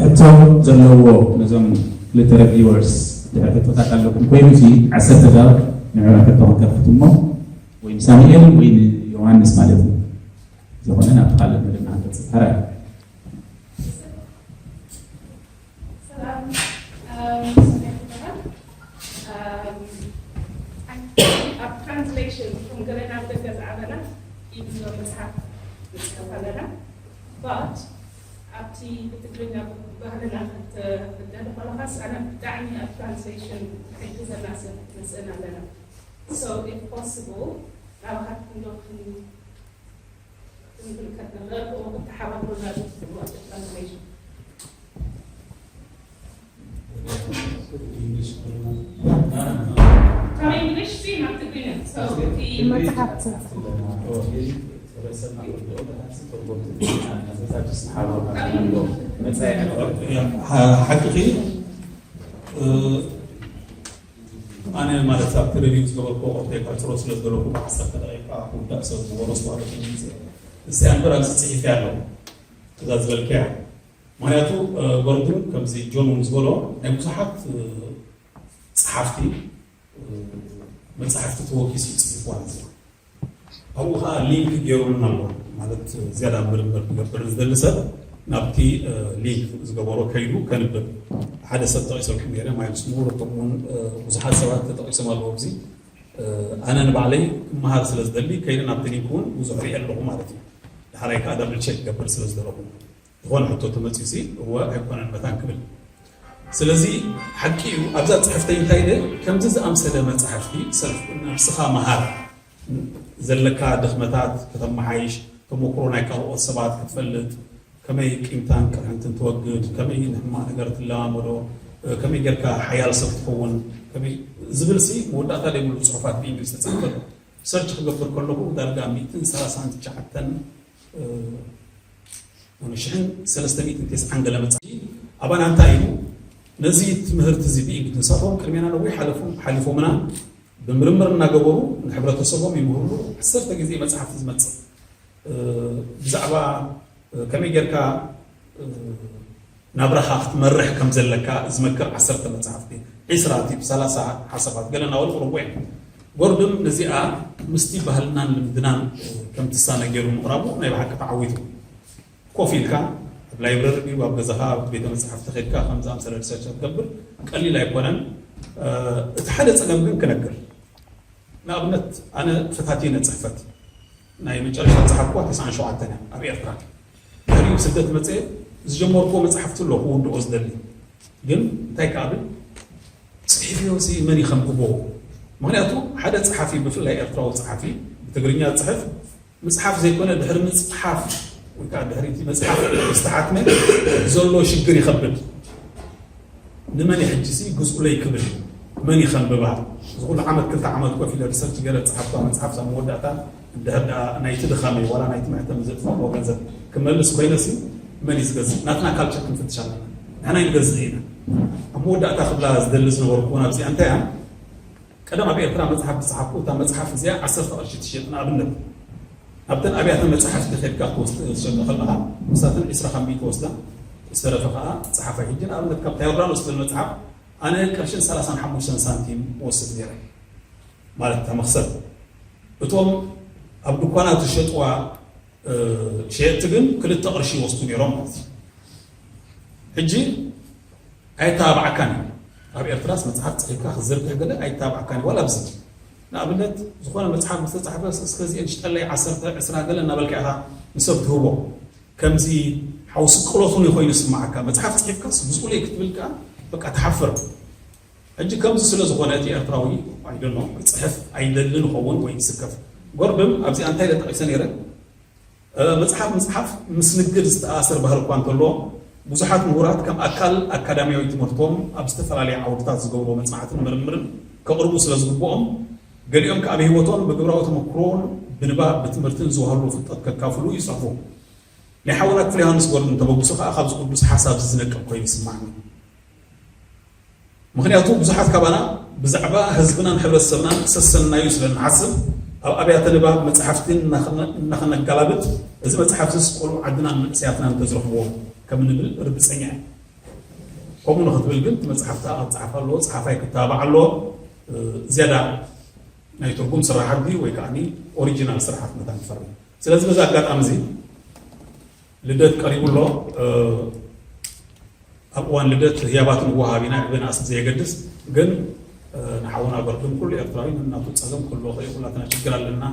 ሕቶ ዘለዎ ነዞም ክልተ ሪቪወርስ ድሕሪ ሕቶታት ኣለኩም ኮይኑ እዚ ዓሰርተ ደቂቕ ንዕኡ ሕቶ ክንከፍት እሞ ወይ ንሳሙኤል ወይ ንዮሃንስ ማለት እዩ። ዝኾነ ናብ ካልእ መደብ ንሓንቀጽ። ሕራይ። ሰላም፣ እም፣ ሰማይ ይበሃል። እም፣ ኣብ ትራንስሌሽን ከም ገለ ናብ ደገ ዝዓበና ኢድ መጽሓፍ ንጽሕፍ ኣለና። But ኣብቲ ብትግርኛ ባህልና ክትብደል ከለኻስ ኣነ ብጣዕሚ ኣብ ትራንስሌሽን ሕግዘና ሰብ ንስእን ኣለና። So if possible ናባኻትኩም ዶ ክን- ክንምልከት ንኽእል ብኡ ክትተሓባበሩና ዶ ትኽእሉ ኣብ ትራንስሌሽን? ካብ እንግሊሽ ሲ ናብ ትግርኛ። So እቲ መጽሓፍ ሓቅኺ ኣነ ማለት ኣብቲ ሪቪው ዝገበርኩ ወቅቲ ከዕፅሮ ስለ ዝደለኩ ብዓሰርተ ደቂቃ ክውዳእ ሰብ ዝበሮ ዝተዋለት ግዜ እዚኣ እምበር ኣብዚ ፅሒፍ ያለው እዛ ዝበልከያ ምክንያቱ ጎርድን ከምዚ ጆን እውን ዝበሎ ናይ ብዙሓት ፀሓፍቲ መፅሓፍቲ ተወኪሱ ይፅሒፍዋ ነዚኣ ኣብኡ ከዓ ሊንክ ገይሩልና ኣሎ ማለት ዝያዳ ምርምር ክገብር ዝደሊ ሰብ ናብቲ ሊንክ ዝገበሮ ከይዱ ከንብብ ሓደ ሰብ ጠቂሰልኩም ነረ ማይልስ ምሁር እቶም እውን ብዙሓት ሰባት ተጠቂሶም ኣለዎ ኣብዚ ኣነ ንባዕለይ ክመሃር ስለ ዝደሊ ከይደ ናብቲ ሊንክ እውን ብዙሕ ሪአ ኣለኹ ማለት እዩ ድሓራይ ከዓ ዳብል ቸክ ክገብር ስለ ዝደለኹ ዝኾነ ሕቶ ተመፅዩ ሲ እወ ኣይኮነን መታን ክብል ስለዚ ሓቂ እዩ ኣብዛ ፅሕፍተይ እንታይ ደ ከምዚ ዝኣምሰለ መፅሓፍቲ ሰልፍ ነብስኻ መሃር ዘለካ ድኽመታት ከተመሓይሽ ተሞክሮ ናይ ካልኦት ሰባት ክትፈልጥ ከመይ ቂምታን ቅርሕንትን ትወግድ ከመይ ንሕማቕ ነገር ትለማመዶ ከመይ ጌርካ ሓያል ሰብ ትኸውን ከመይ ዝብል ሲ መወዳእታ ደይብሉ ፅሑፋት ብእንግሊዝ ተፃሕፈ ኣሎ ሰርች ክገብር ከለኹ ዳርጋ ሚእትን ሰላሳን ትሽዓተን ሽሕን ሰለስተ ሚእትን ተስዓን ገለ መፅሓፍ ኣባና እንታይ ኢሉ ነዚ ትምህርቲ እዚ ብኢንግሊዝ ንሳቶም ቅድሜና ነዊሕ ሓለፎም ሓሊፎምና ብምርምር እናገበሩ ንሕብረተሰቦም ይምህርሉ ዓሰርተ ግዜ መፅሓፍቲ ዝመፅእ ብዛዕባ ከመይ ጌርካ ናብራኻ ክትመርሕ ከም ዘለካ ዝመክር ዓሰርተ መፅሓፍቲ ዒስራ ቲፕ ሰላሳ ሓሳባት ገለ እናበሉ ቅርቦ እዮም ጎርድም ነዚኣ ምስቲ ባህልናን ልምድናን ከም ትሳነ ገይሩ ምቕራቡ ናይ ብሓቂ ተዓዊቱ ኮፍ ኢልካ ኣብ ላይብረሪ ድዩ ኣብ ገዛኻ ኣብ ቤተ መፅሓፍቲ ከድካ ከምዚ ኣምሰለ ሪሰርች ክትገብር ቀሊል ኣይኮነን እቲ ሓደ ፀገም ግን ክነግር ንኣብነት ኣነ ፈታትየ ነፅሕፈት ናይ መጨረሻ ዝፀሓፍኳ ተስዓን ሸውዓተን እያ ኣብ ኤርትራ ድሕሪኡ ስደት መፅአ ዝጀመርክዎ መፅሓፍቲ ኣሎ ክውድኦ ዝደሊ ግን እንታይ ከኣ ብል ፅሒፍዮ ሲ መን ይኸንብቦ ምክንያቱ ሓደ ፀሓፊ ብፍላይ ኤርትራዊ ፀሓፊ ብትግርኛ ዝፅሕፍ ምፅሓፍ ዘይኮነ ድሕሪ ምፅሓፍ ወይ ከዓ ድሕሪ እቲ መፅሓፍ ዝተሓትመ ዘሎ ሽግር ይኸብድ ንመን ሕጂ ሲ ግዝኡለይ ክብል መን ይኸንብባ እዚ ኩሉ ዓመት ክልተ ዓመት ኮፍ ኢለ ሪሰርች ገይረ ዝፀሓፍኳ መፅሓፍ ሳ መወዳእታ እንድሕር ደኣ ናይቲ ድኻመይ ዋላ ናይቲ መሕተሚ ዘጥፋእዎ ገንዘብ ክመልስ ኮይነ ሲ መን እዩ ዝገዝእ ናትና ካልቸር ክንፍትሽ ኣለና ንሕና ይንገዝእ ኢና ኣብ መወዳእታ ክብላ ዝደሊ ዝነበርኩ ናብዚኣ እንታይ እያ ቀደም ኣብ ኤርትራ መጽሓፍ ዝጸሓፍኩ እታ መጽሓፍ እዚኣ ዓሰርተ ቅርሺ ትሸጥ ንኣብነት ኣብተን ኣብያተ መጽሓፍቲ ከድካ ክትወስድ ትሸጦ ከለኻ ንሳተን ዕስራ ካብ ሚእቲ ወስዳ ዝተረፈ ከኣ ጸሓፋይ ሕጂ ንኣብነት ካብታ ዮርዳኖስ ትብል መጽሓፍ ኣነ ቅርሽን ሰላሳን ሓሙሽተን ሳንቲም ወስድ ነይረ ማለት እታ መኽሰብ እቶም ኣብ ድኳናት ዝሸጥዋ ሸየጥቲ ግን ክልተ ቅርሺ ይወስዱ ነይሮም ማለት እዩ ሕጂ ኣይተባብዓካን እዩ ኣብ ኤርትራስ መፅሓፍ ፅሒፍካ ክዝርግሕ ገለ ኣይተባብዓካን እዩ ዋላ ብስም ንኣብነት ዝኾነ መፅሓፍ ምስተፃሕፈ እስከዚአን ሽጠለይ ዓሰርተ ዕስራ ገለ እናበልካ ኢኻ ንሰብ ትህቦ ከምዚ ሓውሲ ቅሎቱን ኮይኑ ይስማዓካ መፅሓፍ ፅሒፍካስ ግዝኡለይ ክትብል ከዓ በቃ ትሓፍር ሕጂ ከምዚ ስለ ዝኾነ እቲ ኤርትራዊ ኣይደኖ ክፅሕፍ ኣይደሊ ንኸውን ወይ ይስከፍ ጎርድም ኣብዚኣ እንታይ ኢለ ጠቒሰ ነይረ መፅሓፍ ምፅሓፍ ምስ ንግድ ዝተኣሰር ባህሪ እኳ እንተሎ ብዙሓት ምሁራት ከም ኣካል ኣካዳሚያዊ ትምህርቶም ኣብ ዝተፈላለዩ ዓውድታት ዝገብርዎ መፅናዕትን ምርምርን ከቕርቡ ስለ ዝግብኦም ገሊኦም ከዓ ብህይወቶም ብግብራዊ ተመክሮን ብንባብ ብትምህርትን ዝወሃብሉ ፍልጠት ከካፍሉ ይፅሕፉ ናይ ሓውና ክፍለ ዮሃንስ ጎርድን ተበግሶ ከዓ ካብዚ ቅዱስ ሓሳብ ዝነቅል ኮይኑ ይስማዕኒ ምኽንያቱ ብዙሓት ካባና ብዛዕባ ህዝብናን ሕብረተሰብናን ሰሰናዩ ስለ ንሓስብ ኣብ ኣብያተ ንባብ መጽሓፍቲ እናኸነ-፣ እናኸነጋላብጥ፣ "እዚ መጽሓፍትስ ቆልዑ ዓድናን መንእሰያትናን እንተዝረኽብዎ?" ከም እንብል ርግጸኛ እየ። ከምኡ ንኽትብል ግን፣ እቲ መጽሓፍቲ ኣቕጽሓፍ ኣለዎ፣ ጸሓፋይ ክተባባዕ ኣለዎ። እ፣ ዝያዳ ናይ ትርጉም ስራሓት ድዩ ወይ ከዓኒ ኦሪጂናል ስራሓት መታን ክፈሪ። ስለዚ በዚ ኣጋጣሚ እዚ ልደት ቀሪቡ ኣሎ። እ፣ ኣብ እዋን ልደት ህያባት ንወሃብ ኢና፣ ዕበ ንኣስብ ዘየገድስ። ግን፣ እ፣ ንሓውና ገርድም ኩሉ ኤርትራዊ ናቱ ጸገም ክህልዎ ይኽእል እዩ፣ ኩላትና ችግር ኣለና፣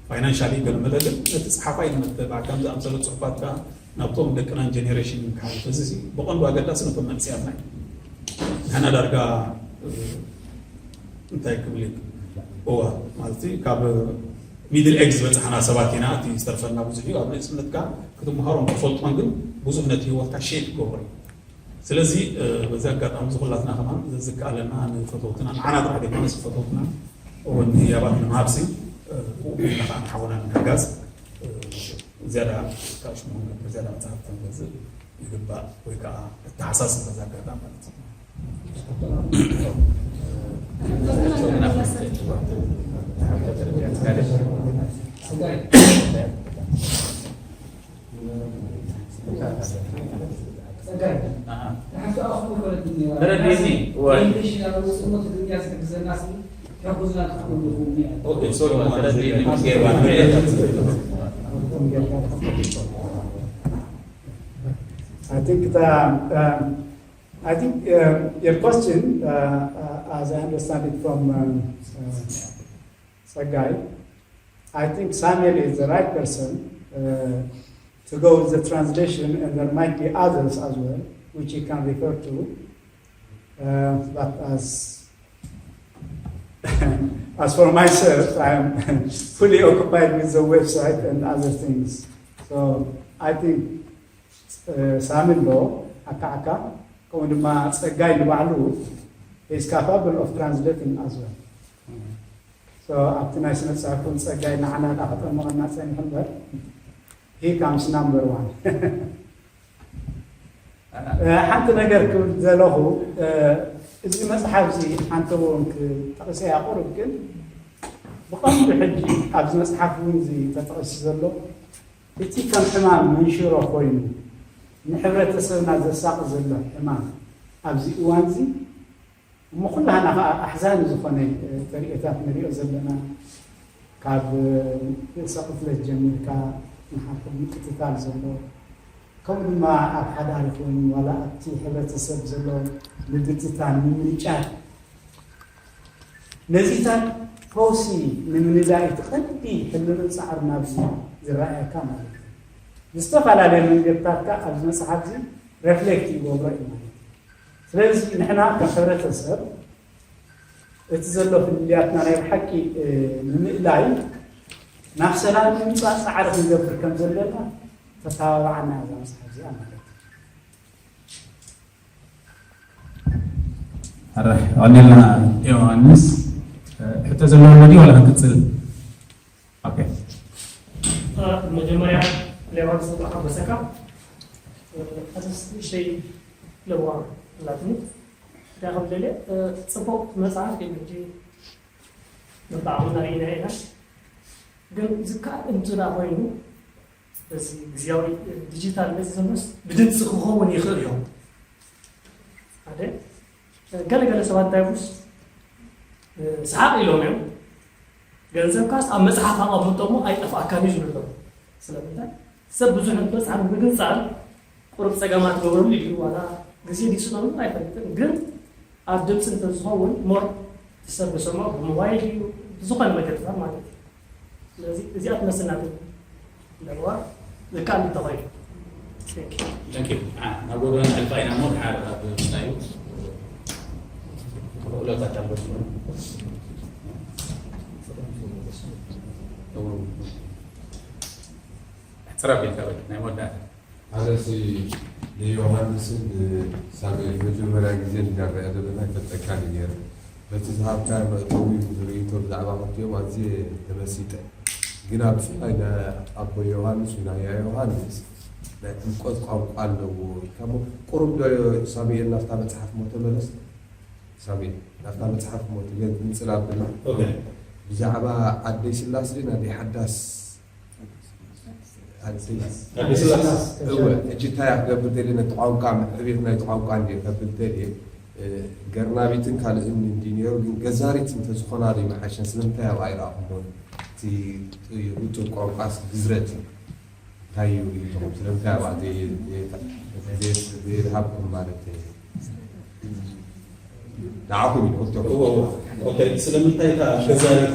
ፋይናንሻሊ ገለ መለ። ግን ነቲ ጸሓፋይ ንመተባዕ፣ ከም ዝኣምሰለ ጽሑፋት ከኣ ናብቶም ደቅናን ጀኔሬሽን ክሓልፍ። እዚ ሲ ብቐንዱ ኣገዳሲ ነቶም መንእሰያትና እዩ። ንሕና ዳርጋ፣ እ፣ እንታይ ክብል እዩ? እዋ፣ ማለት እዩ፣ ካብ ሚድል ኤጅ ዝበጻሕና ሰባት ኢና። እቲ ዝተርፈና ብዙሕ እዩ። ኣብ ንእስነትካ ክትመሃሮን ክትፈልጦን ግን ብዙሕ ነቲ ህይወትካ ሼፕ ይገብሮ እዩ። ስለዚ፣ እ፣ በዚ ኣጋጣሚ እዚ ኩላትና ከማን ዘዝከኣለና ንፈተውትና፣ ንዓና ጥራሕ ዘይኮነስ ፈተውትና እውን ህያባት ንምሃብሲ፣ እ፣ ብኡ ጌርና ከዓ ንሓውና ንምሕጋዝ፣ እ፣ ዝያዳ ካብ ሽሙ ክንገብር፣ ዝያዳ መጽሓፍቲ ክንገዝእ ይግባእ ወይ ከዓ እተሓሳስብ በዚ ኣጋጣሚ ማለት እዩ። ጸጋይ፣ ንሓፍቲ ኣኽሱም ፈረድኒ ነይራ። ፈረድኒ፣ እወ። ኢንግሊሽ ናብ ውጽእ ሞት ድንያ ዝሕግዘና ሲ፣ ሕጉዝና ክትኮኑ ኢኹም እኒኣ። ኦኬ፣ ሶሪ፣ ፈረድኒ፣ ምስ ገይርዋ ንብል። I think the, um, I think, uh, your question, uh, uh, as I understand it from, um, uh, Sagai, I think Samuel is the right person, uh, to go with the translation, and there might be others as well, which you can refer to. Uh, but as, as for myself, I am fully occupied with the website and other things. So I think, uh, ሳሚ ኣሎ፣ ኣካ ኣካ፣ ከምኡ ድማ ጸጋይ ንባዕሉ is capable of translating as well. So ኣብቲ ናይ ስነ ጽሑፍ እውን ጸጋይ ንዓና ደኣ ከጠምቐና ጸኒሑ እምበር፣ he comes number one. እ፣ ሓንቲ ነገር ክብል ዘለኹ፣ እ፣ እዚ መጽሓፍ እዚ ሓንቲ እውን ክጠቕስ እያ ቁሩብ፣ ግን ብቐንዱ ሕጂ ኣብዚ መጽሓፍ እውን እዚ ተጠቒሱ ዘሎ፣ እቲ ከም ሕማም መንሽሮ ኮይኑ ንሕብረተሰብና ዘሳቒ ዘሎ ሕማም ኣብዚ እዋን እዚ፣ እሞ ኩላህና ኸዓ ኣሕዛኒ ዝኾነ፣ እ፣ ተርእዮታት ንሪኦ ዘለና፣ ካብ፣ እ፣ ርእሰ ቅትለት ጀሚርካ ንሓድሕድ ምቅትታል ዘሎ፣ ከምኡ ድማ ኣብ ሓዳር ይኹን ዋላ ኣብቲ ሕብረተሰብ ዘሎ ምብትታን፣ ምምንጫር፣ ነዚታት ፈውሲ ንምንዳይ እቲ ቀንዲ ሕልምን ጻዕርን ኣብዚ ዝረኣየካ ማለት እዩ። ብዝተፈላለየ መንገድታት ከኣ ኣብዚ መጽሓፍ እዚ ሬፍሌክት ይገብሮ እዩ ማለት እዩ። ስለዚ ንሕና ከም ሕብረተሰብ እቲ ዘሎ ፍልልያትና ናይ ብሓቂ፣ እ፣ ንምእላይ ናብ ሰላም ንምምጻእ ጻዕሪ ክንገብር ከም ዘለና ተተባብዓና እያ እዛ መጽሓፍ እዚኣ ማለት እዩ። ኣረ፣ ቀኒልና ዮሃንስ፣ እ፣ ሕቶ ዘለዎ ኣሎ ድዩ ዋላ ክንቅጽል? ኦኬ። መጀመርያ ሌዋን ስለ ሓጎሰካ፣ ሓንቲ ንእሽተይ ለዋ ኣላትኒ። እንታይ ከም ደልየ፣ ጽቡቕ መጽሓፍ እዩ። ሕጂ መባዕኹና ርኢና ኢና። ግን ዝከኣል እንትና ኮይኑ፣ በዚ ግዝያዊ ዲጂታል ነዚ ዘሎስ ብድምፂ ክኸውን ይኽእል እዮም። ሓደ፣ ገለ ገለ ሰባት እንታይ ይብሉስ፣ ሰሓቕ ኢሎም እዮም። ገንዘብካስ ኣብ መጽሓፍ ኣቐምጦ እሞ ኣይጠፍኣካን እዩ ዝብሉ ኣለዉ። ስለምንታይ? ሰብ ብዙሕ መጽሓፍ ምግንጻል ቁሩብ ጸገማት ገብረሉ እዩ፣ ዋላ ግዜ ዲስኖሉ ኣይፈልጥን። ግን ኣብ ድምፂ እንተዝኸውን ሞር እቲ ሰብ ዝሰምዖ ብሞባይል እዩ፣ ብዝኾነ መገድታት ማለት እዩ። ስለዚ እዚኣ ትመስል ናተይ ለዋ ዝከኣል እንተኾይኑ። Thank you። Thank you። አ፣ ናብ ጎደና ንሕልፋ ኢና እሞ ድሓር ኣብ ምንታይ እዩ? ክእለታት ኣለኩም። ሕጽር ኣቢልካ በል፣ ናይ መወዳእታ። ኣነሲ ንዮሃንስን ንሳሙኤል መጀመርያ ግዜ እንድንሪኣ ዘለና ኣይፈልጠካን እዩ ነይረ። በቲ ዝሃብካዮ መእተዊ ርእይቶ ብዛዕባ ክልቲኦም ኣዝየ ተመሲጠ። ግና ብፍላይ ናይ ኣቦ ዮሃንስ ወይ ናይ ያያ ዮሃንስ ናይ ዕምቆት ቋንቋ ኣለዎ ኢልካ እሞ ቁሩብ ዶ ሳሙኤል ናብታ መጽሓፍ እሞ ተመለስ። ሳሙኤል ናብታ መጽሓፍ እሞ ትገ-፣ ትግንጽል ኣብልና። ኦኬ። ብዛዕባ ኣደይ ስላስ ድን ኣደይ ሓዳስ? ኣደይ ኣደይ ስላስ። እወ፣ ሕጂ እንታይ እያ ክገብር ደልየ፣ ነቲ ቋንቋ ምዕቤት ናይቲ ቋንቋ እንድየ ከብል ደልየ። እ፣ ገርናቢትን ካልእን እንዲ ነይሩ፣ ግን ገዛሪት እንተዝኾና ዶ ይመሓሸን? ስለምንታይ ኣብኣ ኣይረኣኹሞን? እቲ ውጡብ ቋንቋስ ግዝረት እዩ። እንታይ እዩ ኢልኩም? ስለምንታይ ኣብኣ ዘይ-፣ ዘይ-፣ ዘይ-፣ ዘይሃብኩም ማለት እዩ? ንዓኹም እዩ፣ ኦኬ። እዎ፣ እዎ። ኦኬ፣ ስለምንታይ እታ ገዛሪት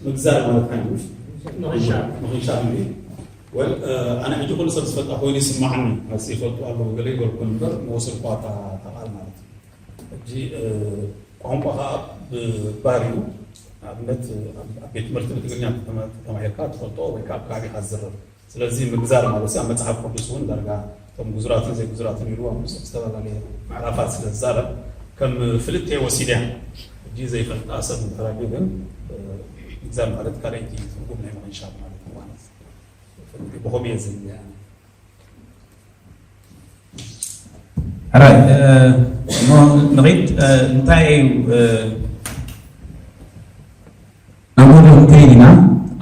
ምግዛር ማለት እንታይ እዩ? ምኽንሻብ። ምኽንሻብ እዩ። ወል፣ እ፣ ኣነ ሕጂ ኩሉ ሰብ ዝፈልጣ ኮይኑ ይስማዓኒ። ኣብዚ ይፈልጡ ኣለዉ ገለ ይበልኩ እምበር፣ መወሰድ እኳ እታ፣ እታ ቃል ማለት እዩ። ሕጂ፣ እ፣ ቋንቋ ኸኣ ብባህሪኡ፣ ንኣብነት፣ ኣብ፣ ኣብ ቤት ትምህርቲ ብትግርኛ ተመ-፣ ተማሂርካ ትፈልጦ ወይ ከዓ ኣብ ከባቢኻ ዝዝረብ። ስለዚ ምግዛር ማለት ኣብ መጽሓፍ ቅዱስ እውን ዳርጋ እቶም ግዙራትን ዘይግዙራትን ኢሉ ኣብ ዝተፈላለዩ ምዕራፋት ስለ ዝዛረብ ከም ፍልጥቲ እየ ወሲደያ። ሕጂ ዘይፈልጣ ሰብ እንተራድዩ ግን፣ እ፣ ምግዛር ማለት ካልኣይቲ ትርጉም ናይ ምኽንሻብ ማለት እዩ ማለት ብኸምኡ እየ ዝርእያ። ሕራይ፣ እ፣ እሞ ንኺድ፣ እ፣ እንታይ እዩ፣ እ፣ ናብ ጎደን ከይድ ኢና።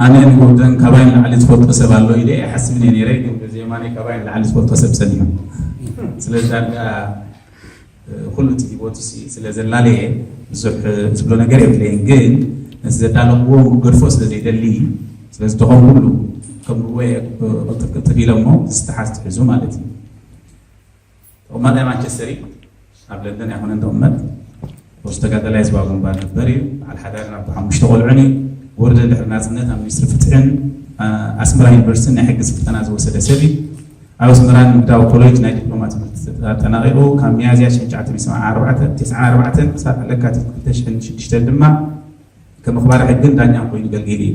ኣነ ንጎደን ካባይ ንላዕሊ ዝፈልጦ ሰብ ኣሎ ኢለ ኣይሓስብን እየ ነይረ፣ ግን በዚ የማነይ ካባይ ንላዕሊ ዝፈልጦ ሰብ ጸኒሑ። ስለዚ ዳርጋ፣ እ፣ ኩሉ እቲ ሂወቱ ሲ ስለ ዘላለየ ብዙሕ፣ እ፣ ዝብሎ ነገር የብለይን፣ ግን ነቲ ዘዳለኽዎ ክገድፎ ስለ ዘይደሊ፣ ስለዚ ተኾን ኩሉ ከምርዎ እየ፣ እ፣ ቅልጥፍ ቅልጥፍ ኢለ እሞ ዝተሓዝ ትሕዙ ማለት እዩ። ተቐማጣይ ማንቸስተር እዩ። ኣብ ለንደን ኣይኮነን ዝቕመጥ። ርእሱ ተጋዳላይ ህዝባዊ ግንባር ነበር እዩ። በዓል ሓዳርን ኣቦ ሓሙሽተ ቆልዑን እዩ። ወርደ ድሕሪ ናጽነት ኣብ ሚኒስትሪ ፍትሕን፣ ኣ-፣ ኣስመራ ዩኒቨርሲቲን ናይ ሕጊ ስልጠና ዝወሰደ ሰብ እዩ። ኣብ ኣስመራ ንግዳዊ ኮሌጅ ናይ ዲፕሎማ ትምህርቲ ኣጠናቒቑ፣ ካብ ሚያዝያ ሽሕን ትሽዓተ ሚእትን ሰብዓን ኣርባዕተን፣ ተስዓን ኣርባዕተን ክሳብ ለካቲት ክልተ ሽሕን ሽዱሽተን ድማ ከም ኣኽባሪ ሕግን ዳኛን ኮይኑ ኣገልጊሉ እዩ።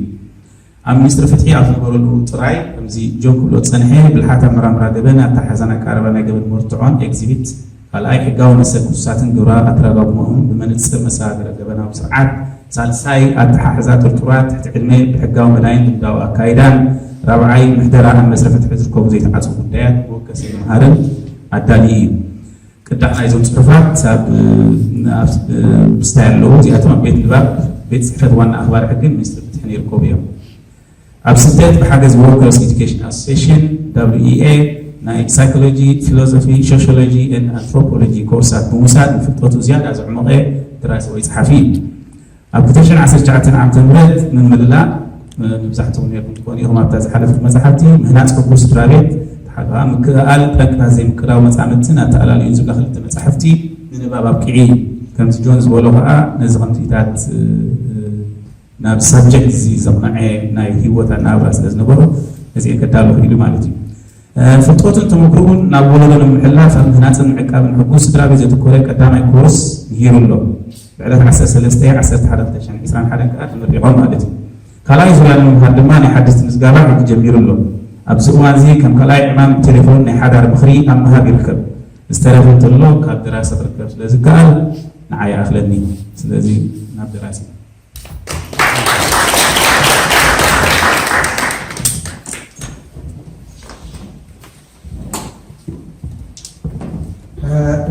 ኣብ ሚኒስትሪ ፍትሒ ኣብ ዝነበረሉ ጥራይ፣ ከምዚ ጆን ክብሎ ዝጸንሐ፣ ብልሓት ኣመራምራ ገበን፣ ኣተሓሕዛን ኣቀራርባ ናይ ገበን መርትዖን፣ ኤግዚቢት ካልኣይ፣ ሕጋዊ መሰል ክሱሳትን ግብራዊ ኣተረጓጉማኡን ብመንጽር መሰጋገሪ ገበናዊ ስርዓት፣ ሳልሳይ፣ ኣተሓሕዛ ጥርጡራት፣ ትሕቲ ዕድመ፣ ብሕጋዊ መዳይን ልምዳዊ ኣካይዳን፣ ራብዓይ፣ ምሕደራ ኣብ መስርሕ ፍትሒ ዝርከቡ ዘይተዓጽዉ ጉዳያት ብወከሲ ምምሃርን ኣዳልዩ እዩ። ቅዳሕ ናይዞም ጽሑፋት ኣብ፣ ኣብ፣ ምስታይ ኣለዉ። እዚኣቶም ኣብ ቤት ንባብ ቤት ጽሕፈት ዋና ኣኽባሪ ሕግን ሚኒስትሪ ፍትሕን ይርከቡ እዮም። ኣብ ስደት ብሓገዝ Workers Education Association፣ ደብሊው ኢ ኤ፣ ናይ ሳይኮሎጂ፣ ፊሎዞፊ፣ ሶሽዮሎጂ ኤንድ ኣንትሮፖሎጂ ኮርሳት ብምውሳድ ንፍልጠቱ ዝያዳ ዘዕሞቐ ደራሲ ወይ ጸሓፊ እዩ። ኣብ ክልተ ሽሕን ዓሰርተ ትሽዓተን ዓመተ ምህረት ምምልላእ፣ እ፣ መብዛሕትኹም ነይርኩም ትኾኑ ኢኹም ኣብታ ዝሓለፈት መጽሓፍቲ፣ ምህናጽ ሕጉስ ስድራ ቤት፣ ተሓ-፣ ምክእኣል ጠንቅታት ዘይምቅዳው መጻምድትን ኣተኣላልዩን ዝብላ ክልተ መጻሕፍቲ ንንባብ ኣብቂዑ እዩ። ከምዚ ጆን ዝበሎ ኸኣ ነዚ ከምዚታት፣ እ፣ ናብ ሳብጀክት እዚ ዘቕንዐ ናይ ህይወት ኣነባብራ ስለ ዝነበሮ ነዚኤን ከዳሎ ክኢሉ ማለት እዩ። እ፣ ፍልጠቱን ተመክሮኡን ናብ ወለዶ ንምሕላፍ ኣብ ምህናጽን ምዕቃብን ሕጉስ ስድራ ቤት ዘተኮረ ቀዳማይ ኮርስ ምሂሩ ኣሎ። ብዕለት ዓሰርተ ሰለስተ ዓሰርተ ሓደ ክልተ ሽሕን ዕስራን ሓደን ከኣ ተመሪቖም ማለት እዩ። ካልኣይ ዙርያ ንምምሃር ድማ ናይ ሓደስቲ ምዝገባ ሕጂ ጀሚሩ ኣሎ። ኣብዚ እዋን እዚ ከም ካልኣይ ዕማም ብቴሌፎን ናይ ሓዳር ምኽሪ ኣብ ምሃብ ይርከብ። ዝተረፈ እንተሎ ካብ ደራሲ ክርከብ ስለ ዝከኣል ንዓይ ይኣኽለኒ። ስለዚ ናብ ደራሲ።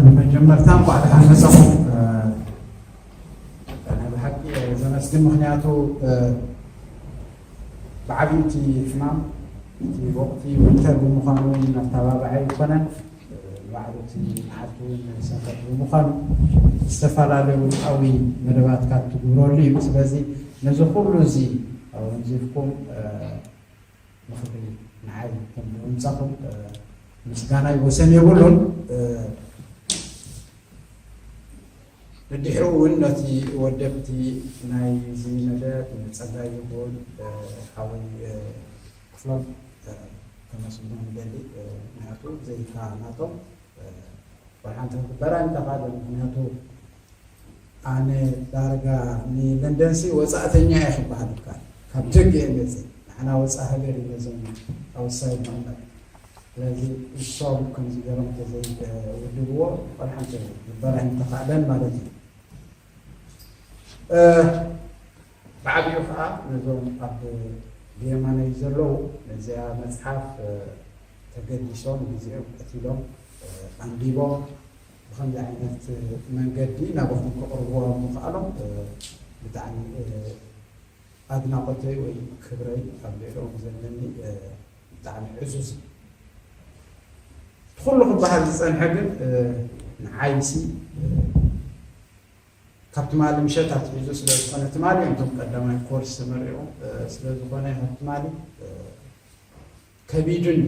ብመጀመርታ እንኳዕ ደሓን መጻኹም። ናይ ብሓቂ ዘመስግን፣ ምኽንያቱ ብዓብዩ እቲ ሕማም እቲ ወቕቲ ዊንተር ብምዃኑ እውን ኣተባባዒ ኣይኮነን። ባዕሉ እቲ መዓልቲ እውን ሰንበት ብምዃኑ ዝተፈላለዩ ውልቃዊ መደባትካ ትግብረሉ እዩ። ስለዚ ነዚ ኩሉ እዚ ኣወንዚፍኩም ንኽብሪ ንዓይ ከም ብምምጻኹም ምስጋናይ ወሰን የብሉን። ንድሕሩ እውን ነቲ ወደብቲ ናይዚ መደብ ንጸጋይ ይኹን ሓወይ ክፍሎም ከመስግኖም ይደሊ። ምኽንያቱ ብዘይካ ናቶም ዋላ ሓንቲ ክግበር ኣይምተኻእለን። ምኽንያቱ ኣነ ዳርጋ ንለንደንሲ ወጻእተኛ እየ ክበሃል ይከኣል። ካብ ደገ እየ መጽእ። ንሕና ወጻእ ሃገር ኢና ነዞም ኣውትሳይድ ንቕመጥ። ስለዚ ንሶም ከምዚ ገይሮም እንተዘይውድብዎ ዋላ ሓንቲ ክግበር ኣይምተኻእለን ማለት እዩ። ብዓብዩ ከዓ ነዞም ኣብ ብየማነይ ዘለዉ ነዚኣ መፅሓፍ ተገዲሶም ግዜኦም ቀቲሎም ኣንቢቦም ብኸምዚ ዓይነት መንገዲ ናባኹም ከቕርብዋ ምኽኣሎም ብጣዕሚ ኣድናቆተይ ወይ ክብረይ ኣብ ልዕሊኦም ዘለኒ ብጣዕሚ ዕዙዝ እዩ። እቲ ኩሉ ክበሃል ዝፀንሐ ግን ንዓይሲ ካብ ትማሊ ምሸት ኣትሒዙ ስለ ዝኾነ፣ ትማሊ እዮም እቶም ቀዳማይ ኮርስ ተመሪቖም ስለ ዝኾነ፣ ካብ ትማሊ ከቢዱኒ፣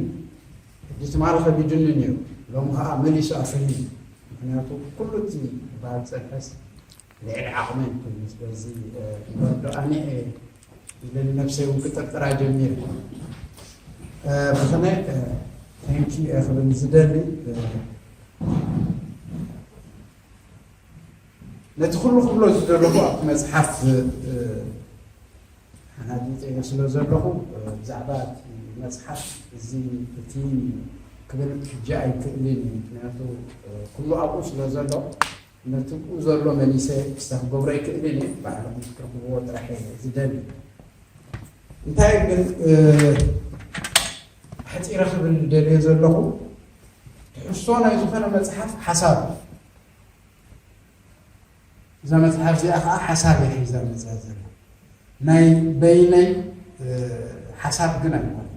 ሕጂ ትማሊ ከቢዱኒ ነይሩ፣ ሎሚ ከዓ መሊሱ ኣፍርሂኒ። ምክንያቱ ኩሉ እቲ ዝበሃል ፀንሐስ ልዕሊ ዓቕመይ ኮይኑ፣ ስለዚ እምበር ዶ ኣነ እየ ኢለ ንነብሰይ እውን ክጥርጥራ ጀሚረ። ብኸነ ቴንኪ ክብል ዝደሊ፣ ነቲ ኩሉ ክብሎ ዝደለኹ ኣብቲ መፅሓፍ ሓናዲፀዮ ስለ ዘለኹ፣ ብዛዕባ እቲ መፅሓፍ እዚ እቲ ክብል ሕጂ ኣይክእልን እዩ። ምክንያቱ ኩሉ ኣብኡ ስለ ዘሎ፣ ነቲ ብኡ ዘሎ መሊሰ ክስታ ክገብሮ ኣይክእልን እየ። ባዕልኹም ክትረኽብዎ ጥራሕ እየ ዝደሊ። እንታይ ግን ኣሕፂረ ክብል ዝደልዮ ዘለኹ፣ ትሕዝቶ ናይ ዝኾነ መፅሓፍ ሓሳብ እዩ። እዛ መፅሓፍ እዚኣ ከዓ ሓሳብ እያ ሒዛ መፅያ ዘላ። ናይ በይነይ ሓሳብ ግን ኣይኮነን።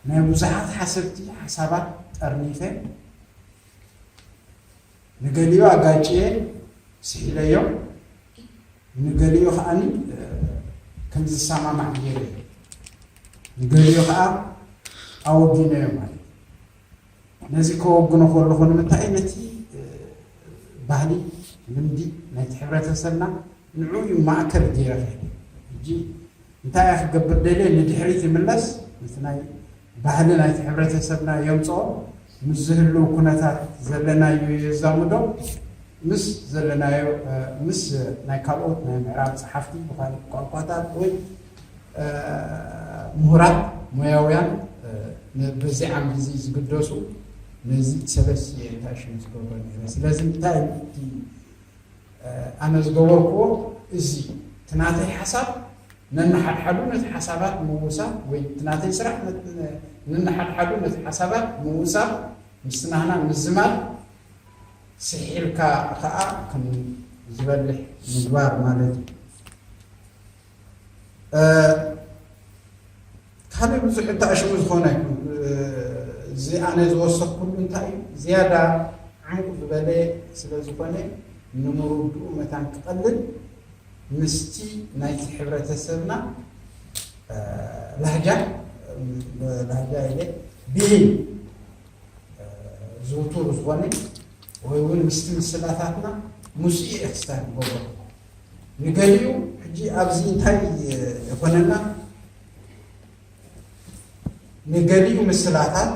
ናይ ብዙሓት ሓሰብቲ ሓሳባት ጠርኒፈ፣ ንገሊኡ ኣጋጭየ ስሒለዮ፣ ንገሊኡ ከዓኒ ከም ዝሰማማዕ ገይረ፣ ንገሊኡ ከዓ ኣወጊነዮ ማለት እዩ። ነዚ ከወግኖ ከለኹ ንምንታይ ነቲ ባህሊ፣ ልምዲ ናይቲ ሕብረተሰብና ንዑ እዩ ማእከል ገይረ ከይደ። ሕጂ እንታይ እየ ክገብር ደልየ? ንድሕሪት ይምለስ፣ ነቲ ናይ ባህሊ ናይቲ ሕብረተሰብና የምፅኦ፣ ምስ ዝህልው ኩነታት ዘለናዮ የዛምዶ፣ ምስ ዘለናዮ ምስ ናይ ካልኦት ናይ ምዕራብ ፀሓፍቲ ብካልእ ቋንቋታት ወይ ምሁራት ሞያውያን በዚ ዓምዲ እዚ ዝግደሱ ነዚ ሰለስተ እየ እንታይ ሽም ዝገብሮ ነይረ። ስለዚ እንታይ እቲ ኣነ ዝገበርክዎ እዚ እቲ ናተይ ሓሳብ ነንሓድሓዱ ነቲ ሓሳባት ምውሳብ ወይ እቲ ናተይ ስራሕ ነንሓድሓዱ ነቲ ሓሳባት ምውሳብ ምስናህና ምዝማድ ስሒልካ ከዓ ከም ዝበልሕ ምግባር ማለት እዩ። ካልእ ብዙሕ እተኣሽሙ ዝኾነ ኣይኮን። እዚ ኣነ ዝወሰኽኩሉ እንታይ እዩ ዝያዳ ዕሙቕ ዝበለ ስለ ዝኾነ ንምርድኡ መታን ክቐልል ምስቲ ናይቲ ሕብረተሰብና ላህጃ ላህጃ ኢለ ብሂል ዝውቱር ዝኾነ ወይ እውን ምስቲ ምስላታትና ምስኡ እየ ክስታይ ክገብሮ። ንገሊኡ ሕጂ ኣብዚ እንታይ ይኾነና? ንገሊኡ ምስላታት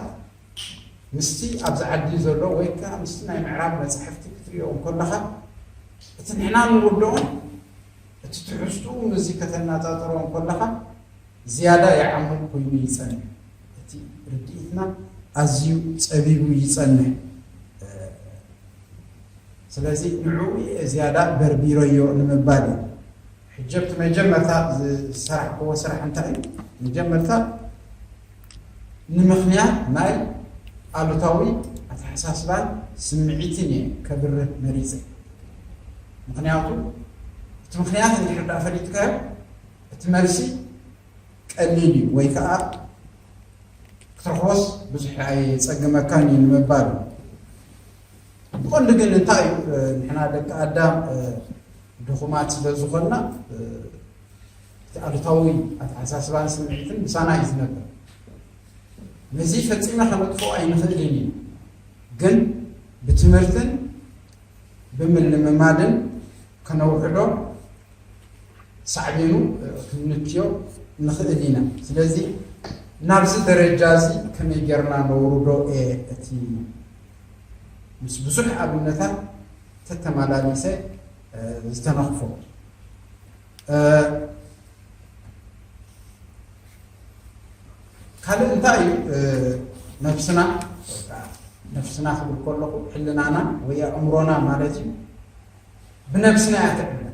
ምስቲ ኣብዚ ዓዲ ዘሎ ወይ ከዓ ምስቲ ናይ ምዕራብ መፅሕፍቲ ክትሪኦ እንከለኻ እቲ ንሕና ንርድኦን እቲ ትሕዝትኡ ምስዚ ከተነፃፅሮ እንከለኻ ዝያዳ ይዓሙቕ ኮይኑ ይጸንሕ። እቲ ርድኢትና ኣዝዩ ጸቢቡ ይጸንሕ። ስለዚ ንዕኡ እየ ዝያዳ በርቢረዮ ንምባል እዩ። ሕጂ ኣብቲ መጀመርታ ዝሰራሕክዎ ስራሕ እንታይ እዩ? መጀመርታ ንምኽንያት ናይ ኣሉታዊ ኣተሓሳስባን ስምዒትን እየ ከብርህ መሪጸ። ምኽንያቱ እቲ ምኽንያት እንድሕር ደኣ ፈሊጥካዮ እቲ መልሲ ቀሊል እዩ ወይ ከዓ ክትረኽቦስ ብዙሕ ኣየጸግመካን እዩ ንምባል እዩ። ብቐንዱ ግን እንታይ እዩ ንሕና ደቂ ኣዳም ድኹማት ስለ ዝኾንና እቲ ኣሉታዊ ኣተሓሳስባን ስምዒትን ምሳና እዩ ዝነብር። ነዚ ፈጺምና ከነጥፍኦ ኣይንኽእልን እዩ፣ ግን ብትምህርትን ብምልምማድን ከነውሕዶ ሳዕቤኑ ክንንክዮ ንኽእል ኢና። ስለዚ ናብዚ ደረጃ እዚ ከመይ ጌርና ነውርዶ እየ እቲ ምስ ብዙሕ ኣብነታት ተተመላሊሰ ዝተነኽፎ። ካልእ እንታይ እዩ ነፍስና ነፍስና ክብል ከለኹ ሕልናና ወይ ኣእምሮና ማለት እዩ። ብነብስና እያ ትዕብለ።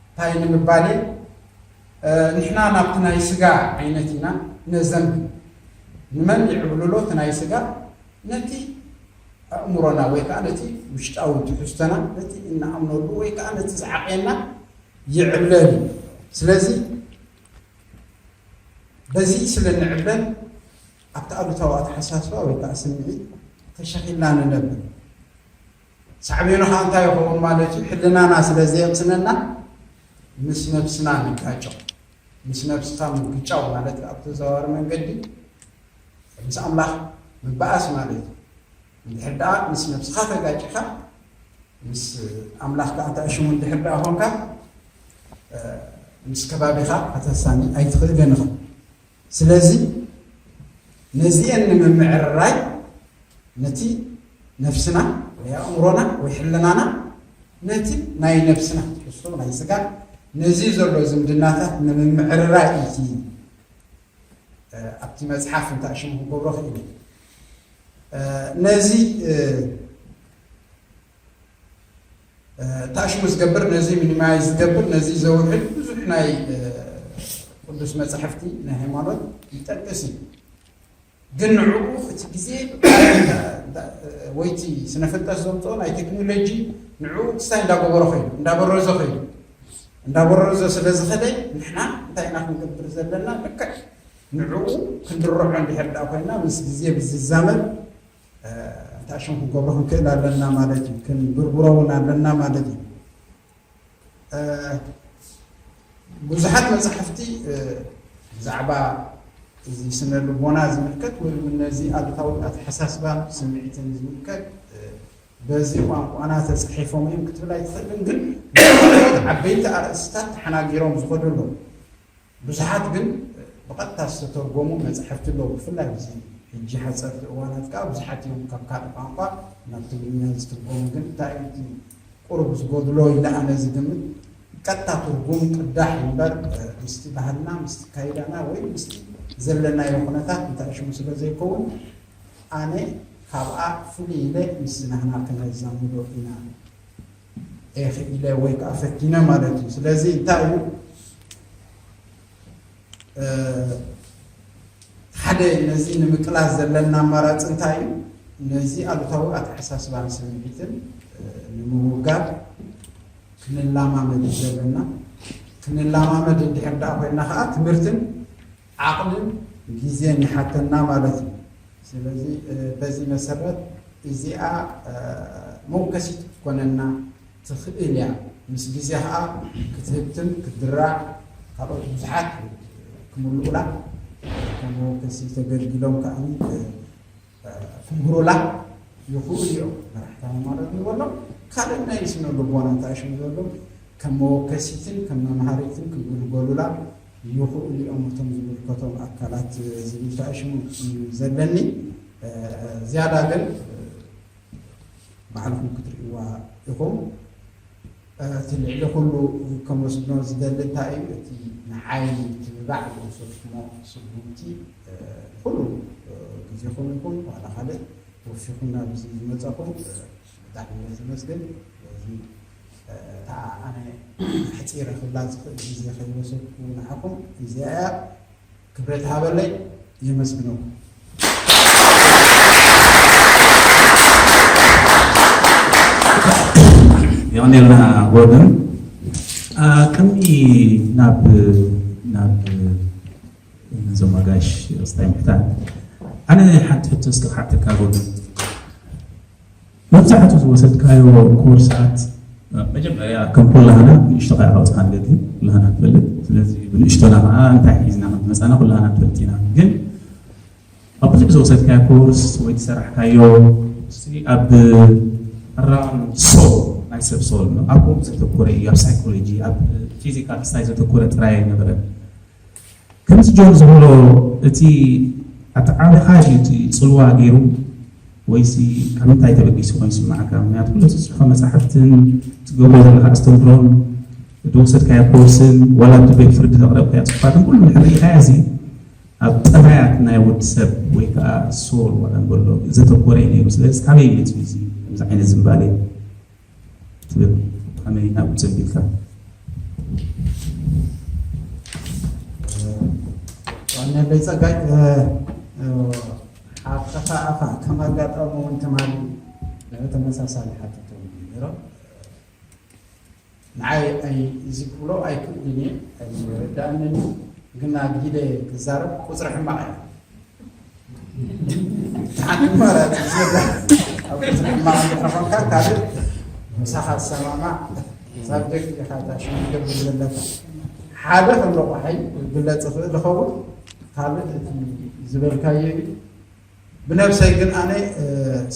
እንታይ ንምባል ንሕና ናብቲ ናይ ስጋ ዓይነት ኢና ነዘንብ። ንመን ይዕብልሎ እቲ ናይ ስጋ? ነቲ ኣእምሮና ወይ ከዓ ነቲ ውሽጣዊ ትሕዝቶና፣ ነቲ እንኣምነሉ ወይ ከዓ ነቲ ዝዓቕየና ይዕብለል እዩ። ስለዚ በዚ ስለ ንዕብለል ኣብቲ ኣሉታዊ ኣተሓሳስባ ወይ ከዓ ስምዒት ተሸኺልና ንነብር። ሳዕቤኑ ከዓ እንታይ ይኸውን ማለት እዩ? ሕልናና ስለ ዘየቕስነና ምስ ነብስና ንጋጨው። ምስ ነብስኻ ምግጫው ማለት ኣብ ተዘዋዋሪ መንገዲ ምስ ኣምላኽ ምባኣስ ማለት እዩ። እንድሕር ደኣ ምስ ነብስኻ ተጋጭኻ፣ ምስ ኣምላኽ ከዓ ተኣሽሙ እንድሕር ደኣ ኾንካ፣ ምስ ከባቢኻ ከተሳኒ ኣይትኽእልን ኢኻ። ስለዚ ነዚአን ንምምዕርራይ ነቲ ነፍስና ወይ ኣእምሮና ወይ ሕልናና ነቲ ናይ ነፍስና ትሕዝቶ ናይ ስጋ ነዚ ዘሎ ዝምድናታት ንምምዕርራይ እቲ ኣብቲ መፅሓፍ እንታይ ሽሙ ክገብሮ ክእል ነዚ ታሽሙ ዝገብር ነዚ ሚኒማይዝ ዝገብር ነዚ ዘውዕል ብዙሕ ናይ ቅዱስ መፅሕፍቲ ናይ ሃይማኖት ይጠቅስ እዩ። ግን ንዕኡ እቲ ግዜ ወይቲ ስነፍልጠት ዘምፅኦ ናይ ቴክኖሎጂ ንዕኡ ክሳይ እንዳገበሮ ኮይኑ እንዳበረዞ ኮይኑ እንዳበረዞ ስለ ዝኸደ ንሕና እንታይ ኢና ክንገብር ዘለና? ልክዕ ንዕኡ ክንድርዖ እንድሕር ዳ ኮይና ምስ ግዜ ብዝዛመድ እንታይ ሽም ክንገብሮ ክንክእል ኣለና ማለት እዩ። ክንብርብሮ እውን ኣለና ማለት እዩ። ብዙሓት መፅሓፍቲ ብዛዕባ እዚ ስነ ልቦና ዝምልከት ወይ እውን ነዚ ኣሉታዊ ኣተሓሳስባን ስምዒትን ዝምልከት በዚ ቋንቋና ተፃሒፎም እዮም ክትብል ኣይትኽእልን። ግን ዓበይቲ ኣርእስታት ተሓናጊሮም ዝኸዱ ኣለዉ። ብዙሓት ግን ብቐጥታ ዝተተርጎሙ መፃሕፍቲ ኣለዉ። ብፍላይ እዚ ሕጂ ሓፀርቲ እዋናት ከዓ ብዙሓት እዮም ካብ ካልእ ቋንቋ ናብ ትግርኛ ዝትርጎሙ። ግን እንታይ እዩ እቲ ቁሩብ ዝጎድሎ ኢለ ኣነ ዝግምት ቀጥታ ትርጉም ቅዳሕ እምበር ምስቲ ባህልና ምስቲ ካይዳና ወይ ምስቲ ዘለናዮ ኩነታት እንታይ ሽሙ ስለ ዘይከውን ኣነ ካብኣ ፍልይ ኢለ ምስ ናህና ከነዛምዶ ኢና ኢለ ወይ ከዓ ፈቲነ ማለት እዩ። ስለዚ እንታይ እዩ ሓደ ነዚ ንምቅላስ ዘለና ኣማራፂ እንታይ እዩ? ነዚ ኣሉታዊ ኣተሓሳስባን ስምዒትን ንምውጋድ ክንላማመድ እዩ ዘለና። ክንላማመድ እንድሕር ደኣ ኮይና ከዓ ትምህርትን ዓቕልን ግዜን ይሓተና ማለት እዩ። ስለዚ በዚ መሰረት እዚኣ መወከሲት ክትኮነና ትኽእል እያ። ምስ ግዜ ከዓ ክትህብትም ክትድራዕ ካልኦት ብዙሓት ክምልኡላ ከም መወከሲ ተገልጊሎም ከዓ ክምህሩላ ይኽእሉ እዮም። መራሕቲ ሃይማኖት ንበሎም ካልእ ናይ ስነ ልቦና እንታይ ሽሙ ዘሎ ከም መወከሲትን ከም መምሃሪትን ክግልገሉላ ይኽእሉ እዮም። እቶም ዝምልከቶም ኣካላት ዝብል እንታይ ሽሙ እዩ ዘለኒ። ዝያዳ ግን ባዕልኹም ክትርእይዋ ኢኹም። እቲ ልዕሊ ኩሉ ከመስግኖ ዝደሊ እንታይ እዩ እቲ ንዓይ ምትብባዕ ዝወሰድኩሞ ስጉምቲ ኩሉ ግዜኹም ይኹን ዋላ ካልእ ወፊኹም ናብዚ ዝመፀኹም ብጣዕሚ እየ ዘመስግን። ስለዚ እታ ኣነ ሕፂረ ክብላ ዝኽእል ግዜ ከይወሰድኩ ንዓኹም እዚኣ እያ። ክብረት ሃበለይ። የመስግነኩም። የቐኔልና ጎርደን ቅድሚ ናብ ናብ ነዞም ኣጋሽ ስታይ ምሕታት ኣነ ሓንቲ ሕቶ እስከ ክሓተካ ጎርደን መብዛሕቱ ዝወሰድካዮ ኮርሳት መጀመርያ ከም ኩላህና ንእሽቶ ከኣ ኣውፅካ ንገዲ ኩላህና ንፈልጥ። ስለዚ ብንእሽቶና ከዓ እንታይ ሒዝና ከም ዝመፃና ኩላህና ንፈልጥ ኢና። ግን ኣብ ብዙሕ ዝወሰድካዮ ኮርስ ወይ ዝሰራሕካዮ ኣብ ኣራን ሶል ናይ ሰብ ሶል ኣብ ከምኡ ዘተኮረ እዩ፣ ኣብ ሳይኮሎጂ ኣብ ፊዚካል ስታይ ዘተኮረ ጥራይ ኣይነበረን። ከምዚ ጆን ዝብሎ እቲ ኣተዓባብያኻ ድዩ እቲ ፅልዋ ገይሩ ወይሲ ካብ ምንታይ ተበጊሱ ኮይኑ ይስምዓካ? ምክንያቱ ኩሉ ትፅሕፎ መፃሕፍትን ትገብሮ ዘለካ ኣስተምህሮን ዝወሰድካዮ ኮርስን ዋላ ኣብቲ ቤት ፍርዲ ዘቕረብካዮ ፅሑፋትን ኩሉ እንድሕር ርኢኻዮ እዚ ኣብ ጠባያት ናይ ወዲ ሰብ ወይ ከዓ ሶል ዋላ ንበሎ ዘተኮረ እዩ ነይሩ። ስለዚ ካበይ መፂኡ እዚ ከምዚ ዓይነት ዝንባሌ? ትብል ከመይ ናብኡ ዘንቢልካ? ዋነለይ ፀጋይ ሓቅኻ ኣኻ ከም ኣጋጣሚ እውን ትማሊ ተመሳሳሊ ሓተቶም ነይሮም። ንዓይ ኣይ እዚ ክብሎ ኣይክእልን እየ፣ ኣይረዳእንን እዩ። ግን ኣግሂደ ክዛረብ ቁፅሪ ሕማቕ እያ። ሓንቲ ማለት ኣብ ቁፅሪ ሕማቕ እንድሕር ኮንካ ካልእ ምሳኻ ዝሰማማዕ ሳብጀክት ኢኻ እታ ሽም ትገብር ዘለካ። ሓደ ከም ረቋሒ ክግለፅ ይኽእል ይኸውን፣ ካልእ እቲ ዝበልካዮ እዩ። ብነብሰይ ግን ኣነ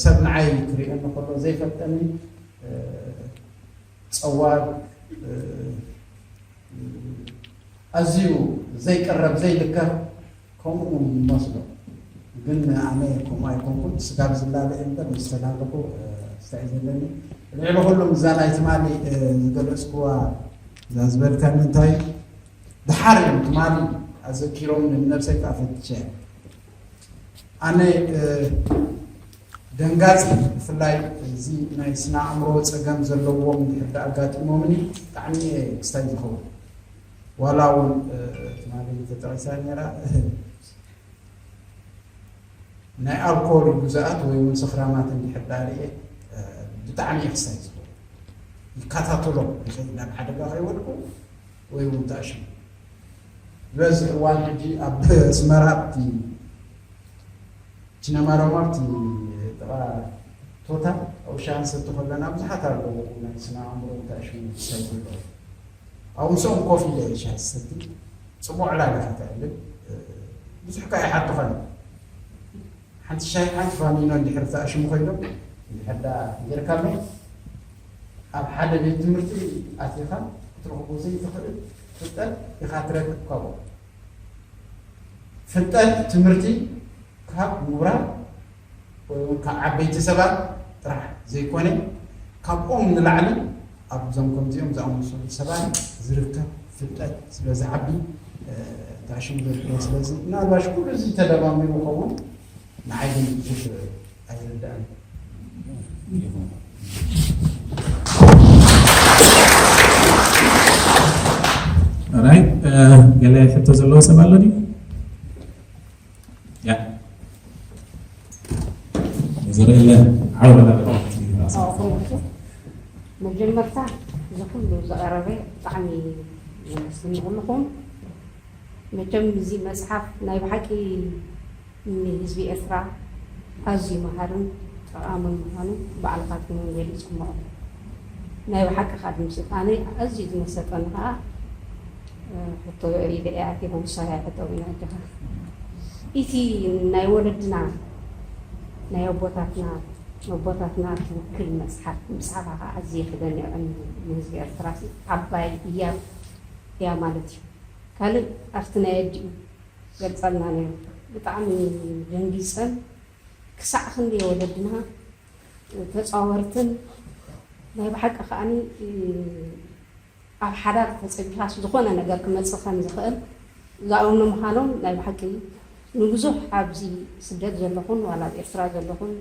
ሰብ ንዓይ ክርእየኒ ከሎ ዘይፈልጠኒ ጸዋር፣ ኣዝዩ ዘይቀረብ ዘይልከፍ ከምኡ ይመስሎ። ግን ኣነ ከምኡ ኣይኮንኩን። ስጋብ ዝላለየ እምበር ምስ ተላለኹ ስታይ ዘለኒ ልዕሊ ኩሉም እዛ ናይ ትማሊ ዝገለጽኩዋ እዛ ዝበልካኒ እንታይ ድሓር እዮም ትማሊ ኣዘኪሮም ንነብሰይ ከዓ ፈትሸ ኣነ ደንጋፂ ብፍላይ እዚ ናይ ስነ ኣእምሮ ፀገም ዘለዎም ድሕር ኣጋጢሞምኒ ብጣዕሚ ክስታይ ዝኸውን ዋላ እውን ትማሊ ተጠቂሳ ነራ ናይ ኣልኮል ግዛኣት ወይ እውን ስኽራማት እንድሕር ዳርኤ ብጣዕሚ ክስታይ ዝኸውን ይከታተሎም ይኸይድ ናብ ሓደጋ ከይወድቁ ወይ እውን ተኣሽሙ ዝበዝሕ እዋን ሕጂ ኣብ ኣስመራ ኣብቲ ችነማሮማ ኣብቲ ጥቓ ቶታል ኣብኡ ሻሂ ንሰቲ ከለና ብዙሓት ኣለዉ ናይ ስነ ኣእምሮ ተኣሽሙ ክስታይ ዘለዉ ኣብ ምስኦም ኮፍ ኢለ እየ ሻሂ ዝሰቲ ፅቡቕ ዕላል ኢኻ ተዕልል ብዙሕ ከ ኣይሓቱኻን ሓንቲ ሻሂ ሓንቲ ፋሚኖ እንድሕር ተኣሽሙ ኮይኖም እንድሕር ዳ ጌርካሎም ኣብ ሓደ ቤት ትምህርቲ ኣቲኻ ክትረኽቦ ዘይትኽእል ፍልጠት ኢኻ ትረክብ ካብኦም። ፍልጠት ትምህርቲ ካብ ምሁራት ወይ እውን ካብ ዓበይቲ ሰባት ጥራሕ ዘይኮነ ካብኦም ንላዕሊ ኣብዞም ከምዚኦም ዝኣመሰሉ ሰባት ዝርከብ ፍልጠት ስለ ዝዓቢ ተኣሽሙ ዘድልዮ ስለዚ ምናልባሽ ኩሉ እዚ ተደማሚሩ ከውን ንዓይ ግን ብዙሕ ኣይርዳእን። ራይ ገለ ሕቶ ዘለዎ ሰብ ኣሎ ድዩ? ያ ዘረለ ዓው መጀመርታ እዚ ኩሉ ዝቐረበ ብጣዕሚ የመስግን ንኩልኹም። መቸም እዚ መፅሓፍ ናይ ብሓቂ ንህዝቢ ኤርትራ ኣዝዩ መሃርን ጠቓምን ምዃኑ ባዕልኻትኩም እውን ገሊፅኩሞ። ናይ ብሓቂ ከዓ ድምፂ ኣነ ኣዝዩ ዝመሰጠኒ ከዓ ሕቶ ኢለ እያ ኣትየ ክውሳያ ሕቶ ኢና ኣጆኻ። እቲ ናይ ወለድና ናይ ኣቦታትና ኣቦታትና ትውክል መፅሓፍ ምፅሓፋ ከዓ ኣዝየ ክደንዕን ንህዝቢ ኤርትራ ዓባይ እያ እያ ማለት እዩ። ካልእ ኣብቲ ናይ ኣዲኡ ገልጸልና ነይሩ። ብጣዕሚ ደንጊጸን ክሳዕ ክንደይ ወለድና ተጻወርትን ናይ ብሓቂ ከኣኒ ኣብ ሓዳር ተጸጊኻስ ዝኾነ ነገር ክመጽእ ከም ዝኽእል ዝኣምኑ ምዃኖም ናይ ብሓቂ ንብዙሕ ኣብዚ ስደት ዘለኹን ዋላ ኣብ ኤርትራ ዘለኹን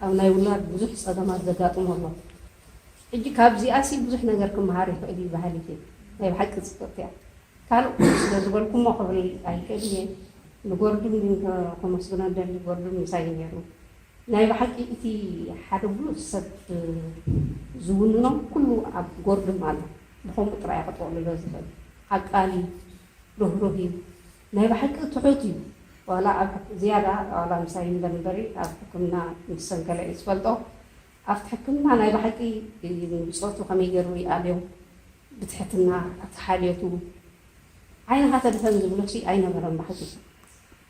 ኣብ ናይ ውላድ ብዙሕ ጸገማት ዘጋጥሞ ኣሎ። ሕጂ ካብዚኣሲ ብዙሕ ነገር ክመሃር ይኽእል እዩ በሃሊት እየ። ናይ ብሓቂ ጽብቕቲ እያ። ካልእ ስለ ዝበልኩሞ ክብል ኣይክእል እየ። ንጎርድም ግን ከመስግኖ ደሊ፣ ጎርድም ምሳይ ነይሩ። ናይ ብሓቂ እቲ ሓደ ብሉጽ ሰብ ዝውንኖ ኩሉ ኣብ ጎርድም ኣሎ። ብኸምኡ ጥራይ ክጠቕልሎ ዝኽእል። ዓቃሊ፣ ርህሩህ እዩ። ናይ ብሓቂ ትሑት እዩ። ዋላ ኣብ ዝያዳ ዋላ ምሳይ እምበር እምበሪ ኣብ ሕክምና ምስ ሰንከለ እዩ ዝፈልጦ። ኣብቲ ሕክምና ናይ ብሓቂ ብፆቱ ከመይ ገይሩ ይኣልዮ። ብትሕትና ኣብቲ ሓልዮቱ ዓይንኻ ተድፈን ዝብሎሲ ኣይነበረን ብሓቂ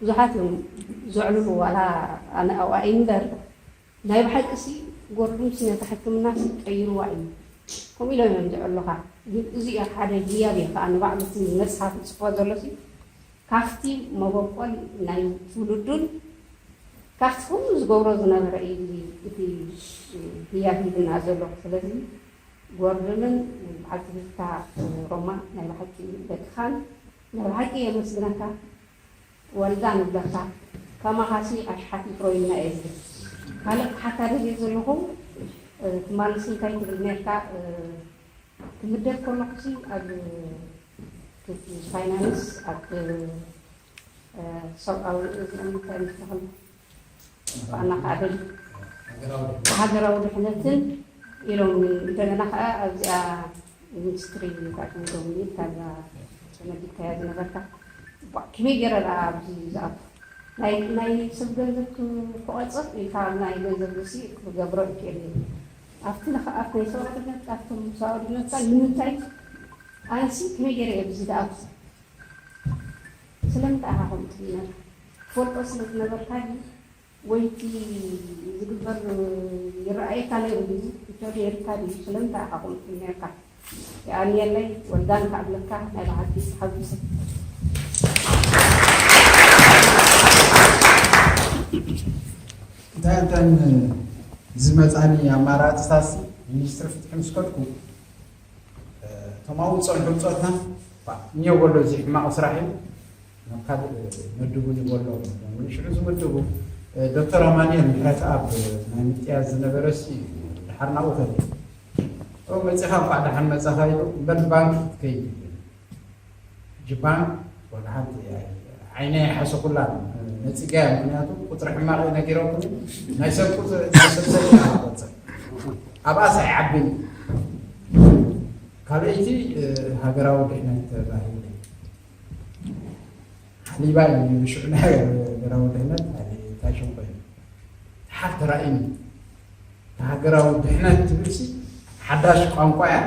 ብዙሓት እዮም ዘዕልሉ ዋላ ኣነ ኣብኣ እምበር ናይ ብሓቂ ሲ ጎርዱም ሲ ነታ ሕክምና ሲ ቀይርዋ እዩ ከምኡ ኢሎም እዮም ዘዕሉኻ ግን እዚ እዩ ሓደ ህያብ እዩ ከዓ ንባዕሉ እቲ መፅሓፍ ዝፅፎ ዘሎ ሲ ካብቲ መበቆል ናይ ትውልዱን ካብቲ ኩሉ ዝገብሮ ዝነበረ እዩ እቲ ህያብ ሂብና ዘሎ ስለዚ ጎርድምን በዓልቲ ቤትካ ሮማ ናይ ብሓቂ ደቅኻን ናይ ብሓቂ የመስግነካ። ወልዳ ንብለካ ከማኻሲ ኣሽሓት ይፍረዩና እየ ዝብል። ካልእ ክሓታ ደልየ ዘለኹ ትማልሲ እንታይ ትብል ነርካ ክምደብ ከለኹሲ ኣብ ፋይናንስ ኣብ ሰብኣዊ እዚኦም እንታይ ምስተኽል ኣና ከዓ ደል ሃገራዊ ድሕነትን ኢሎም። እንደገና ከዓ ኣብዚኣ ሚኒስትሪ ታዕትን ዶሚኒክ ካብዛ ተመዲብካያ ዝነበርካ፣ ባ- ከመይ ገይረ ደኣ ኣብዚ ዝኣቱ? ናይ ናይ ሰብ ገንዘብ ክቆፅር ኢልካ ናይ ገንዘብ ውፅኢት ክገብሮ ይክእል እዩ። ኣብቲ ንኸኣት ናይ ሰብኣውነት ኣብቶም ሰብኣውነት ንምንታይ ኣንሲ ከመይ ገይረ እየ ብዚ ዝኣቱ? ስለምንታይ ኢኻ ከምኡ ትብል ነርካ? ትፈልጦ ስለ ዝነበርካ ድዩ? ወይ እቲ ዝግበር ይረኣየካ ነይሩ ድዩ? እንተ ነይርካ ድዩ? ስለምንታይ ኢኻ ከምኡ ትብል ነርካ? የቐንየለይ። ወልዳን ክኣብለካ ናይ ብሓቂ ተሓጒሰ። እንታይ እንተን ዝመፃኒ ኣማራፅታሲ ሚኒስትሪ ፍትሒ ምስ ከድኩ እቶም ኣብኡ ዝፀንሑ ብፆትና እኒኦ በሎ እዚ ሕማቕ ስራሕ እዩ ናብ ካልእ መድቡ ንበሎ ንሽዑ ዝምድቡ ዶክተር ኣማኒኤል ምሕረተኣብ ናይ ምጥያስ ዝነበረ ሲ ድሓር ናብኡ ከደ መፂኻ እንኳዕ ደሓን መፃኻ ኢሉ እምበር ባንክ ክትከይድ ሕጂ ባንክ ወላ ሓንቲ ዓይነ ይሓሰኩላ ነፂጋ ምክንያቱ ቁፅሪ ሕማቕ ነጊረኩም ናይ ሰብ ቁፅሪ ሰብሰብ ቆፅር ኣብኣስ ኣይዓብን ካልኣይቲ ሃገራዊ ድሕነት ተባሂሉ ሓሊባ እዩ ሽዑ ናይ ሃገራዊ ድሕነት ታሽም ኮይኑ ሓፍ ተራእዩኒ ሃገራዊ ድሕነት ትብልሲ ሓዳሽ ቋንቋ እያ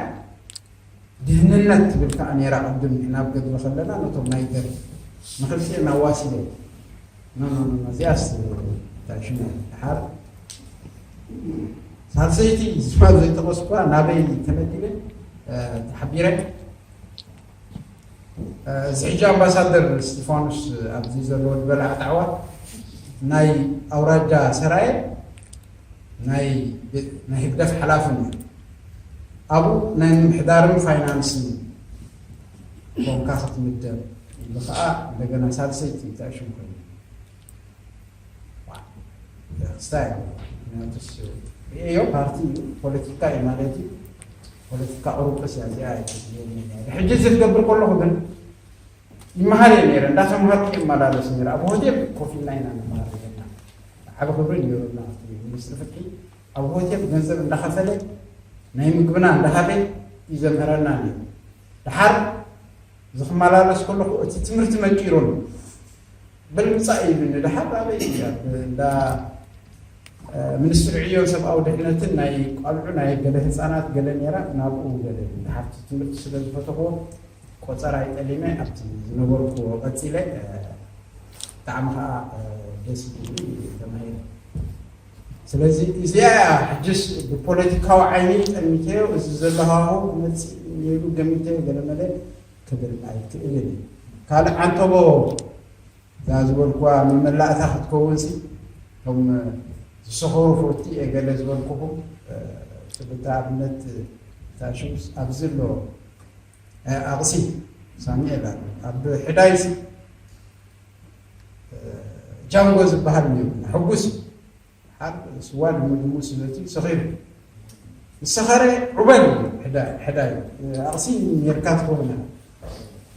ድህንነት ትብል ከዓ ነይራ ቅድም ናብ ገድሊ ከለና ነቶም ናይ ገር ንክልቲኤን ኣዋሲለ እዚኣስ ታሽነ ድሓር ሳልሰይቲ ዝፋል ዘይጠቀስኳ ናበይ ተመዲበ ተሓቢረ እዚ ሕጂ ኣምባሳደር እስጢፋኖስ ኣብዚ ዘለዎ ዝበላዕ ጣዕዋ ናይ ኣውራጃ ሰራየ ናይ ህግደፍ ሓላፊ ነይሩ ኣብኡ ናይ ምምሕዳርን ፋይናንስን ኮንካ ክትምደብ ኢሉ ከዓ እንደገና ሳልሰይቲ ተዕሽም ኮይኑ ክስታይ ምክንያቱስ ርእዮ ፓርቲ እዩ ፖለቲካ እዩ ማለት እዩ ፖለቲካ ቁሩብስ እያ እዚኣ ሕጂ እዚ ትገብር ከለኹ ግን ይመሃር እየ ነይረ እንዳተምሃርኩ ይመላለስ ነይረ ኣብ ሆቴል ኮፍ ኢልና ኢና ንመሃር ዘለና ዓብ ክብሪ ነይሩና ሚኒስትሪ ፍትሒ ኣብ ሆቴል ገንዘብ እንዳኸፈለ ናይ ምግብና እንዳሃበ ይዘምህረና ነይሩ ድሓር ዝክመላለስ ከለኹ እቲ ትምህርቲ መቂሩን በል ምፃእ ኢሉኒ ድሓር ኣበይ እንዳ ሚኒስትሪ ዕዮን ሰብኣዊ ድሕነትን ናይ ቋልዑ ናይ ገለ ህፃናት ገለ ነይራ ናብኡ ገለ ድሓርቲ ትምህርቲ ስለ ዝፈተኽዎ ቆፀራይ ጠሊመ ኣብቲ ዝነበርኩዎ ቀፂለ ብጣዕሚ ከዓ ደስ ይብል ተማሂረ ስለዚ እዚኣ ሕጅስ ብፖለቲካዊ ዓይኒ ጠሚተዮ እዚ ዘለሃሁ ክመፅእ ነይሩ ገሚተዮ ገለመለ ክብል ኣይክእልን እዩ ካልእ ዓንተቦ እዛ ዝበልኩዋ መመላእታ ክትከውን ሲ እቶም ዝሰኸሩ ፍርቲ እየ ገለ ዝበልኩኹም ክልተ ኣብነት ታሽምስ ኣብዚ ኣሎ ኣቕሲ ሳሙኤል ኣሎ ኣብ ሕዳይሲ ጃንጎ ዝበሃል ነይሩ ሕጉስ ሓር ስዋ ድሙ ድሙ ስለቲ ሰኺሩ ዝሰኸረ ዑበል ሕዳይ ኣቕሲ ኔርካ ትኸውን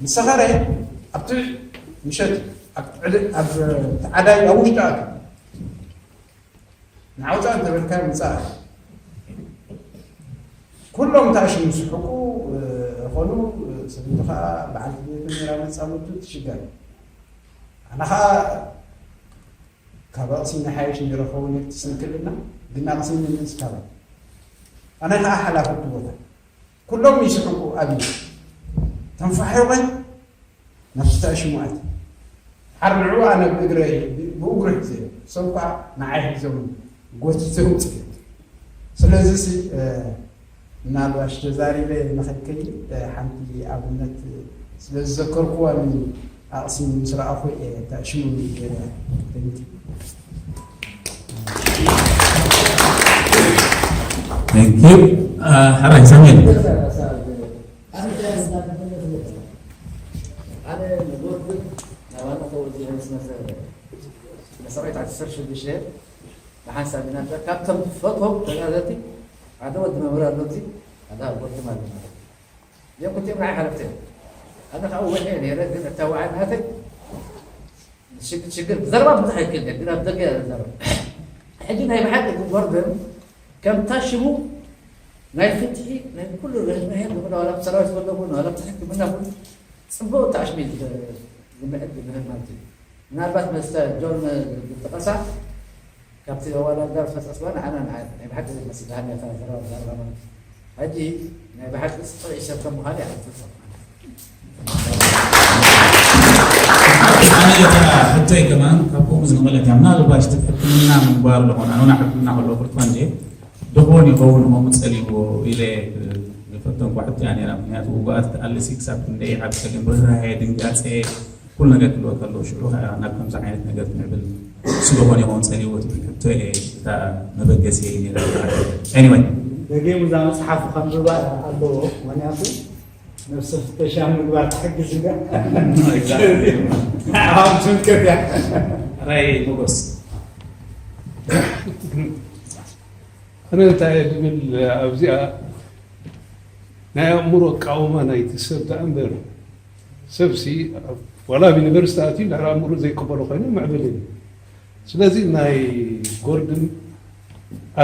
ምስኸረ ኣብቲ ምሸት ኣብ ዓዳይ ኣብ ውሽጢ ኣቱ ንዓውፃ እንተበልካ ምፃእ ኩሎም ታሽም ዝስሕቁ ኾኑ ስብቲ ከዓ በዓልቲ ቤቱ ኔራ መፃምቱ ትሽገር ኣነ ከዓ ካብ ኣቕሲ ንሓይሽ ንረኸውን ስንክልና ግን ኣቕሲ ንምንስካባ ኣነ ከዓ ሓላፈቱ ቦታ ኩሎም ይስሕቁ ኣብዩ ተንፋሒቆ ናብቲ ተኣሽሙ ኣትየ ሓር ንዕኡ ኣነ ብእግረ ብእግሩ ሒዘዮ እሶም ከዓ ንዓይ ሒዞም ጎቲቶም ፅእ ስለዚ ሲ ምናልባሽ ተዛሪበ ንኸይከይድ ሓንቲ ኣብነት ስለ ዝዘከርኩዋ ኣቕሲ ምስ ረኣኹ እየ ተኣሽሙ ገለ Thank you. Uh, Harai Samuel. ኣነ ንቦርድ ናብ ኣነተ ወዚዐ ምስ መሰረ መሰረታ ዓሰርተ ሽዱሽተ ብሓንሳብ ኢና ካብቶም ትፈትዎም ተጋዘቲ ሓደ ወዲ መምህር ኣሎ እዚ ሓደ ኣብ ቦርድ ማለት ማለት እዮም ክልቲኦም ንዓይ ሓለፍቲ እዮም ኣነ ከዓ ወዒ ነይረ ግን እታ ወዓል ናተይ ሽግር ብዘረባ ብዙሕ ኣይክእል ግን ኣብ ደገ ዘረባ ሕጂ ናይ ብሓቂ ግንቦርደም ከምታ ሽሙ ናይ ፍትሒ ናይ ኩሉ ርህራሄ ዝብሎ ዋላ ሰራዊት ዘለኹን ዋላ ሕክምና ኩሉ ጽቡቕ ተኣሽሚል ዝምዕድ ዝምህር ማለት እዩ። ምናልባት መስተ ጆን ዝጠቐሳ ካብቲ ዋላ ጋር ፈጸስዋ ንዓና ንዓ ናይ ብሓቂ ዘይመስል ሃንያ ተረባ ማለት እዩ። ሕጂ ናይ ብሓቂ ጽቡቕ ይሰብከ ምዃኑ ይሓትት። ኣነ እታ ሕቶይ ከማን ካብ ከምኡ ዝመቐለት እያ። ምናልባሽ እቲ ሕክምና ምግባር ዝኾነ ኣነ ሕክምና ከሎ ብርትኳ እንደ ድኾን ይኸውን ከምኡ ጸሊዎ ኢለ ዝፈተንኳ ሕቶ እያ ነይራ። ምክንያቱ ውጉኣት ተኣልሲ ክሳብ ክንደይ ዓብ ጸገም ርህራሄ ድንጋጼ ኩሉ ነገር ክልወ ከሎ ሽዑ ከዓ ናብ ከምዚ ዓይነት ነገር ትምዕብል ስለኾነ ይኸውን ጸሊዎ ትብል ሕቶ እየ እታ መበገሲ እየ ነይራ። Anyway ደጊሙ እዛ መፅሓፍ ከንብባ ኣለዎ። ምክንያቱ ነብሰ ፍተሻ ምግባር ትሕግዝ እያ። ንዓኻ ትምልከት እያ። ራይ ሞጎስ ኣነ እንታይ እየ ዝብል ኣብዚኣ ናይ ኣእምሮ ኣቃውማ ናይቲ ሰብ ደኣ እምበር ሰብሲ ዋላ ኣብ ዩኒቨርሲቲ ኣትዩ ድሕሪ ኣእምሮ ዘይቀበሎ ኮይኑ ምዕብል እዩ። ስለዚ ናይ ጎርድን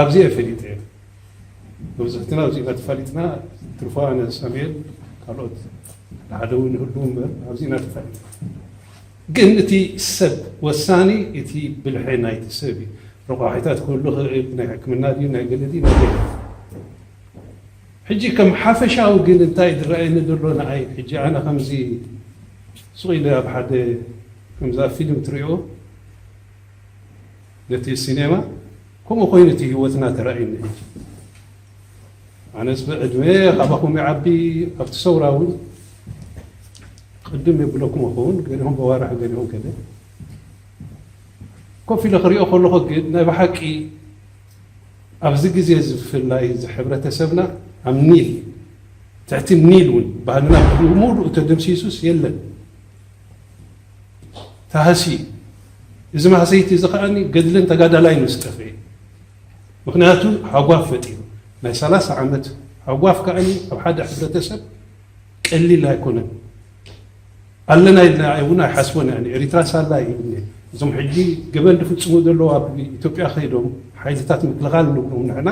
ኣብዚኣ ፈሊጠ እየ። መብዛሕትና ኣብዚኣ ተፋሊጥና ትርፎ ኣነ ሳሙኤል ካልኦት ሓደ እውን ይህልው እምበር ኣብዚና ተፋሊጥና። ግን እቲ ሰብ ወሳኒ እቲ ብልሒ ናይቲ ሰብ እዩ። ረቋሒታት ክህሉ ክእል ናይ ሕክምና ድዩ ናይ ገለ ድዩ ናይ ገለ ሕጂ ከም ሓፈሻዊ ግን እንታይ ዝረኣየኒ ዘሎ ንኣይ ሕጂ ኣነ ከምዚ ሱቕ ኢለ ኣብ ሓደ ከምዚ ኣብ ፊልም ትሪኦ ነቲ ሲኔማ ከምኡ ኮይኑ እቲ ህይወትና ተራእየኒ ሕጂ ኣነስ ብዕድመ ካባኹም ይዓቢ ኣብቲ ሰውራ እውን ቅድም የብለኩም ኸውን ገሊኹም በዋርሕ ገሊኹም ከለ ኮፍ ኢለ ክሪኦ ከለኹ ግን ናይ ብሓቂ ኣብዚ ግዜ ዝፍላይ እዚ ሕብረተሰብና ኣብ ኒል ትሕቲ ኒል እውን ባህልና ብሙሉእ ተደምሲሱስ የለን ታህሲ እዚ ማህሰይቲ እዚ ከዓኒ ገድልን ተጋዳላይ ምስ ጠፍኤ ምክንያቱ ሃጓፍ ፈጢሩ ናይ ሰላሳ ዓመት ሃጓፍ ከዓኒ ኣብ ሓደ ሕብረተሰብ ቀሊል ኣይኮነን ኣለና ኢልና እውን ኣይሓስቦን እያ ኤሪትራ ሳላ እዩ እዞም ሕጂ ገበን ዝፍፅሙ ዘለዉ ኣብ ኢትዮጵያ ከይዶም ሓይልታት ምክልኻል ንብሎም ንሕና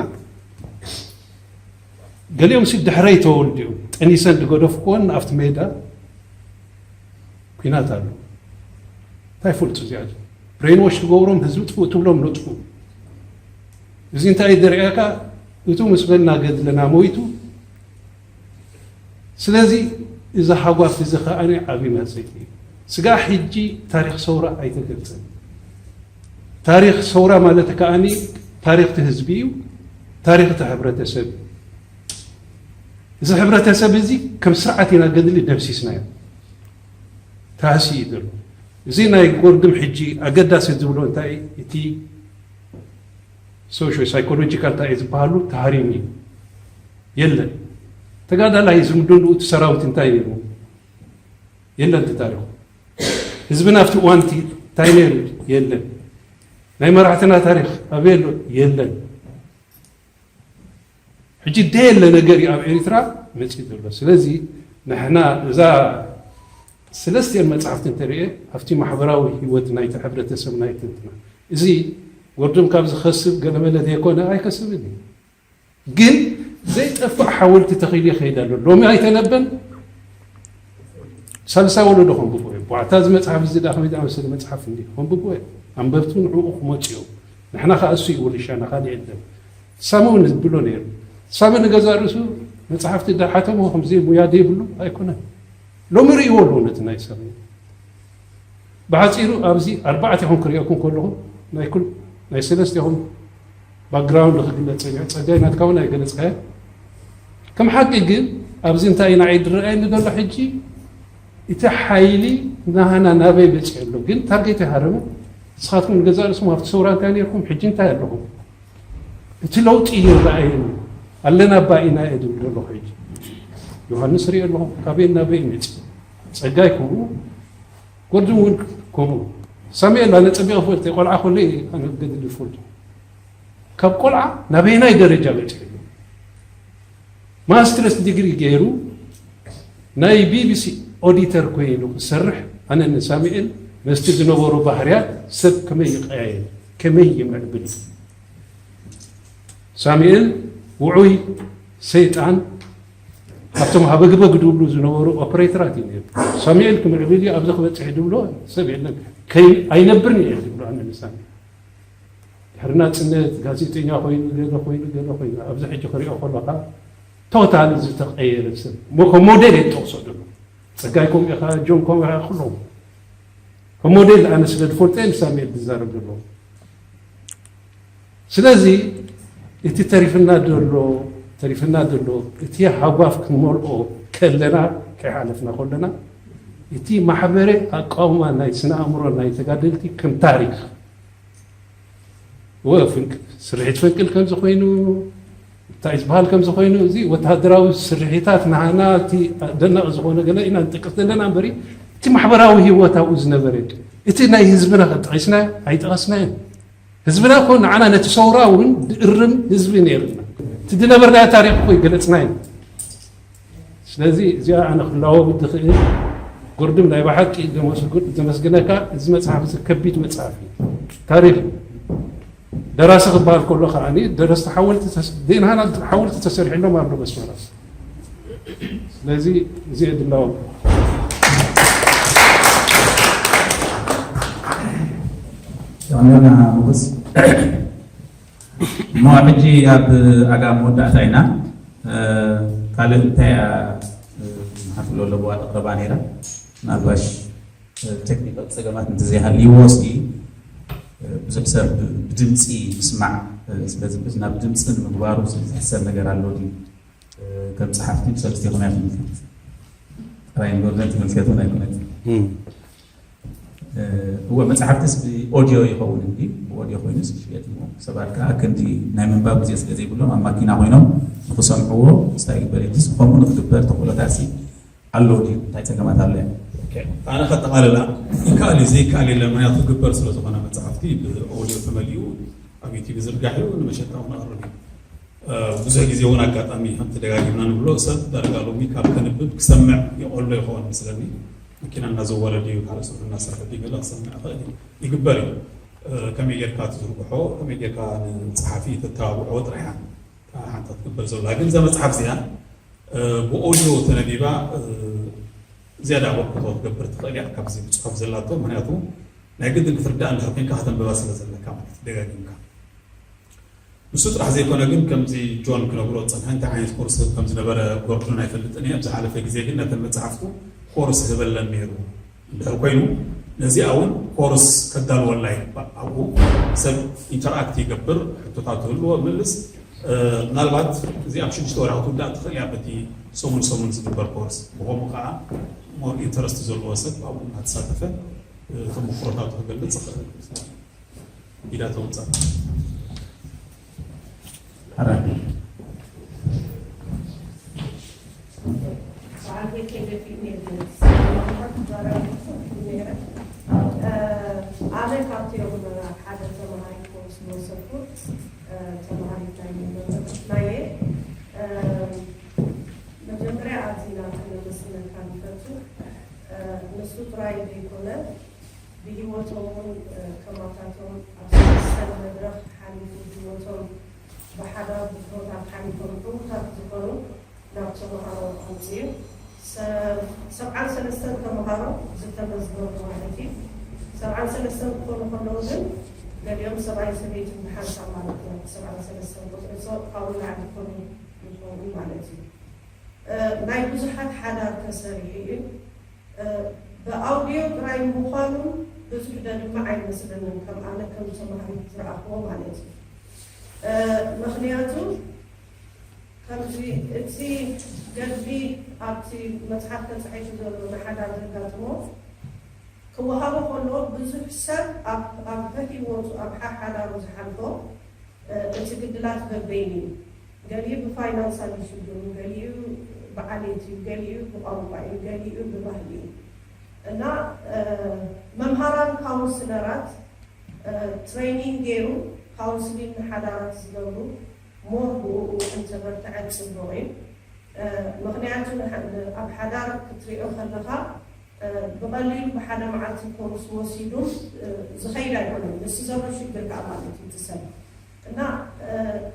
ገሊኦም ሲ ድሕረይ ተወልዲኦም ጠኒሰን ዝገደፍክወን ኣብቲ ሜዳ ኲናት ኣሎ እንታይ ፈልጡ እዚኣ brainwash ትገብሮም ህዝቢ ጥፉእ ትብሎም ነጥፉ እዚ እንታይ ደሪኣካ እቱ ምስ በልና ገድለና ሞይቱ ስለዚ እዚ ሓጓፍ እዚ ከኣ ዓብዪ መህሰይቲ እዩ ስጋዕ ሕጂ ታሪክ ሰውራ ኣይተገልፀን ታሪክ ሰውራ ማለት ከኣ ታሪክ እቲ ህዝቢ እዩ ታሪክ እቲ ሕብረተሰብ እዩ እዚ ሕብረተሰብ እዚ ከም ስርዓት ኢና ገድሊ ደምሲስናዮ ታህሲ እዩ ዘሎ እዚ ናይ ጎርድም ሕጂ ኣገዳሲ ዝብሎ እንታይ እቲ ሶሾ ሳይኮሎጂካል እንታይ ዝበሃሉ ተሃሪሙ እዩ የለን ተጋዳላይ ዝምድንኡ እቲ ሰራዊት እንታይ ነይሩ የለን እቲ ታሪኹ ህዝብና ኣብቲ እዋንቲ እንታይ ነይሩ የለን ናይ መራሕትና ታሪክ ኣበይ ኣሎ የለን ሕጂ ደየለ ነገር እዩ ኣብ ኤሪትራ መፅእ ዘሎ ስለዚ ንሕና እዛ ስለስቲኤን መፅሓፍቲ እንተሪኤ ኣብቲ ማሕበራዊ ህይወት ናይቲ ሕብረተሰብ ናይ ትንትና እዚ ወርድም ካብ ዝኸስብ ገለመለ ዘይኮነ ኣይከስብን እዩ ግን ዘይጠፍእ ሓወልቲ ተኺሉ ይኸይድ ኣሎ ሎሚ ኣይተነበን ሳልሳ ወለዶ ከንብቦ እዩ ቧዕታ እዚ መፅሓፍ እዚ ዳ ከመይ ዝኣመሰለ መፅሓፍ እንዲ ከንብቦ እዩ ኣንበብቱ ንዕኡ ክመፁ እዮም ንሕና ከዓ እሱ እዩ ውርሻና ካልእ የለን ሳሚ እውን ዝብሎ ነይሩ ሳሚ ንገዛ ርእሱ መፅሓፍቲ ዳሓተሞ ከምዚ ሙያ ዘይብሉ ኣይኮነን ሎሚ ርእይዎ ኣለዎ ነቲ ናይ ሳሚ ብሓፂሩ ኣብዚ ኣርባዕተ ኢኹም ክሪኦኩም ከለኹ ናይ ኩል ናይ ሰለስተ ኢኹም ባክግራውንድ ክግለፅ ፀኒሑ ፀጋይ ናትካ እውን ኣይገለፅካዮ ከም ሓቂ ግን ኣብዚ እንታይ ኢና ዒድ ዝረኣየኒ ዘሎ ሕጂ እቲ ሓይሊ ናህና ናበይ በፂሑ ኣሎ ግን ታርጌት ይሃረመ ንስኻትኩም ንገዛእ ርእስኩም ኣብቲ ሰውራ እንታይ ነርኩም ሕጂ እንታይ ኣለኹም እቲ ለውጢ ይረኣየኒ ኣለና ኣባ ኢና እየ ዝብል ዘለኹ ሕጂ ዮሃንስ ርኢ ኣለኹም ካበይ ናበይ መፂ ፀጋይ ከምኡ ጎርድን እውን ከምኡ ሳሙኤል ኣነ ፀቢቐ ፈልጠ ቆልዓ ከሎ ገድሊ ፈልጡ ካብ ቆልዓ ናበይናይ ደረጃ በፂሑ ማስትረስ ዲግሪ ገይሩ ናይ ቢቢሲ ኦዲተር ኮይኑ ክሰርሕ ኣነ ንሳሙኤል መስቲ ዝነበሩ ባህርያት ሰብ ከመይ ይቀያየር ከመይ ይምዕብል ሳሙኤል ውዑይ ሰይጣን ካብቶም ሃበግበግ ድብሉ ዝነበሩ ኦፕሬተራት እዩ ነይሩ። ሳሙኤል ክምዕብል እዩ ኣብዚ ክበፅሕ ድብሎ ሰብ የለን። ከይ- ኣይነብርን እየ ድብሎ ኣነ ንሳሙኤል። ድሕሪ ናፅነት ጋዜጠኛ ኮይኑ ገለ ኮይኑ ገለ ኮይኑ ኣብዚ ሕጂ ክሪኦ ከለካ ቶታል ዝተቀየረ ሰብ ሞ- ከም ሞዴል እየ ዝጠቅሶ ዘሎ። ፀጋይ ከምኡ ኢኻ፣ ጆን ከምኡ ኢኻ፣ ኩሎም ከም ሞዴል ኣነ ስለ ዝፈልጦ እየ ንሳሙኤል ዝዛረብ ዘለኹ። ስለዚ እቲ ተሪፍና ዘሎ ተሪፍና ዘሎ እቲ ሃጓፍ ክንመልኦ ከለና ከይሓለፍና ከለና እቲ ማሕበረ ኣቃውማ ናይ ስነ ኣእምሮ ናይ ተጋደልቲ ከም ታሪክ ወ ፍንቅ- ስርሒት ፈንቅል ከምዚ ኮይኑ እንታይ ዝበሃል ከምዚ ኮይኑ እዚ ወታደራዊ ስርሒታት ንሃና እቲ ደናቂ ዝኾነ ገለ ኢና ንጠቅስ ዘለና እምበሪ እቲ ማሕበራዊ ህይወት ኣብኡ ዝነበረ እቲ ናይ ህዝብና ከጠቂስና ኣይጠቀስናዮ። ህዝብና እኮ ንዓና ነቲ ሰውራ እውን ድእርም ህዝቢ ነይርና። እቲ ዝነበርናዮ ታሪክ እኮ ይገለጽናዮ። ስለዚ እዚኣ ኣነ ክላወብ ድኽእል ጎርድም ናይ ብሓቂ ዘመስግነካ። እዚ መፅሓፍ እዚ ከቢድ መፅሓፍ እዩ። ታሪክ ደራሲ ክበሃል ከሎ ከዓኒ ደረስቲ ሓወልቲ ዘይናሃና ሓወልቲ ተሰሪሕሎም ኣሎ በስመራ። ስለዚ እዚ የድላዎም። ዮና ሞገስ እሞ ሕጂ ኣብ ኣጋ መወዳእታ ኢና። ካልእ እንታይ እያ ሓፍሎ ኣለዋ ተቕረባ ነይራ? ምናልባሽ ቴክኒካል ፀገማት እንተዘይሃልይዎ እስኪ ብዙሕ ሰብ ብድምፂ ምስማዕ ስለዝብል ናብ ድምፂ ንምግባሩ ዝሕሰብ ነገር ኣሎ ድዩ? ከም ፀሓፍቲ ብሰለስቴኹም እያ ትምልከት። ጥራይ ንጎርደን ትምልከት እውን ኣይኮነትን። እወ መፅሓፍትስ ብኦዲዮ ይኸውን እንዲ ብኦዲዮ ኮይኑስ ይሽየጥ እሞ ሰባት ከዓ ክንዲ ናይ ምንባብ ግዜ ስለ ዘይብሎም ኣብ ማኪና ኮይኖም ንክሰምዕዎ ስታይ ግበር ኢልስ ከምኡ ንክግበር ተኽእሎታት ኣሎ ድዩ እንታይ ፀገማት ኣሎ? ኣነ ከጠቓልላ ይከኣል እዩ ዘይከኣል የለን ምክንያቱ ክግበር ስለ ዝኾነ መፅሓፍቲ ብኦዲዮ ተመሊኡ ኣብ ዩቲብ ዝርጋሕ እዩ ንመሸጣ እውን ኣቕርብ እዩ ብዙሕ ግዜ እውን ኣጋጣሚ ከምቲ ደጋጊምና ንብሎ ሰብ ዳርጋ ሎሚ ካብ ከንብብ ክሰምዕ ይቐሎ ይኸውን መስለኒ መኪና እናዘወረ ድዩ ካልእ ስርሑ እናሰርሐ ድዩ ገለ ክሰምዕ ይኽእል እዩ ይግበር እዩ ከመይ ጌርካ ትዝርግሖ ከመይ ጌርካ ንፀሓፊ ተተባብዖ ጥራሕ ሓንታ ትግበር ዘላ ግን እዛ መፅሓፍ እዚኣ ብኦዲዮ ተነቢባ ዝያዳ ኣበርክቶ ክትገብር ትኽእል እያ ካብዚ ብፅሑፍ ዘላቶ ምክንያቱ ናይ ግድን ክትርዳእ እንድሕር ኮይንካ ከተንብባ ስለ ዘለካ ማለት ደጋጊምካ ንሱ ጥራሕ ዘይኮነ ግን ከምዚ ጆን ክነግሮ ዝፀንሐ እንታይ ዓይነት ኮርስ ከም ዝነበረ ጎርድን ኣይፈልጥን እየ ኣብ ዝሓለፈ ግዜ ግን ነተን መፅሓፍቱ ኮርስ ህበለን ነይሩ እንድሕር ኮይኑ ነዚኣ እውን ኮርስ ከዳልወላ ይግባእ ኣብኡ ሰብ ኢንተርኣክት ይገብር ሕቶታት ትህልዎ ምልስ ምናልባት እዚ ኣብ ሽዱሽተ ወርሒ ክትውዳእ ትኽእል እያ በቲ ሰሙን ሰሙን ዝግበር ኮርስ ብኸምኡ ከዓ ሞር ኢንተረስት ዘለዎ ሰብ ኣብኡ እናተሳተፈ ተሞክሮታቱ ክገልፅ ይኽእል ኢዳ ተውፅእ ኣነ ካብቲኦም ሓደ ተምሃሪት ኮርስ ዝወሰድኩ ተምሃሪት ናይ መምህርትናየ መጀመርያ ኣዚና ክነመስግነካ ንፈቱ ንሱ ጥራይ ዘይኮነ ብሂወቶም እውን ከማታቶም ኣብ ሰለስተ መድረኽ ሓሊፉ ብሂወቶም ብሓዳር ብድሆታት ሓሊፎም ዕዉታት ዝኾኑ ናብ ተምሃሮ ኣምፅኡ። ሰብዓን ሰለስተን ተምሃሮ ዝተመዝገቡ ማለት እዩ። ሰብዓን ሰለስተን ክኾኑ ከለዉ ግን ገሊኦም ሰብኣይን ሰበይትን ብሓንሳብ ማለት እዮም። ሰብዓን ሰለስተን ቁፅሪ ሰው ካብኡ ንላዕሊ ክኾኑ ይኸውን ማለት እዩ። ናይ ብዙሓት ሓዳር ተሰሪሑ እዩ። ብኣውድዮ ጥራይ ምዃኑ ብዙሕ ደድምዕ ኣይመስለንን ከም ኣነ ከም ተምሃሪት ዝረኣኽዎ ማለት እዩ። ምኽንያቱ ከምዚ እቲ ገድሊ ኣብቲ መፅሓፍ ተፃሒፉ ዘሎ ንሓዳር ዘጋጥሞ ክወሃቦ ከሎ ብዙሕ ሰብ ኣብ ኣብ ህይወቱ ኣብ ሓሓዳሩ ዝሓልፎ እቲ ግድላት በበይኑ እዩ። ገሊኡ ብፋይናንሳል ይሽግሩ፣ ገሊኡ ብዓሌት እዩ፣ ገሊኡ ብቋንቋ እዩ፣ ገሊኡ ብባህሊ እዩ እና መምሃራን ካውንስለራት ትሬኒንግ ገይሩ ካውንስሊን ንሓዳራት ዝገብሩ ሞር ብኡ እንተበርትዐት ፅቡቕ እዩ። ምኽንያቱ ኣብ ሓዳር ክትሪኦ ከለኻ ብቐሊሉ ብሓደ መዓልቲ ኮርስ ወሲዱ ዝኸይድ ኣይኮነን። ንሱ ዘሎ ሽግር ከዓ ማለት እዩ እቲ ሰብ እና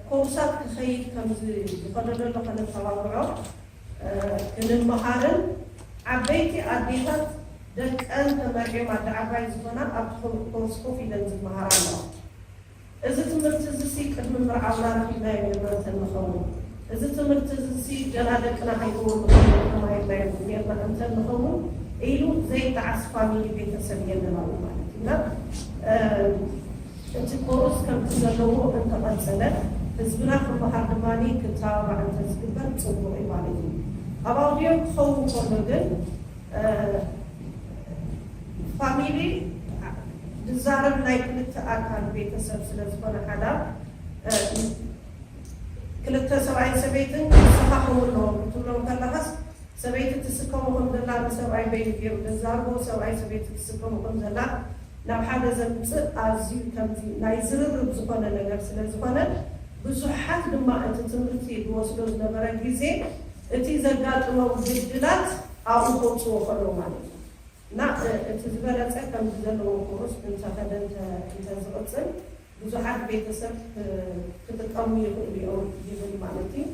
ኮርሳት ክኸይድ ከም ዝኾነ ዘሎ ከነተባብዖ ክንመሃርን ዓበይቲ ኣዴታት ደቀን ተመርዕዮም ኣደ ዓባይ ዝኾና ኣብቲ ኮርስ ኮፍ ኢለን ዝመሃራ ኣለዋ። እዚ ትምህርቲ እዚ ሲ ቅድሚ ምርዓውና ረኺብናዮ ነይርና እንተንኸውን፣ እዚ ትምህርቲ እዚ ሲ ገና ደቅና ከይተወልዱ ከለዉ ተማሂርናዮ ነይርና እንተንኸውን ኢሉ ዘይጠዓስ ፋሚሊ ቤተሰብ የለን ኣብኡ ማለት እዩ። እና እቲ ኮርስ ከምቲ ዘለዎ እንተቐጸለ ህዝብና ክመሃር ድማ ክተባባዕ እንተዝግበር ጽቡቕ እዩ ማለት እዩ። ኣብ ኣውድዮ ክኸውን ከሎ ግን ፋሚሊ ዝዛረብ ናይ ክልተ ኣካል ቤተሰብ ስለ ዝኾነ ሓዳር ክልተ ሰብኣይን ሰበይትን ክሰኻኸሙ ኣለዎም ክትብሎም ከለኻስ ሰበይቲ ትስከሞ ከም ዘላ ንሰብኣይ በይኑ ገይሩ ዘዛርቦ ሰብኣይ ሰበይቲ ትስከሞ ከም ዘላ ናብ ሓደ ዘምፅእ ኣዝዩ ከምዚ ናይ ዝርርብ ዝኾነ ነገር ስለ ዝኾነ ብዙሓት ድማ እቲ ትምህርቲ ዝወስዶ ዝነበረ ግዜ እቲ ዘጋጥሞም ግድላት ኣብኡ ከውፅዎ ከለዉ ማለት እዩ። እና እቲ ዝበለፀ ከምዚ ዘለዎ ኮርስ እንተኸደ እንተዝቕፅል ብዙሓት ቤተሰብ ክጥቀሙ ይኽእሉ እዮም ይብል ማለት እዩ።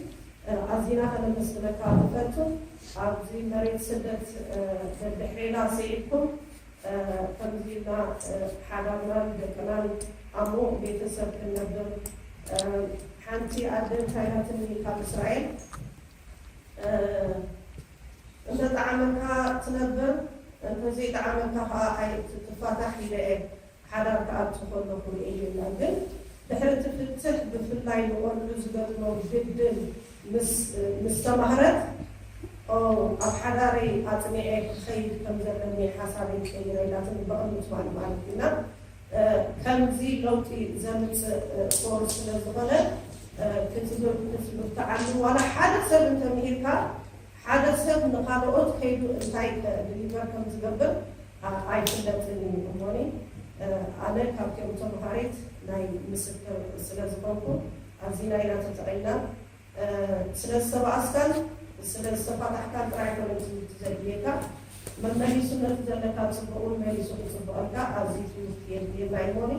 ኣዚና ከነመስግነካ ንፈቱ። ኣብዚ መሬት ስደት ደድሕሬና ስዒድኩም ከምዚ ኢልና ሓዳርናን ደቅናን ኣሞ ቤተሰብ ክንነብር ሓንቲ ኣደ እንታይ ኢላትኒ ካብ እስራኤል እንተጠዓመካ ትነብር፣ እንተዘይጠዓመካ ከዓ ኣይትፋታሕ ኢለ እየ ሓዳር ክኣቱ ከለኹ ርእየላ። ግን ድሕሪ እቲ ፍትሕ ብፍላይ ንቆልዑ ዝገጥሞም ግድል ምስ ምስ ተማህረት ኦ ኣብ ሓዳረይ ኣፅኒዐ ክኸይድ ከም ዘለኒ ሓሳበይ ቀይረ ኢላትኒ ብቕንጥማል ማለት እዩ። እና ከምዚ ለውጢ ዘምፅእ ኮርስ ስለ ዝኾነ ክትብርትዓሉ ዋላ ሓደ ሰብ እንተምሂርካ ሓደ ሰብ ንኻልኦት ከይዱ እንታይ ዲሊቨር ከም ዝገብር ኣይፍለጥን እዩ። እሞኒ ኣነ ካብቲኦም ተምሃሪት ናይ ምስክር ስለ ዝኾንኩ ኣዚና ኢና ተጠቒምና። ስለ ዝተባኣስካን ስለ ዝተፋታሕካን ጥራይ ኣይኮነን ትምህርቲ ዘድልየካ፣ መመሊሱ ነቲ ዘለካ ጽቡቕ እውን መሊሱ ክጽብቐልካ ኣብዚ ትምህርቲ የድልየና እዩ። እሞኒ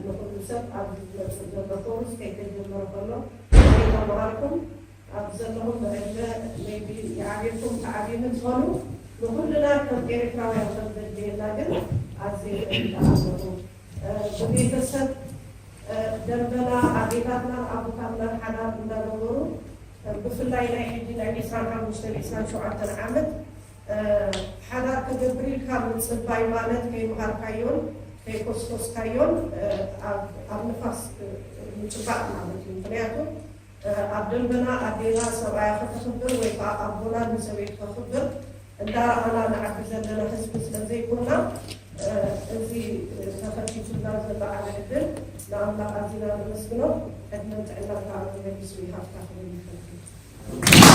ንኹሉ ሰብ ኣብዚ ዝመጽእ ዘሎ ኮርስ ከይተጀመረ ከሎ ከይተማሃርኩም ኣብ ዘለኹም ብዕድመ ሜቢ ይዓብየኩም ተዓብዩ ምትኾኑ ንኹልና ከም ኤርትራውያን ከም ዘድልየና ግን ኣዝየ ይፈልጥ ኣለኹ። ብቤተሰብ ደንበና ኣዴታትናን ኣቦታትናን ሓዳር እንዳገበሩ ብፍላይ ናይ ሕጂ ናይ ዕስራን ሓሙሽተን ዕስራን ሸውዓተን ዓመት ሓዳር ክገብር ኢልካ ምፅባይ ማለት ከይምሃርካዮን ከይኮስኮስካዮን ኣብ ንፋስ ምጭባጥ ማለት እዩ። ምክንያቱ ኣብ ደንበና ኣዴና ሰብኣያ ከተኽብር ወይ ከዓ ኣቦና ንሰበይቱ ከኽብር እንዳረኣና ንዓቢ ዘለና ህዝቢ ስለ ዘይኮና እዚ ተኸፊቱልና ዘሎ ዓቢ ዕድል ንኣምላኽ ኣዚና ነመስግኖ። ዕድመን ጥዕናን ከዓ መመሊሱ ይሃብካ ክብል ይፈቱ።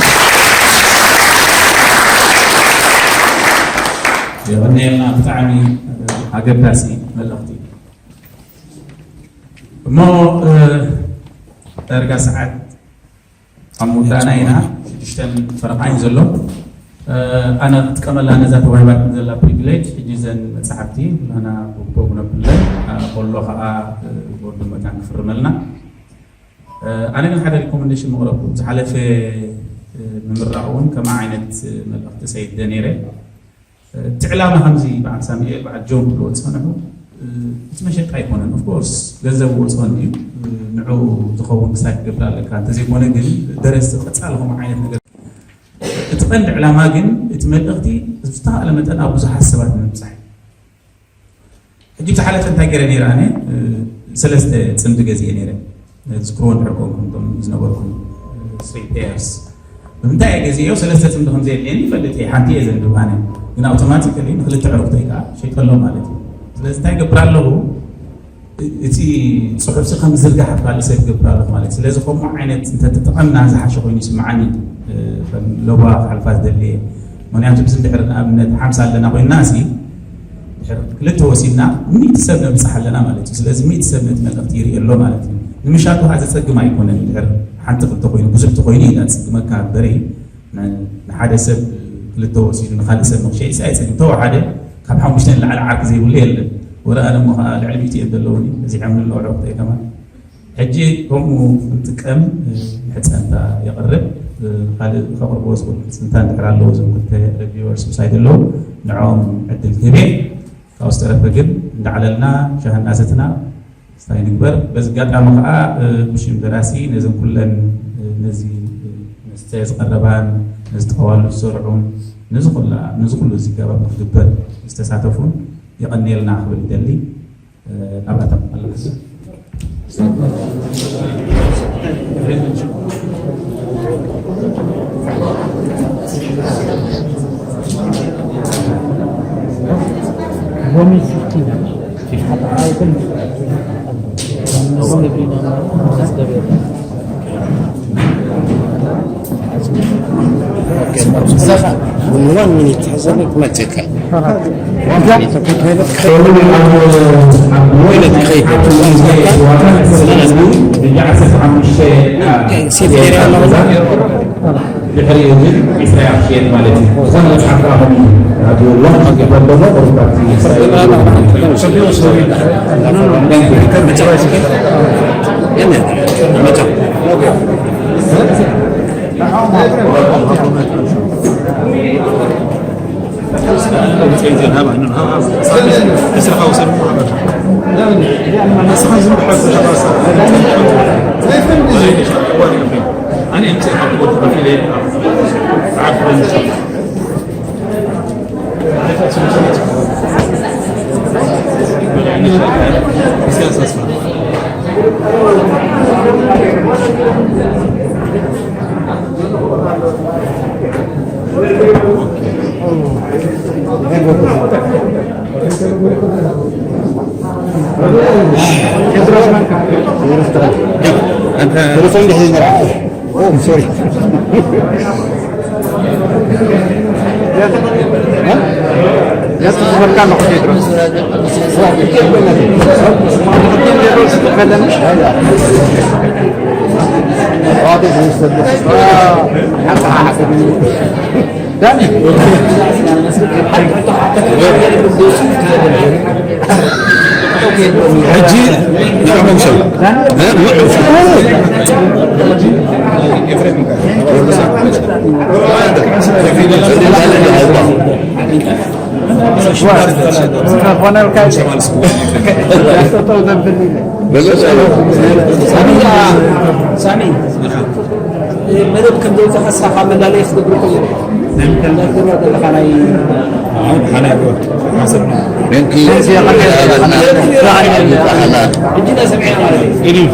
የቐንየልና። ብጣዕሚ ኣገዳሲ መልእኽቲ። እሞ ዳርጋ ሰዓት ኣብ ምውዳእና ኢና። ሽዱሽተን ፈረቓ እዩ ዘሎ። ኣነ ክጥቀመላ ነዛ ተዋሂባትን ዘላ ፕሪቪሌጅ ሕጂ ዘን መፅሓፍቲ ንህና ቡክቦ ክነብለን ከሎ ከዓ ቦርድ መታን ክፍርመልና። ኣነ ግን ሓደ ሪኮመንዴሽን መቕረብኩ ዝሓለፈ ምምራቕ እውን ከማ ዓይነት መልእኽቲ ሰይደ ነይረ። እቲ ዕላማ ከምዚ በዓል ሳሙኤል በዓል ጆን ክብልዎ ዝፀንሑ እቲ መሸጣ ኣይኮነን። ኦፍኮርስ ገንዘብ ክወፅኦን እዩ ንዑ ዝኸውን ክሳይ ክገብር ኣለካ እንተዘይኮነ ግን ደረስቲ ቀፃሊ ከምኡ ዓይነት ነገር እቲ ቀንዲ ዕላማ ግን እቲ መልእኽቲ ዝተኻእለ መጠን ኣብ ብዙሓት ሰባት ንምብፃሕ ሕጂ ብዝሓለፈ እንታይ ገይረ ነይረ ኣነ ሰለስተ ፅምዲ ገዚኤ ነይረ ዝክርዎ እንድሕር ኮንኩም እቶም ዝነበርኩም ስሪ ፔርስ ብምንታይ እየ ገዚኤዮ ሰለስተ ፅምዲ ከም ዘየድልየኒ ይፈልጥ እየ ሓንቲ እየ ዘንብብ ኣነ ግን ኣውቶማቲካሊ ንክልተ ዕሩክተይ ከዓ ሸይጠሎም ማለት እዩ ስለዚ እንታይ ገብር ኣለኹ እቲ ፅሑፍሲ ከም ዝርጋሕ ኣብ ካልእ ሰብ ይገብር ኣለኹ ማለት እዩ ስለዚ ከምኡ ዓይነት እንተተጠቐምና ዝሓሸ ኮይኑ ይስምዓኒ ሎባ ክሓልፋ ዝደሊ እየ ምክንያቱ ብዚ ድሕሪ ንኣብነት ሓምሳ ኣለና ኮይንና ሲ ድሕሪ ክልተ ወሲድና ሚእቲ ሰብ ነብፅሕ ኣለና ማለት እዩ ስለዚ ሚእቲ ሰብ ነቲ መልእኽቲ ይርኢ ኣሎ ማለት እዩ ንምሻጡ ከዓ ዘፀግም ኣይኮነን ድሕር ሓንቲ ክልተ ኮይኑ ብዙሕ ተኮይኑ እዩ ዘፅግመካ በሪ ንሓደ ሰብ ክልተ ወሲዱ ንካልእ ሰብ ንክሸይስ ኣይፀግም ተወሓደ ካብ ሓሙሽተ ንላዕሊ ዓርኪ ዘይብሉ የለን ወረ ኣነ እሞ ከዓ ልዕሊ ሚእቲ እዮም ዘለውኒ በዚሖም ንለውዑ ክተይ ከማን ሕጂ ከምኡ ክንጥቀም ምሕጸንታ የቕርብ። ካልእ ከቕርብዎ ዝኽእሉ ምሕጽንታ እንድሕር ኣለዉ፣ እዞም ክልተ ሪቪወርስ ምሳይ ዘለዉ ንዕኦም ዕድል ክህብ እየ። ካብኡ ዝተረፈ ግን እንዳዕለልና ሻሂ እናሰትና እንታይ ንግበር። በዚ ኣጋጣሚ ከዓ ብሽም ደራሲ ነዘን ኩለን ነዚ መስተ ዝቐረባን ነዚ ተዋሉ ዝሰርዑን ነዚ ኩላ ነዚ ኩሉ እዚ ኣገባብ ንክግበር ዝተሳተፉን የቐንየልና ክብል ይደሊ። ናብራታ ኣለና። One minute. ድሕሪኡ ግን ዒስራ ኣኽሽየት ማለት እዩ። ዝኾነ መጽሓፍ ከኣ ከምኡ እዩ። ኣብ ሎሚ ዝግበር ዘሎ ቁሩብ ኣብቲ ዒስራ እዩ። Thank you። ሕጂ ንዕኦም ሰብ ሳሚ፣ መደብ ከም ዘውፅእ ሓሳኻ መላለይ ክትገብር ከሎ ናይ ምክልላት ዘለካ ናይ ሓናይ ሓናይ ሓናይ ሕጂ ና ሰሚዕና ማለት እዩ።